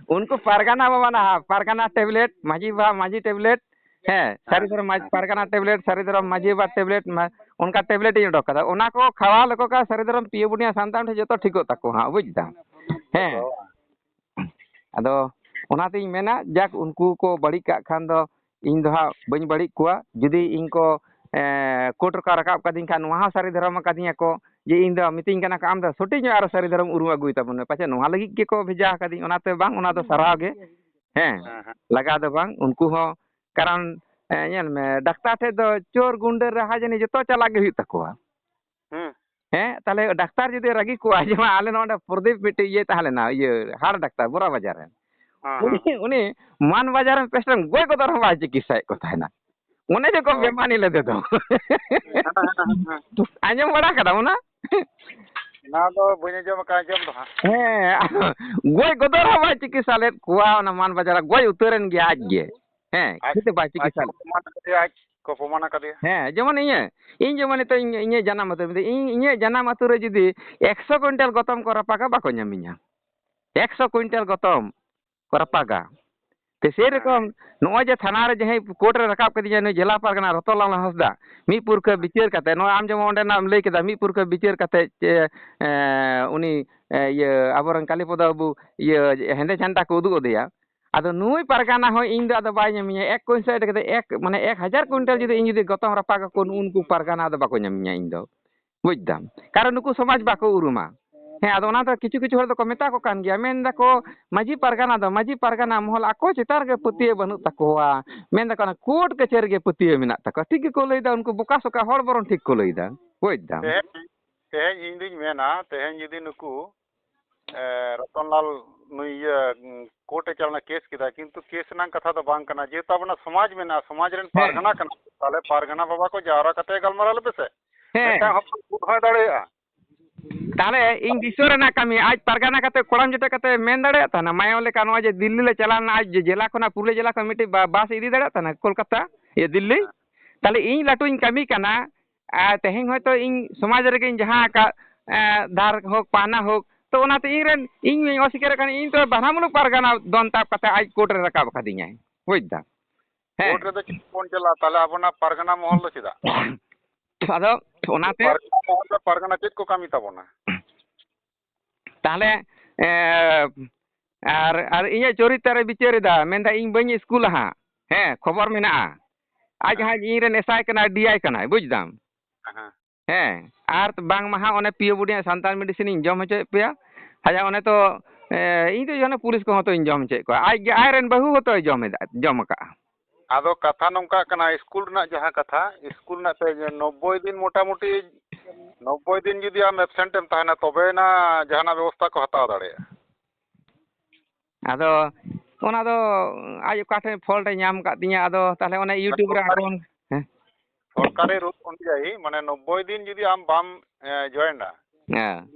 ᱩᱱᱠᱩ ᱯᱟᱨᱜᱟᱱᱟ ᱵᱟᱵᱟ ᱱᱟᱦᱟᱜ, ᱯᱟᱨᱜᱟᱱᱟ ᱴᱮᱵᱞᱮᱴ, ᱢᱟᱹᱡᱷᱤ ᱵᱟᱵᱟ ᱢᱟᱹᱡᱷᱤ ᱴᱮᱵᱞᱮᱴ, ᱦᱮᱸ, ᱥᱟᱹᱨᱤ ᱫᱷᱚᱨᱚᱢ ᱢᱟᱹᱡᱷ-, ᱯᱟᱨᱜᱟᱱᱟ ᱴᱮᱵᱞᱮᱴ, ᱥᱟᱹᱨᱤ ᱫᱷᱚᱨᱚᱢ ᱢᱟᱹᱡᱷᱤ ᱵᱟᱵᱟ ᱴᱮᱵᱞᱮᱴ, ᱢᱟ-, ᱚᱱᱠᱟ ᱴᱮᱵᱞᱮᱴ ᱤᱧ ᱚᱰᱚᱠ ᱠᱟᱫᱟ᱾ ᱚᱱᱟ ᱠᱚ ᱠᱷᱟᱣᱟ ᱞᱮᱠᱚ ᱠᱷᱟᱱ ᱥᱟᱹᱨᱤ ᱫᱷᱚᱨᱚᱢ ᱯᱤᱭᱳ ᱵᱩᱱᱤᱭᱟ ᱥᱟᱱᱛᱟᱲ ᱴᱷᱮᱱ ᱡᱚᱛᱚ ᱴᱷᱤᱠᱚᱜ ᱛᱟᱠᱚ ᱦᱟᱸᱜ, ᱵᱩᱡᱽ ᱫᱟᱢ? ᱦᱮᱸ, ᱟᱫᱚ ᱚᱱᱟᱛᱤᱧ ᱢᱮᱱᱟ, ᱡᱟᱠ, ᱩᱱᱠᱩ ᱠᱚ ᱵᱟᱹᱲᱤᱡ ᱠᱟᱜ ᱠᱷᱟᱱ ᱫᱚ ᱤᱧ ᱫᱚ ᱦᱟᱸᱜ ᱵᱟᱹᱧ ᱵᱟᱹᱲᱤᱡ ᱠᱚᱣᱟ᱾ ᱡᱩᱫᱤ ᱤᱧ ᱠᱚ, ᱮᱸ, ᱠᱳᱨᱴ ᱨᱮᱠᱚ ᱨᱟᱠᱟᱵ ᱠᱟᱫᱤᱧ ᱠᱷᱟᱱ, ᱱᱚᱣᱟ ᱦᱚᱸ ᱥᱟᱹᱨᱤ ᱫᱷᱚᱨᱚᱢ ᱟᱠᱟᱫᱤᱧᱟ ᱠᱚ ᱡᱮ ᱤᱧ ᱫᱚ ᱢᱤᱛᱟᱹᱧ ᱠᱟᱱᱟ ᱠᱚ, "ᱟᱢ ᱫᱚ ᱥᱚᱴᱷᱤᱠ ᱧᱚᱜ ᱟᱨᱚ ᱥᱟᱹᱨᱤ ᱫᱷᱚᱨᱚᱢ ᱩᱨᱩᱢ ᱟᱹᱜᱩᱭ ᱛᱟᱵᱚᱱ ᱢᱮ", ᱯᱟᱪᱮᱫ ᱱᱚᱣᱟ ᱞᱟᱹᱜᱤᱫ ᱜᱮᱠᱚ ᱵᱷᱮᱡᱟ ᱟᱠᱟᱫᱤᱧ, ᱚᱱᱟᱛᱮ ᱵᱟᱝ, ᱚᱱᱟ ᱫᱚ ᱥᱟᱨᱦᱟᱣ ᱜᱮ᱾ ᱦᱮᱸ, ᱦᱮᱸ, ᱦᱮᱸ᱾ ᱞᱟᱜᱟᱣ ᱫᱚ ᱵᱟᱝ, ᱩᱱᱠᱩ ᱦᱚᱸ ᱠᱟᱨᱚᱱ, ᱮ, ᱧᱮᱞ ᱢᱮ, ᱰᱟᱠᱛᱟᱨ ᱴᱷᱮᱡ ᱫᱚ ᱪᱳᱨ ᱜᱩᱱᱰᱟᱹ ᱨᱟᱦᱟ ᱡᱟᱹᱱᱤ ᱡᱚᱛᱚ ᱪᱟᱞᱟᱜ ᱜᱮ ᱦᱩᱭᱩᱜ ᱛᱟᱠᱚᱣᱟ᱾ ᱦᱩᱸ᱾ ᱦᱮᱸ, ᱛᱟᱦᱞᱮ ᱰᱟᱠᱛᱟᱨ ᱡᱩᱫᱤ ᱨᱟᱹᱜᱤ ᱠᱚᱜᱼᱟ, ᱡᱮᱢᱚᱱ ᱟᱞᱮ ᱱᱚᱰᱮ ᱯᱨᱚᱫᱤᱯ ᱢᱤᱫᱴᱮᱡ ᱤᱭᱟᱹ ᱛᱟᱦᱮᱸ ᱞᱮᱱᱟ, ᱤᱭᱟᱹ ᱦᱟᱲ ᱰᱟᱠᱛᱟᱨ ᱵᱚᱨᱟ ᱵᱟᱡᱟᱨ ᱨᱮᱱ, ᱦᱮᱸ, ᱩᱱᱤ, ᱦᱮᱸ᱾ ᱩᱱᱤ ᱢᱟᱱ ᱵᱟᱡᱟᱨ ᱨᱮᱱ ᱯᱮᱥᱮᱱᱴ ᱜᱚᱡ ᱠᱚᱫᱚ ᱨᱮᱦᱚᱸ ᱵᱟᱭ ᱪᱤᱠᱤᱛᱥᱟᱭᱮᱫ ᱠᱚ ᱛᱟᱦᱮᱱᱟ᱾ ᱚᱱᱮ ᱡᱮᱠᱚ ᱚ᱾ ᱵᱮᱢᱟᱱᱤ ᱞᱮᱫᱮ ᱫᱚ᱾ ᱦᱮᱸ, ᱦᱮᱸ, ᱦᱮᱸ, ᱦᱮᱸ᱾ ᱟᱸᱡᱚᱢ ᱵᱟᱲᱟ ᱠᱟᱫᱟ ᱚᱱᱟ? ᱚᱱᱟ ᱫᱚ ᱵᱟᱹᱧ ᱟᱸᱡᱚᱢ ᱟᱠᱟᱫᱼᱟ, ᱟᱸᱡᱚᱢ ᱫᱚ ᱦᱟᱸᱜ᱾ ᱦᱮᱸ, ᱟᱫᱚ ᱜᱚᱡ ᱠᱚᱫᱚ ᱨᱮᱦᱚᱸ ᱵᱟᱭ ᱪᱤᱠᱤᱛᱥᱟ ᱞᱮᱫ ᱠᱚᱣᱟ, ᱚᱱᱟ ᱢᱟᱱ ᱵᱟᱡᱟᱨ ᱨᱮ ᱜᱚᱡ ᱩᱛᱟᱹᱨᱮᱱ ᱜᱮᱭᱟ ᱟᱡ ᱜᱮ᱾ ᱦᱮᱸ, ᱟᱡ, ᱪᱤᱠᱟᱹᱛᱮ ᱵᱟᱭ ᱟᱡ ᱪᱤᱠᱤᱛᱥᱟ ᱠᱚ ᱞᱮᱫ? ᱯᱨᱚᱢᱟᱱ ᱟᱠᱟᱫᱮᱭᱟ, ᱟᱡ ᱠᱚ ᱯᱨᱚᱢᱟᱱ ᱟᱠᱟᱫᱮᱭᱟ᱾ ᱦᱮᱸ, ᱡᱮᱢᱚᱱ ᱤᱧᱟᱹᱜ, ᱤᱧ ᱡᱮᱢᱚᱱ ᱱᱤᱛᱚᱜ ᱤᱧ, ᱤᱧᱟᱹᱜ ᱡᱟᱱᱟᱢ ᱟᱹᱛᱩ ᱢᱮᱱᱫᱟᱹᱧ, ᱤᱧ, ᱤᱧᱟᱹᱜ ᱡᱟᱱᱟᱢ ᱟᱹᱛᱩ ᱨᱮ ᱡᱩᱫᱤ ᱮᱠᱥᱚ ᱠᱩᱭᱤᱱᱴᱟᱞ ᱜᱚᱛᱚᱢ ᱠᱚ ᱨᱟᱯᱟᱜᱟ, ᱵᱟᱠᱚ ᱧᱟᱢᱤᱧᱟ᱾ ᱮᱠᱥᱚ ᱠᱩᱭᱤᱱᱴᱟᱞ ᱜᱚᱛᱚᱢ ᱠᱚ ᱨᱟᱯᱟᱜᱟ᱾ ᱛᱮ ᱥᱮᱭ ᱦᱮᱸ, ᱨᱚᱠᱚᱢ ᱱᱚᱜᱼᱚᱭ ᱡᱮ ᱛᱷᱟᱱᱟ ᱨᱮ ᱡᱟᱦᱟᱸᱭ ᱠᱳᱨᱴ ᱨᱮ ᱨᱟᱠᱟᱵ ᱠᱟᱫᱤᱧᱟ ᱱᱩᱭ ᱡᱮᱞᱟ ᱯᱟᱨᱜᱟᱱᱟ ᱨᱚᱛᱚᱱᱞᱟᱞ ᱦᱟᱸᱥᱫᱟ, ᱢᱤᱫ ᱯᱩᱨᱠᱷᱟᱹ ᱵᱤᱪᱟᱹᱨ ᱠᱟᱛᱮ, ᱱᱚᱣᱟ ᱟᱢ ᱡᱮᱢᱚᱱ ᱚᱸᱰᱮᱱᱟᱜ ᱮᱢ ᱞᱟᱹᱭ ᱠᱮᱫᱟ, ᱢᱤᱫ ᱯᱩᱨᱠᱷᱟᱹ ᱵᱤᱪᱟᱹᱨ ᱠᱟᱛᱮ ᱪᱮ, ᱮ, ᱩᱱᱤ, ᱮ, ᱤᱭᱟᱹ, ᱟᱵᱚᱨᱮᱱ ᱠᱟᱞᱤᱯᱚᱫᱚ ᱵᱟᱹᱵᱩ, ᱤᱭᱟᱹ, ᱦᱮᱸᱫᱮ ᱡᱷᱟᱱᱰᱟ ᱠᱚ ᱩᱫᱩᱜ ᱟᱫᱮᱭᱟ᱾ ᱟᱫᱚ ᱱᱩᱭ ᱯᱟᱨᱜᱟᱱᱟ ᱦᱚᱸ ᱤᱧ ᱫᱚ ᱟᱫᱚ ᱵᱟᱭ ᱧᱟᱢᱤᱧᱟ, ᱮᱠ ᱠᱚᱭᱤᱱᱥᱟᱭᱤᱰ ᱠᱟᱛᱮ ᱮᱠ, ᱢᱟᱱᱮ ᱮᱠ ᱦᱟᱡᱟᱨ ᱠᱩᱭᱤᱱᱴᱟᱞ ᱡᱩᱫᱤ ᱤᱧ ᱡᱩᱫᱤ ᱜᱚᱛᱚᱢ ᱨᱟᱯᱟᱜ ᱟᱠᱚ, ᱱᱩᱜᱼᱩ ᱱᱩᱠᱩ ᱯᱟᱨᱜᱟᱱᱟ ᱫᱚ ᱵᱟᱠᱚ ᱧᱟᱢᱤᱧᱟ ᱤᱧ ᱫᱚ, ᱵᱩᱡᱽ ᱫᱟᱢ? ᱠᱟᱨᱚᱱ ᱱᱩᱠᱩ ᱥᱚᱢᱟᱡᱽ ᱵᱟᱠᱚ ᱩᱨᱩᱢᱟ᱾ ᱦᱮᱸ, ᱟᱫᱚ ᱚᱱᱟ ᱫᱚ ᱠᱤᱪᱷᱩ ᱠᱤᱪᱷᱩ ᱦᱚᱲ ᱫᱚᱠᱚ ᱢᱮᱛᱟ ᱠᱚ ᱠᱟᱱ ᱜᱮᱭᱟ, ᱢᱮᱱ ᱫᱟᱠᱚ ᱢᱟᱹᱡᱷᱤ ᱯᱟᱨᱜᱟᱱᱟ ᱫᱚ, ᱢᱟᱹᱡᱷᱤ ᱯᱟᱨᱜᱟᱱᱟ ᱢᱚᱦᱚᱞ ᱟᱠᱚ ᱪᱮᱛᱟᱱ ᱨᱮᱜᱮ ᱯᱟᱹᱛᱭᱟᱹᱣ ᱵᱟᱹᱱᱩᱜ ᱛᱟᱠᱚᱣᱟ, ᱢᱮᱱ ᱫᱟᱠᱚ ᱚᱱᱟ ᱠᱳᱨᱴ ᱠᱟᱹᱪᱷᱟᱹᱨᱤ ᱜᱮ ᱯᱟᱹᱛᱭᱟᱹᱣ ᱢᱮᱱᱟᱜ ᱛᱟᱠᱚᱣᱟ᱾ ᱴᱷᱤᱠ ᱜᱮᱠᱚ ᱞᱟᱹᱭᱫᱟ, ᱩᱱᱠᱩ ᱵᱚᱠᱟ ᱥᱚᱠᱟ ᱦᱚᱲ ᱵᱚᱨᱚᱱ ᱴᱷᱤᱠ ᱠᱚ ᱞᱟᱹᱭᱫᱟ, ᱵᱩᱡᱽ ᱫᱟᱢ᱾ ᱛᱮᱦᱮᱧ, ᱛᱮᱦᱮᱧ ᱤᱧ ᱫᱩᱧ ᱢᱮᱱᱟ, ᱛᱮᱦᱮᱧ ᱡᱩᱫᱤ ᱱᱩᱠᱩ, ᱮ, ᱨᱚᱛᱚᱱᱞᱟᱞ ᱱᱩᱭ ᱤᱭᱟᱹ, ᱩᱸ, ᱠᱳᱨᱴ ᱮ ᱪᱟᱞᱟᱣ ᱞᱮᱱᱟ, ᱠᱮᱥ ᱠᱮᱫᱟ, ᱠᱤᱱᱛᱩ ᱠᱮᱥ ᱨᱮᱱᱟᱜ ᱠᱟᱛᱷᱟ ᱫᱚ ᱵᱟᱝ ᱠᱟᱱᱟ, ᱡᱮᱦᱮᱛᱩ ᱟᱵᱚᱱᱟᱜ ᱥᱚᱢᱟᱡᱽ ᱢᱮᱱᱟᱜᱼᱟ, ᱥᱚᱢᱟᱡᱽ ᱨᱮᱱ ᱦᱮᱸ᱾ ᱯᱟᱨᱜᱟᱱᱟ ᱠᱟᱱᱟ ᱠᱚ, ᱛᱟᱦᱞᱮ ᱯᱟᱨᱜᱟᱱᱟ ᱵᱟᱵᱟ ᱠᱚ ᱡᱟᱣᱨᱟ ᱠᱟᱛᱮ ᱜᱟᱞᱢᱟᱨᱟᱣ ᱞᱮᱯᱮ ᱥᱮ᱾ ᱦᱮᱸ᱾ ᱢᱤᱫᱴᱟᱝ ᱦᱚᱯᱚᱱ ᱠᱳᱨᱴ ᱦᱚᱸᱭ ᱫᱟᱲᱮᱭᱟᱜᱼᱟ᱾ ᱛᱟᱦᱞᱮ ᱤᱧ ᱫᱤᱥᱚᱢ ᱨᱮᱱᱟᱜ ᱠᱟᱹᱢᱤ, ᱟᱡ ᱯᱟᱨᱜᱟᱱᱟ ᱠᱟᱛᱮ ᱠᱚᱲᱟᱢ ᱡᱚᱴᱮᱫ ᱠᱟᱛᱮ ᱢᱮᱱ ᱫᱟᱲᱮᱭᱟᱜ ᱛᱟᱦᱮᱱᱟ, ᱢᱟᱭᱟ ᱞᱮᱠᱟ ᱱᱚᱜᱼᱚᱭ ᱡᱮ ᱫᱤᱞᱞᱤ ᱞᱮ ᱪᱟᱞᱟᱣ ᱞᱮᱱᱟ, ᱟᱡ ᱡᱮ ᱡᱮᱞᱟ ᱠᱷᱚᱱᱟᱜ, ᱯᱩᱨᱩᱞᱤᱭᱟᱹ ᱡᱮᱞᱟ ᱠᱷᱚᱱ ᱢᱤᱫᱴᱤᱡ ᱵᱟ-, ᱵᱟᱥ ᱤᱫᱤ ᱫᱟᱲᱮᱭᱟᱜ ᱛᱟᱦᱮᱱᱟ ᱠᱳᱞᱠᱟᱛᱟ, ᱤᱭᱟᱹ ᱫᱤᱞᱞᱤ? ᱦᱮᱸ᱾ ᱛᱟᱦᱞᱮ ᱤᱧ ᱞᱟᱹᱴᱩᱧ ᱠᱟᱹᱢᱤ ᱠᱟᱱᱟ, ᱟᱨ ᱛᱮᱦᱮᱧ ᱦᱚᱭᱛᱳ ᱤᱧ ᱥᱚᱢᱟᱡᱽ ᱨᱮᱜᱮᱧ ᱡᱟᱦᱟᱸ ᱟᱠᱟᱫ, ᱮᱸ, ᱫᱷᱟᱨ ᱦᱳᱠ, ᱯᱟᱦᱱᱟ ᱦᱳᱠ, ᱛᱚ ᱚᱱᱟᱛᱮ ᱤᱧ ᱨᱮᱱ, ᱤᱧ ᱚᱥᱤᱠᱟᱹᱨ ᱠᱟᱱᱟ, ᱤᱧ ᱛᱚ ᱵᱟᱦᱨᱟ ᱢᱩᱞᱩᱠ ᱯᱟᱨᱜᱟᱱᱟ ᱫᱚᱱ ᱛᱟᱵ ᱠᱟᱛᱮ ᱟᱡ ᱠᱳᱨᱴ ᱨᱮ ᱨᱟᱠᱟᱵ ᱟᱠᱟᱫᱤᱧᱟᱭ, ᱵᱩᱡᱽ ᱫᱟᱢ? ᱦᱮᱸ᱾ ᱠᱳᱨᱴ ᱨᱮᱫᱚ ᱪᱮᱫ ᱵᱚᱱ ᱪᱟᱞᱟᱜᱼᱟ? ᱛᱟᱦᱞᱮ ᱟᱵᱚᱱᱟᱜ ᱯᱟᱨᱜᱟᱱᱟ ᱢᱚᱦᱚᱞ ᱫᱚ ᱪᱮᱫᱟᱜ? ᱟᱫᱚ ᱚᱱᱟᱛᱮ ᱯᱟᱨᱜᱟᱱᱟ ᱢᱚᱦᱚᱞ ᱨᱮ ᱯᱟᱨᱜᱟᱱᱟ ᱪᱮᱫ ᱠᱚ ᱠᱟᱹᱢᱤ ᱛᱟᱵᱚᱱᱟ? ᱛᱟᱦᱞᱮ, ᱮ, ᱟᱨ, ᱟᱨ ᱤᱧᱟᱹᱜ ᱪᱚᱨᱤᱛ ᱨᱮ ᱵᱤᱪᱟᱹᱨ ᱮᱫᱟ, ᱢᱮᱱᱫᱟ ᱤᱧ ᱵᱟᱹᱧ ᱤᱥᱠᱩᱞᱟ ᱦᱟᱸᱜ᱾ ᱦᱮᱸ, ᱠᱷᱚᱵᱚᱨ ᱢᱮᱱᱟᱜᱼᱟ᱾ ᱟᱡ ᱦᱮᱸ᱾ ᱦᱟᱸᱜ ᱤᱧ ᱨᱮᱱ ᱮᱥ ᱟᱭ ᱠᱟᱱᱟᱭ, ᱰᱤ ᱟᱭ ᱠᱟᱱᱟᱭ, ᱵᱩᱡᱽ ᱫᱟᱢ? ᱦᱮᱸ᱾ ᱦᱮᱸ, ᱟᱨ ᱵᱟᱝᱢᱟ ᱦᱟᱸᱜ ᱚᱱᱮ ᱯᱤ ᱳ ᱵᱳᱨᱰ ᱨᱮᱭᱟᱜ ᱥᱟᱱᱛᱟᱲ ᱢᱮᱰᱤᱥᱤᱱ ᱤᱧ ᱡᱚᱢ ᱦᱚᱪᱚᱭᱮᱫ ᱯᱮᱭᱟ᱾ ᱦᱟᱭᱟ, ᱚᱱᱮ ᱛᱚ, ᱮ, ᱤᱧ ᱫᱚ ᱚᱱᱮ ᱯᱩᱞᱤᱥ ᱠᱚᱦᱚᱸ ᱛᱚᱧ ᱡᱚᱢ ᱦᱚᱪᱚᱭᱮᱫ ᱠᱚᱣᱟ᱾ ᱟᱡ ᱜᱮ, ᱟᱡ ᱨᱮᱱ ᱵᱟᱹᱦᱩ ᱦᱚᱸᱛᱚᱭ ᱡᱚᱢ ᱮᱫᱟ, ᱡᱚᱢ ᱟᱠᱟᱫᱼᱟ᱾ ᱟᱫᱚ ᱠᱟᱛᱷᱟ ᱱᱚᱝᱠᱟᱜ ᱠᱟᱱᱟ, ᱤᱥᱠᱩᱞ ᱨᱮᱱᱟᱜ ᱡᱟᱦᱟᱸ ᱠᱟᱛᱷᱟ, ᱤᱥᱠᱩᱞ ᱨᱮᱱᱟᱜ ᱛᱮ ᱡᱮ ᱱᱚᱵᱵᱳᱭ ᱫᱤᱱ ᱢᱚᱴᱟᱢᱩᱴᱤ, ᱱᱚᱵᱵᱳᱭ ᱫᱤᱱ ᱡᱩᱫᱤ ᱟᱢ ᱮᱵᱥᱮᱱᱴ ᱮᱢ ᱛᱟᱦᱮᱱᱟ, ᱛᱚᱵᱮᱭᱮᱱᱟ ᱡᱟᱦᱟᱱᱟᱜ ᱵᱮᱵᱚᱥᱛᱷᱟ ᱠᱚ ᱦᱟᱛᱟᱣ ᱫᱟᱲᱮᱭᱟᱜᱼᱟ᱾ ᱟᱫᱚ ᱚᱱᱟ ᱫᱚ ᱟᱡ ᱚᱠᱟ ᱴᱷᱮᱱ ᱯᱷᱚᱞᱴ ᱮ ᱧᱟᱢ ᱟᱠᱟᱫ ᱛᱤᱧᱟᱹ, ᱟᱫᱚ ᱛᱟᱦᱚᱞᱮ ᱚᱱᱟ YouTube ᱨᱮ ᱟᱨ ᱵᱚᱱ, ᱦᱮᱸ᱾ ᱥᱚᱨᱠᱟᱨᱤ ᱨᱩᱞ ᱚᱱᱩᱡᱟᱭᱤ, ᱢᱟᱱᱮ, ᱱᱚᱵᱵᱳᱭ ᱫᱤᱱ ᱡᱩᱫᱤ ᱟᱢ ᱵᱟᱢ, ᱮ, ᱡᱚᱭᱮᱱᱟ, ᱦᱮᱸ᱾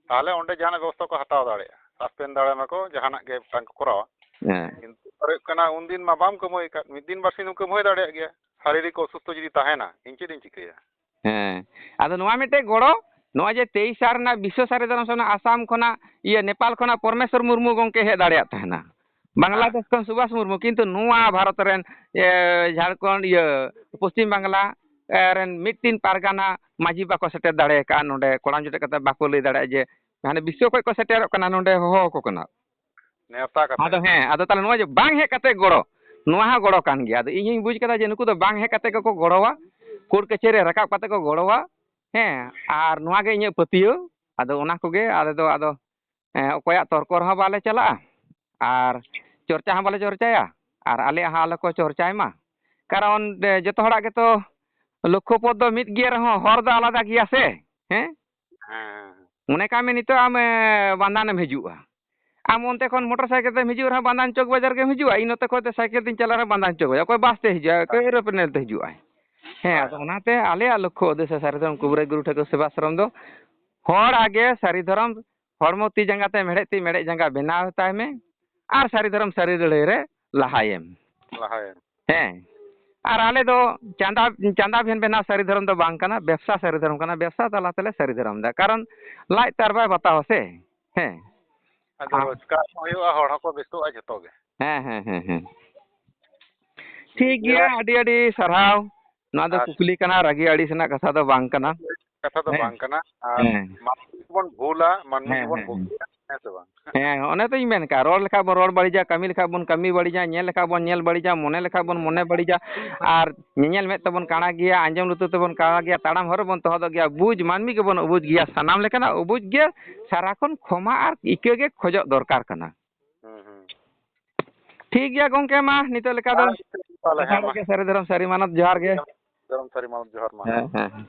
ᱛᱟᱦᱚᱞᱮ ᱚᱸᱰᱮ ᱡᱟᱦᱟᱱᱟᱜ ᱵᱮᱵᱚᱥᱛᱷᱟ ᱠᱚ ᱦᱟᱛᱟᱣ ᱫᱟᱲᱮᱭᱟᱜᱼᱟ, ᱥᱟᱥᱯᱮᱱᱰ ᱫᱟᱲᱮᱭᱟᱢᱟ ᱠᱚ, ᱡᱟᱦᱟᱱᱟᱜ ᱜᱮ ᱢᱤᱫᱴᱟᱝ ᱠᱚ ᱠᱚᱨᱟᱣᱟ᱾ ᱦᱮᱸ᱾ ᱠᱤᱱᱛᱩ ᱦᱩᱭᱩᱜ ᱠᱟᱱᱟ, ᱩᱱᱫᱤᱱ ᱢᱟ ᱵᱟᱢ ᱠᱟᱹᱢᱦᱟᱹᱭ ᱟᱠᱟᱫ, ᱢᱤᱫ ᱫᱤᱱ ᱵᱟᱨ ᱥᱤᱧ ᱮᱢ ᱠᱟᱹᱢᱦᱟᱹᱭ ᱫᱟᱲᱮᱭᱟᱜ ᱜᱮᱭᱟ, ᱥᱟᱨᱤᱨᱤᱠ ᱚᱥᱩᱥᱛᱷᱚ ᱡᱩᱫᱤ ᱛᱟᱦᱮᱱᱟ, ᱤᱧ ᱪᱮᱫ ᱤᱧ ᱪᱤᱠᱟᱹᱭᱟ? ᱦᱮᱸ, ᱟᱫᱚ ᱱᱚᱣᱟ ᱢᱤᱫᱴᱮᱡ ᱜᱚᱲᱚ, ᱱᱚᱜᱼᱚᱭ ᱡᱮ ᱛᱮᱭᱤᱥ ᱥᱟᱞ ᱨᱮᱱᱟᱜ ᱵᱤᱥᱥᱚ ᱥᱟᱨᱮᱫ ᱚᱱᱟ ᱟᱥᱟᱢ ᱠᱷᱚᱱᱟᱜ, ᱤᱭᱟᱹ, ᱱᱮᱯᱟᱞ ᱠᱷᱚᱱᱟᱜ ᱯᱚᱨᱢᱮᱥᱥᱚᱨ ᱢᱩᱨᱢᱩ ᱜᱚᱢᱠᱮ ᱦᱮᱡ ᱫᱟᱲᱮᱭᱟᱜ ᱛᱟᱦᱮᱱᱟ, ᱵᱟᱝᱞᱟᱫᱮᱥ ᱦᱮᱸ᱾ ᱠᱷᱚᱱ ᱥᱩᱵᱷᱟᱥ ᱢᱩᱨᱢᱩ, ᱠᱤᱱᱛᱩ ᱱᱚᱣᱟ ᱵᱷᱟᱨᱚᱛ ᱨᱮᱱ, ᱮ, ᱡᱷᱟᱲᱠᱷᱚᱸᱰ, ᱤᱭᱟᱹ, ᱯᱚᱥᱪᱤᱢ ᱵᱟᱝᱞᱟ, ᱮ, ᱨᱮᱱ ᱢᱤᱫᱴᱤᱱ ᱯᱟᱨᱜᱟᱱᱟ ᱢᱟᱹᱡᱷᱤ ᱵᱟᱠᱚ ᱥᱮᱴᱮᱨ ᱫᱟᱲᱮ ᱟᱠᱟᱫᱼᱟ ᱱᱚᱰᱮ, ᱠᱚᱲᱟᱢ ᱡᱚᱴᱮᱫ ᱠᱟᱛᱮ ᱵᱟᱠᱚ ᱞᱟᱹᱭ ᱫᱟᱲᱮᱭᱟᱜᱼᱟ ᱡᱮ ᱦᱟᱱᱮ ᱵᱤᱥᱥᱚ ᱠᱷᱚᱱ ᱠᱚ ᱥᱮᱴᱮᱨᱚᱜ ᱠᱟᱱᱟ ᱱᱚᱰᱮ ᱦᱚᱦᱚ ᱟᱠᱚ ᱠᱟᱱᱟ᱾ ᱱᱮᱣᱛᱟ ᱠᱟᱛᱮ᱾ ᱟᱫᱚ ᱦᱮᱸ, ᱟᱫᱚ ᱛᱟᱦᱚᱞᱮ ᱱᱚᱜᱼᱚᱭ ᱡᱮ ᱵᱟᱝ ᱦᱮᱡ ᱠᱟᱛᱮ ᱜᱚᱲᱚ, ᱱᱚᱣᱟ ᱦᱚᱸ ᱜᱚᱲᱚ ᱠᱟᱱ ᱜᱮᱭᱟ᱾ ᱟᱫᱚ ᱤᱧ ᱦᱚᱧ ᱵᱩᱡᱽ ᱠᱟᱫᱟ ᱡᱮ ᱱᱩᱠᱩ ᱫᱚ ᱵᱟᱝ ᱦᱮᱡ ᱠᱟᱛᱮ ᱜᱮᱠᱚ ᱜᱚᱲᱚᱣᱟ, ᱠᱳᱨᱴ ᱠᱟᱹᱪᱷᱟᱹᱨᱤ ᱨᱮ ᱨᱟᱠᱟᱵ ᱠᱟᱛᱮ ᱠᱚ ᱜᱚᱲᱚᱣᱟ᱾ ᱦᱮᱸ, ᱟᱨ ᱱᱚᱣᱟ ᱜᱮ ᱤᱧᱟᱹᱜ ᱯᱟᱹᱛᱭᱟᱹᱣ᱾ ᱟᱫᱚ ᱚᱱᱟ ᱠᱚᱜᱮ ᱟᱞᱮ ᱫᱚ ᱟᱫᱚ, ᱮᱸ, ᱚᱠᱚᱭᱟᱜ ᱛᱚᱨᱠᱚ ᱨᱮᱦᱚᱸ ᱵᱟᱞᱮ ᱪᱟᱞᱟᱜᱼᱟ ᱟᱨ ᱪᱚᱨᱪᱟ ᱦᱚᱸ ᱵᱟᱞᱮ ᱪᱚᱨᱪᱟᱭᱟ ᱟᱨ ᱟᱞᱮᱭᱟᱜ ᱦᱚᱸ ᱟᱞᱚ ᱠᱚ ᱪᱚᱨᱪᱟᱭ ᱢᱟ᱾ ᱠᱟᱨᱚᱱ, ᱮ, ᱡᱚᱛᱚ ᱦᱚᱲᱟᱜ ᱜᱮᱛᱚ ᱞᱚᱠᱠᱷᱚ ᱯᱚᱛᱷ ᱫᱚ ᱢᱤᱫ ᱜᱮ ᱨᱮᱦᱚᱸ ᱦᱚᱨ ᱫᱚ ᱟᱞᱟᱫᱟ ᱜᱮᱭᱟ ᱥᱮ, ᱦᱮᱸ? ᱦᱮᱸ, ᱦᱮᱸ᱾ ᱢᱚᱱᱮ ᱠᱟᱜ ᱢᱮ ᱱᱤᱛᱚᱜ ᱟᱢ, ᱮ, ᱵᱟᱱᱫᱷᱟᱱᱮᱢ ᱦᱤᱡᱩᱜᱼᱟ, ᱟᱢ ᱚᱱᱛᱮ ᱠᱷᱚᱱ ᱢᱚᱴᱚᱨ ᱥᱟᱭᱠᱮᱞ ᱛᱮᱢ ᱦᱤᱡᱩᱜ ᱨᱮᱦᱚᱸ ᱵᱟᱱᱫᱷᱟᱱ ᱪᱚᱠ ᱵᱟᱡᱟᱨ ᱜᱮᱢ ᱦᱤᱡᱩᱜᱼᱟ, ᱤᱧ ᱱᱚᱛᱮ ᱠᱷᱚᱱ ᱫᱚ ᱥᱟᱭᱠᱮᱞ ᱛᱮᱧ ᱪᱟᱞᱟᱜ ᱨᱮᱦᱚᱸ ᱵᱟᱱᱫᱷᱟᱱ ᱪᱚᱠ ᱵᱟᱡᱟᱨ᱾ ᱚᱠᱚᱭ ᱵᱟᱥ ᱛᱮ ᱦᱤᱡᱩᱜᱼᱟ, ᱚᱠᱚᱭ ᱮᱨᱳᱯᱞᱮᱱ ᱛᱮ ᱦᱤᱡᱩᱜᱼᱟᱭ᱾ ᱦᱮᱸ, ᱦᱳᱭ, ᱟᱫᱚ ᱦᱳᱭ᱾ ᱚᱱᱟᱛᱮ ᱟᱞᱮᱭᱟᱜ ᱞᱚᱠᱠᱷᱚ ᱩᱫᱽᱫᱮᱥᱥᱚ ᱥᱟᱹᱨᱤ ᱫᱷᱚᱨᱚᱢ ᱠᱩᱵᱨᱟᱹᱭ ᱜᱩᱨᱩ ᱴᱷᱟᱹᱠᱩᱨ ᱥᱮᱵᱟᱥᱨᱚᱢ ᱫᱚ ᱦᱚᱲ ᱟᱜᱮ ᱥᱟᱹᱨᱤ ᱫᱷᱚᱨᱚᱢ, ᱦᱚᱲᱢᱚ ᱛᱤ ᱡᱟᱸᱜᱟ ᱛᱮ ᱢᱮᱲᱦᱮᱫ ᱛᱤ ᱢᱮᱲᱦᱮᱫ ᱡᱟᱸᱜᱟ ᱵᱮᱱᱟᱣ ᱛᱟᱭ ᱢᱮ ᱟᱨ ᱥᱟᱹᱨᱤ ᱫᱷᱚᱨᱚᱢ ᱥᱟᱹᱨᱤ ᱞᱟᱹᱲᱦᱟᱹᱭ ᱨᱮ ᱞᱟᱦᱟᱭᱮᱢ᱾ ᱞᱟᱦᱟᱭᱮᱢ᱾ ᱦᱮᱸ᱾ ᱟᱨ ᱟᱞᱮ ᱫᱚ ᱪᱟᱸᱫᱟ, ᱪᱟᱸᱫᱟ ᱵᱷᱮᱱ ᱵᱮᱱᱟᱣ ᱥᱟᱹᱨᱤ ᱫᱷᱚᱨᱚᱢ ᱫᱚ ᱵᱟᱝ ᱠᱟᱱᱟ, ᱵᱮᱵᱽᱥᱟ ᱥᱟᱹᱨᱤ ᱫᱷᱚᱨᱚᱢ ᱠᱟᱱᱟ, ᱵᱮᱵᱽᱥᱟ ᱛᱟᱞᱟ ᱛᱮᱞᱮ ᱥᱟᱹᱨᱤ ᱫᱷᱚᱨᱚᱢ ᱮᱫᱟ᱾ ᱠᱟᱨᱚᱱ ᱞᱟᱡ ᱛᱚ ᱟᱨ ᱵᱟᱭ ᱵᱟᱛᱟᱣᱟ ᱥᱮ᱾ ᱦᱮᱸ᱾ ᱟᱫᱚ ᱟᱨ ᱨᱳᱡᱽᱜᱟᱨ ᱦᱚᱸ ᱦᱩᱭᱩᱜᱼᱟ, ᱦᱚᱲ ᱦᱚᱸᱠᱚ ᱵᱮᱥᱚᱜᱼᱟ ᱡᱷᱚᱛᱚ ᱜᱮ᱾ ᱦᱮᱸ, ᱦᱮᱸ, ᱦᱮᱸ, ᱦᱮᱸ᱾ ᱴᱷᱤᱠ ᱜᱮᱭᱟ, ᱱᱤᱡᱮᱨᱟᱜ ᱟᱹᱰᱤ ᱟᱹᱰᱤ ᱥᱟᱨᱦᱟᱣ᱾ ᱱᱚᱣᱟ ᱫᱚ ᱟᱨ ᱠᱩᱠᱞᱤ ᱠᱟᱱᱟ, ᱨᱟᱹᱜᱤ ᱟᱹᱲᱤᱥ ᱨᱮᱱᱟᱜ ᱠᱟᱛᱷᱟ ᱫᱚ ᱵᱟᱝ ᱠᱟᱱᱟ᱾ ᱠᱟᱛᱷᱟ ᱫᱚ ᱦᱮᱸ, ᱵᱟᱝ ᱠᱟᱱᱟ᱾ ᱟᱨ ᱦᱮᱸ᱾ ᱢᱟᱹᱱᱢᱤ ᱜᱮᱵᱚᱱ ᱵᱷᱩᱞᱟ, ᱢᱟᱹᱱᱢᱤ ᱦᱮᱸ, ᱜᱮᱵᱚᱱ ᱦᱮᱸ, ᱦᱮᱸ᱾ ᱵᱩᱜᱤᱭᱟ, ᱦᱮᱸ ᱥᱮ ᱵᱟᱝ? ᱦᱮᱸ, ᱚᱱᱮ ᱛᱚᱧ ᱢᱮᱱ ᱠᱟᱜ, ᱨᱚᱲ ᱞᱮᱠᱷᱟᱡ ᱵᱚᱱ ᱨᱚᱲ ᱵᱟᱹᱲᱤᱡᱟ, ᱠᱟᱹᱢᱤ ᱞᱮᱠᱷᱟᱡ ᱵᱚᱱ ᱠᱟᱹᱢᱤ ᱵᱟᱹᱲᱤᱡᱟ, ᱧᱮᱞ ᱞᱮᱠᱷᱟᱡ ᱵᱚᱱ ᱧᱮᱞ ᱵᱟᱹᱲᱤᱡᱟ, ᱢᱚᱱᱮ ᱞᱮᱠᱷᱟᱡ ᱵᱚᱱ ᱢᱚᱱᱮ ᱵᱟᱹᱲᱤᱡᱟ, ᱟᱨ ᱧᱮᱧᱮᱞ ᱢᱮᱫ ᱛᱮᱵᱚᱱ ᱠᱟᱬᱟ ᱜᱮᱭᱟ, ᱟᱸᱡᱚᱢ ᱞᱩᱛᱩᱨ ᱛᱮᱵᱚᱱ ᱠᱟᱬᱟ ᱜᱮᱭᱟ, ᱛᱟᱲᱟᱢ ᱦᱚᱨ ᱨᱮᱵᱚᱱ ᱛᱚᱦᱚᱫᱚᱜ ᱜᱮᱭᱟ, ᱵᱩᱡᱽ ᱢᱟᱹᱱᱢᱤ ᱜᱮᱵᱚᱱ ᱵᱩᱡᱽ ᱜᱮᱭᱟ, ᱥᱟᱱᱟᱢ ᱞᱮᱠᱟᱱᱟᱜ ᱵᱩᱡᱽ ᱜᱮ ᱥᱟᱨᱟᱠᱷᱚᱱ ᱠᱷᱚᱢᱟ ᱟᱨ ᱤᱠᱟᱹ ᱜᱮ ᱠᱷᱚᱡᱚᱜ ᱫᱚᱨᱠᱟᱨ ᱠᱟᱱᱟ᱾ ᱦᱩᱸ, ᱦᱩᱸ᱾ ᱴᱷᱤᱠ ᱜᱮᱭᱟ ᱜᱚᱝᱠᱮ, ᱢᱟ ᱱᱤᱛᱚᱜ ᱞᱮᱠᱟ ᱫᱚ ᱟᱪᱪᱷᱟ, ᱛᱟᱦᱚᱞᱮ ᱡᱚᱦᱟᱨ ᱦᱮᱸ ᱢᱟ᱾ ᱜᱮ, ᱥᱟᱹᱨᱤ ᱫᱷᱚᱨᱚᱢ ᱥᱟᱹᱨᱤ ᱢᱟᱱᱚᱛ ᱡᱚᱦᱟᱨ ᱜᱮ᱾ ᱫᱷᱚᱨᱚᱢ ᱥᱟᱹᱨᱤ ᱢᱟᱱᱚᱛ ᱡᱚᱦᱟᱨ ᱢᱟ᱾ ᱦᱮᱸ, ᱦᱮᱸ᱾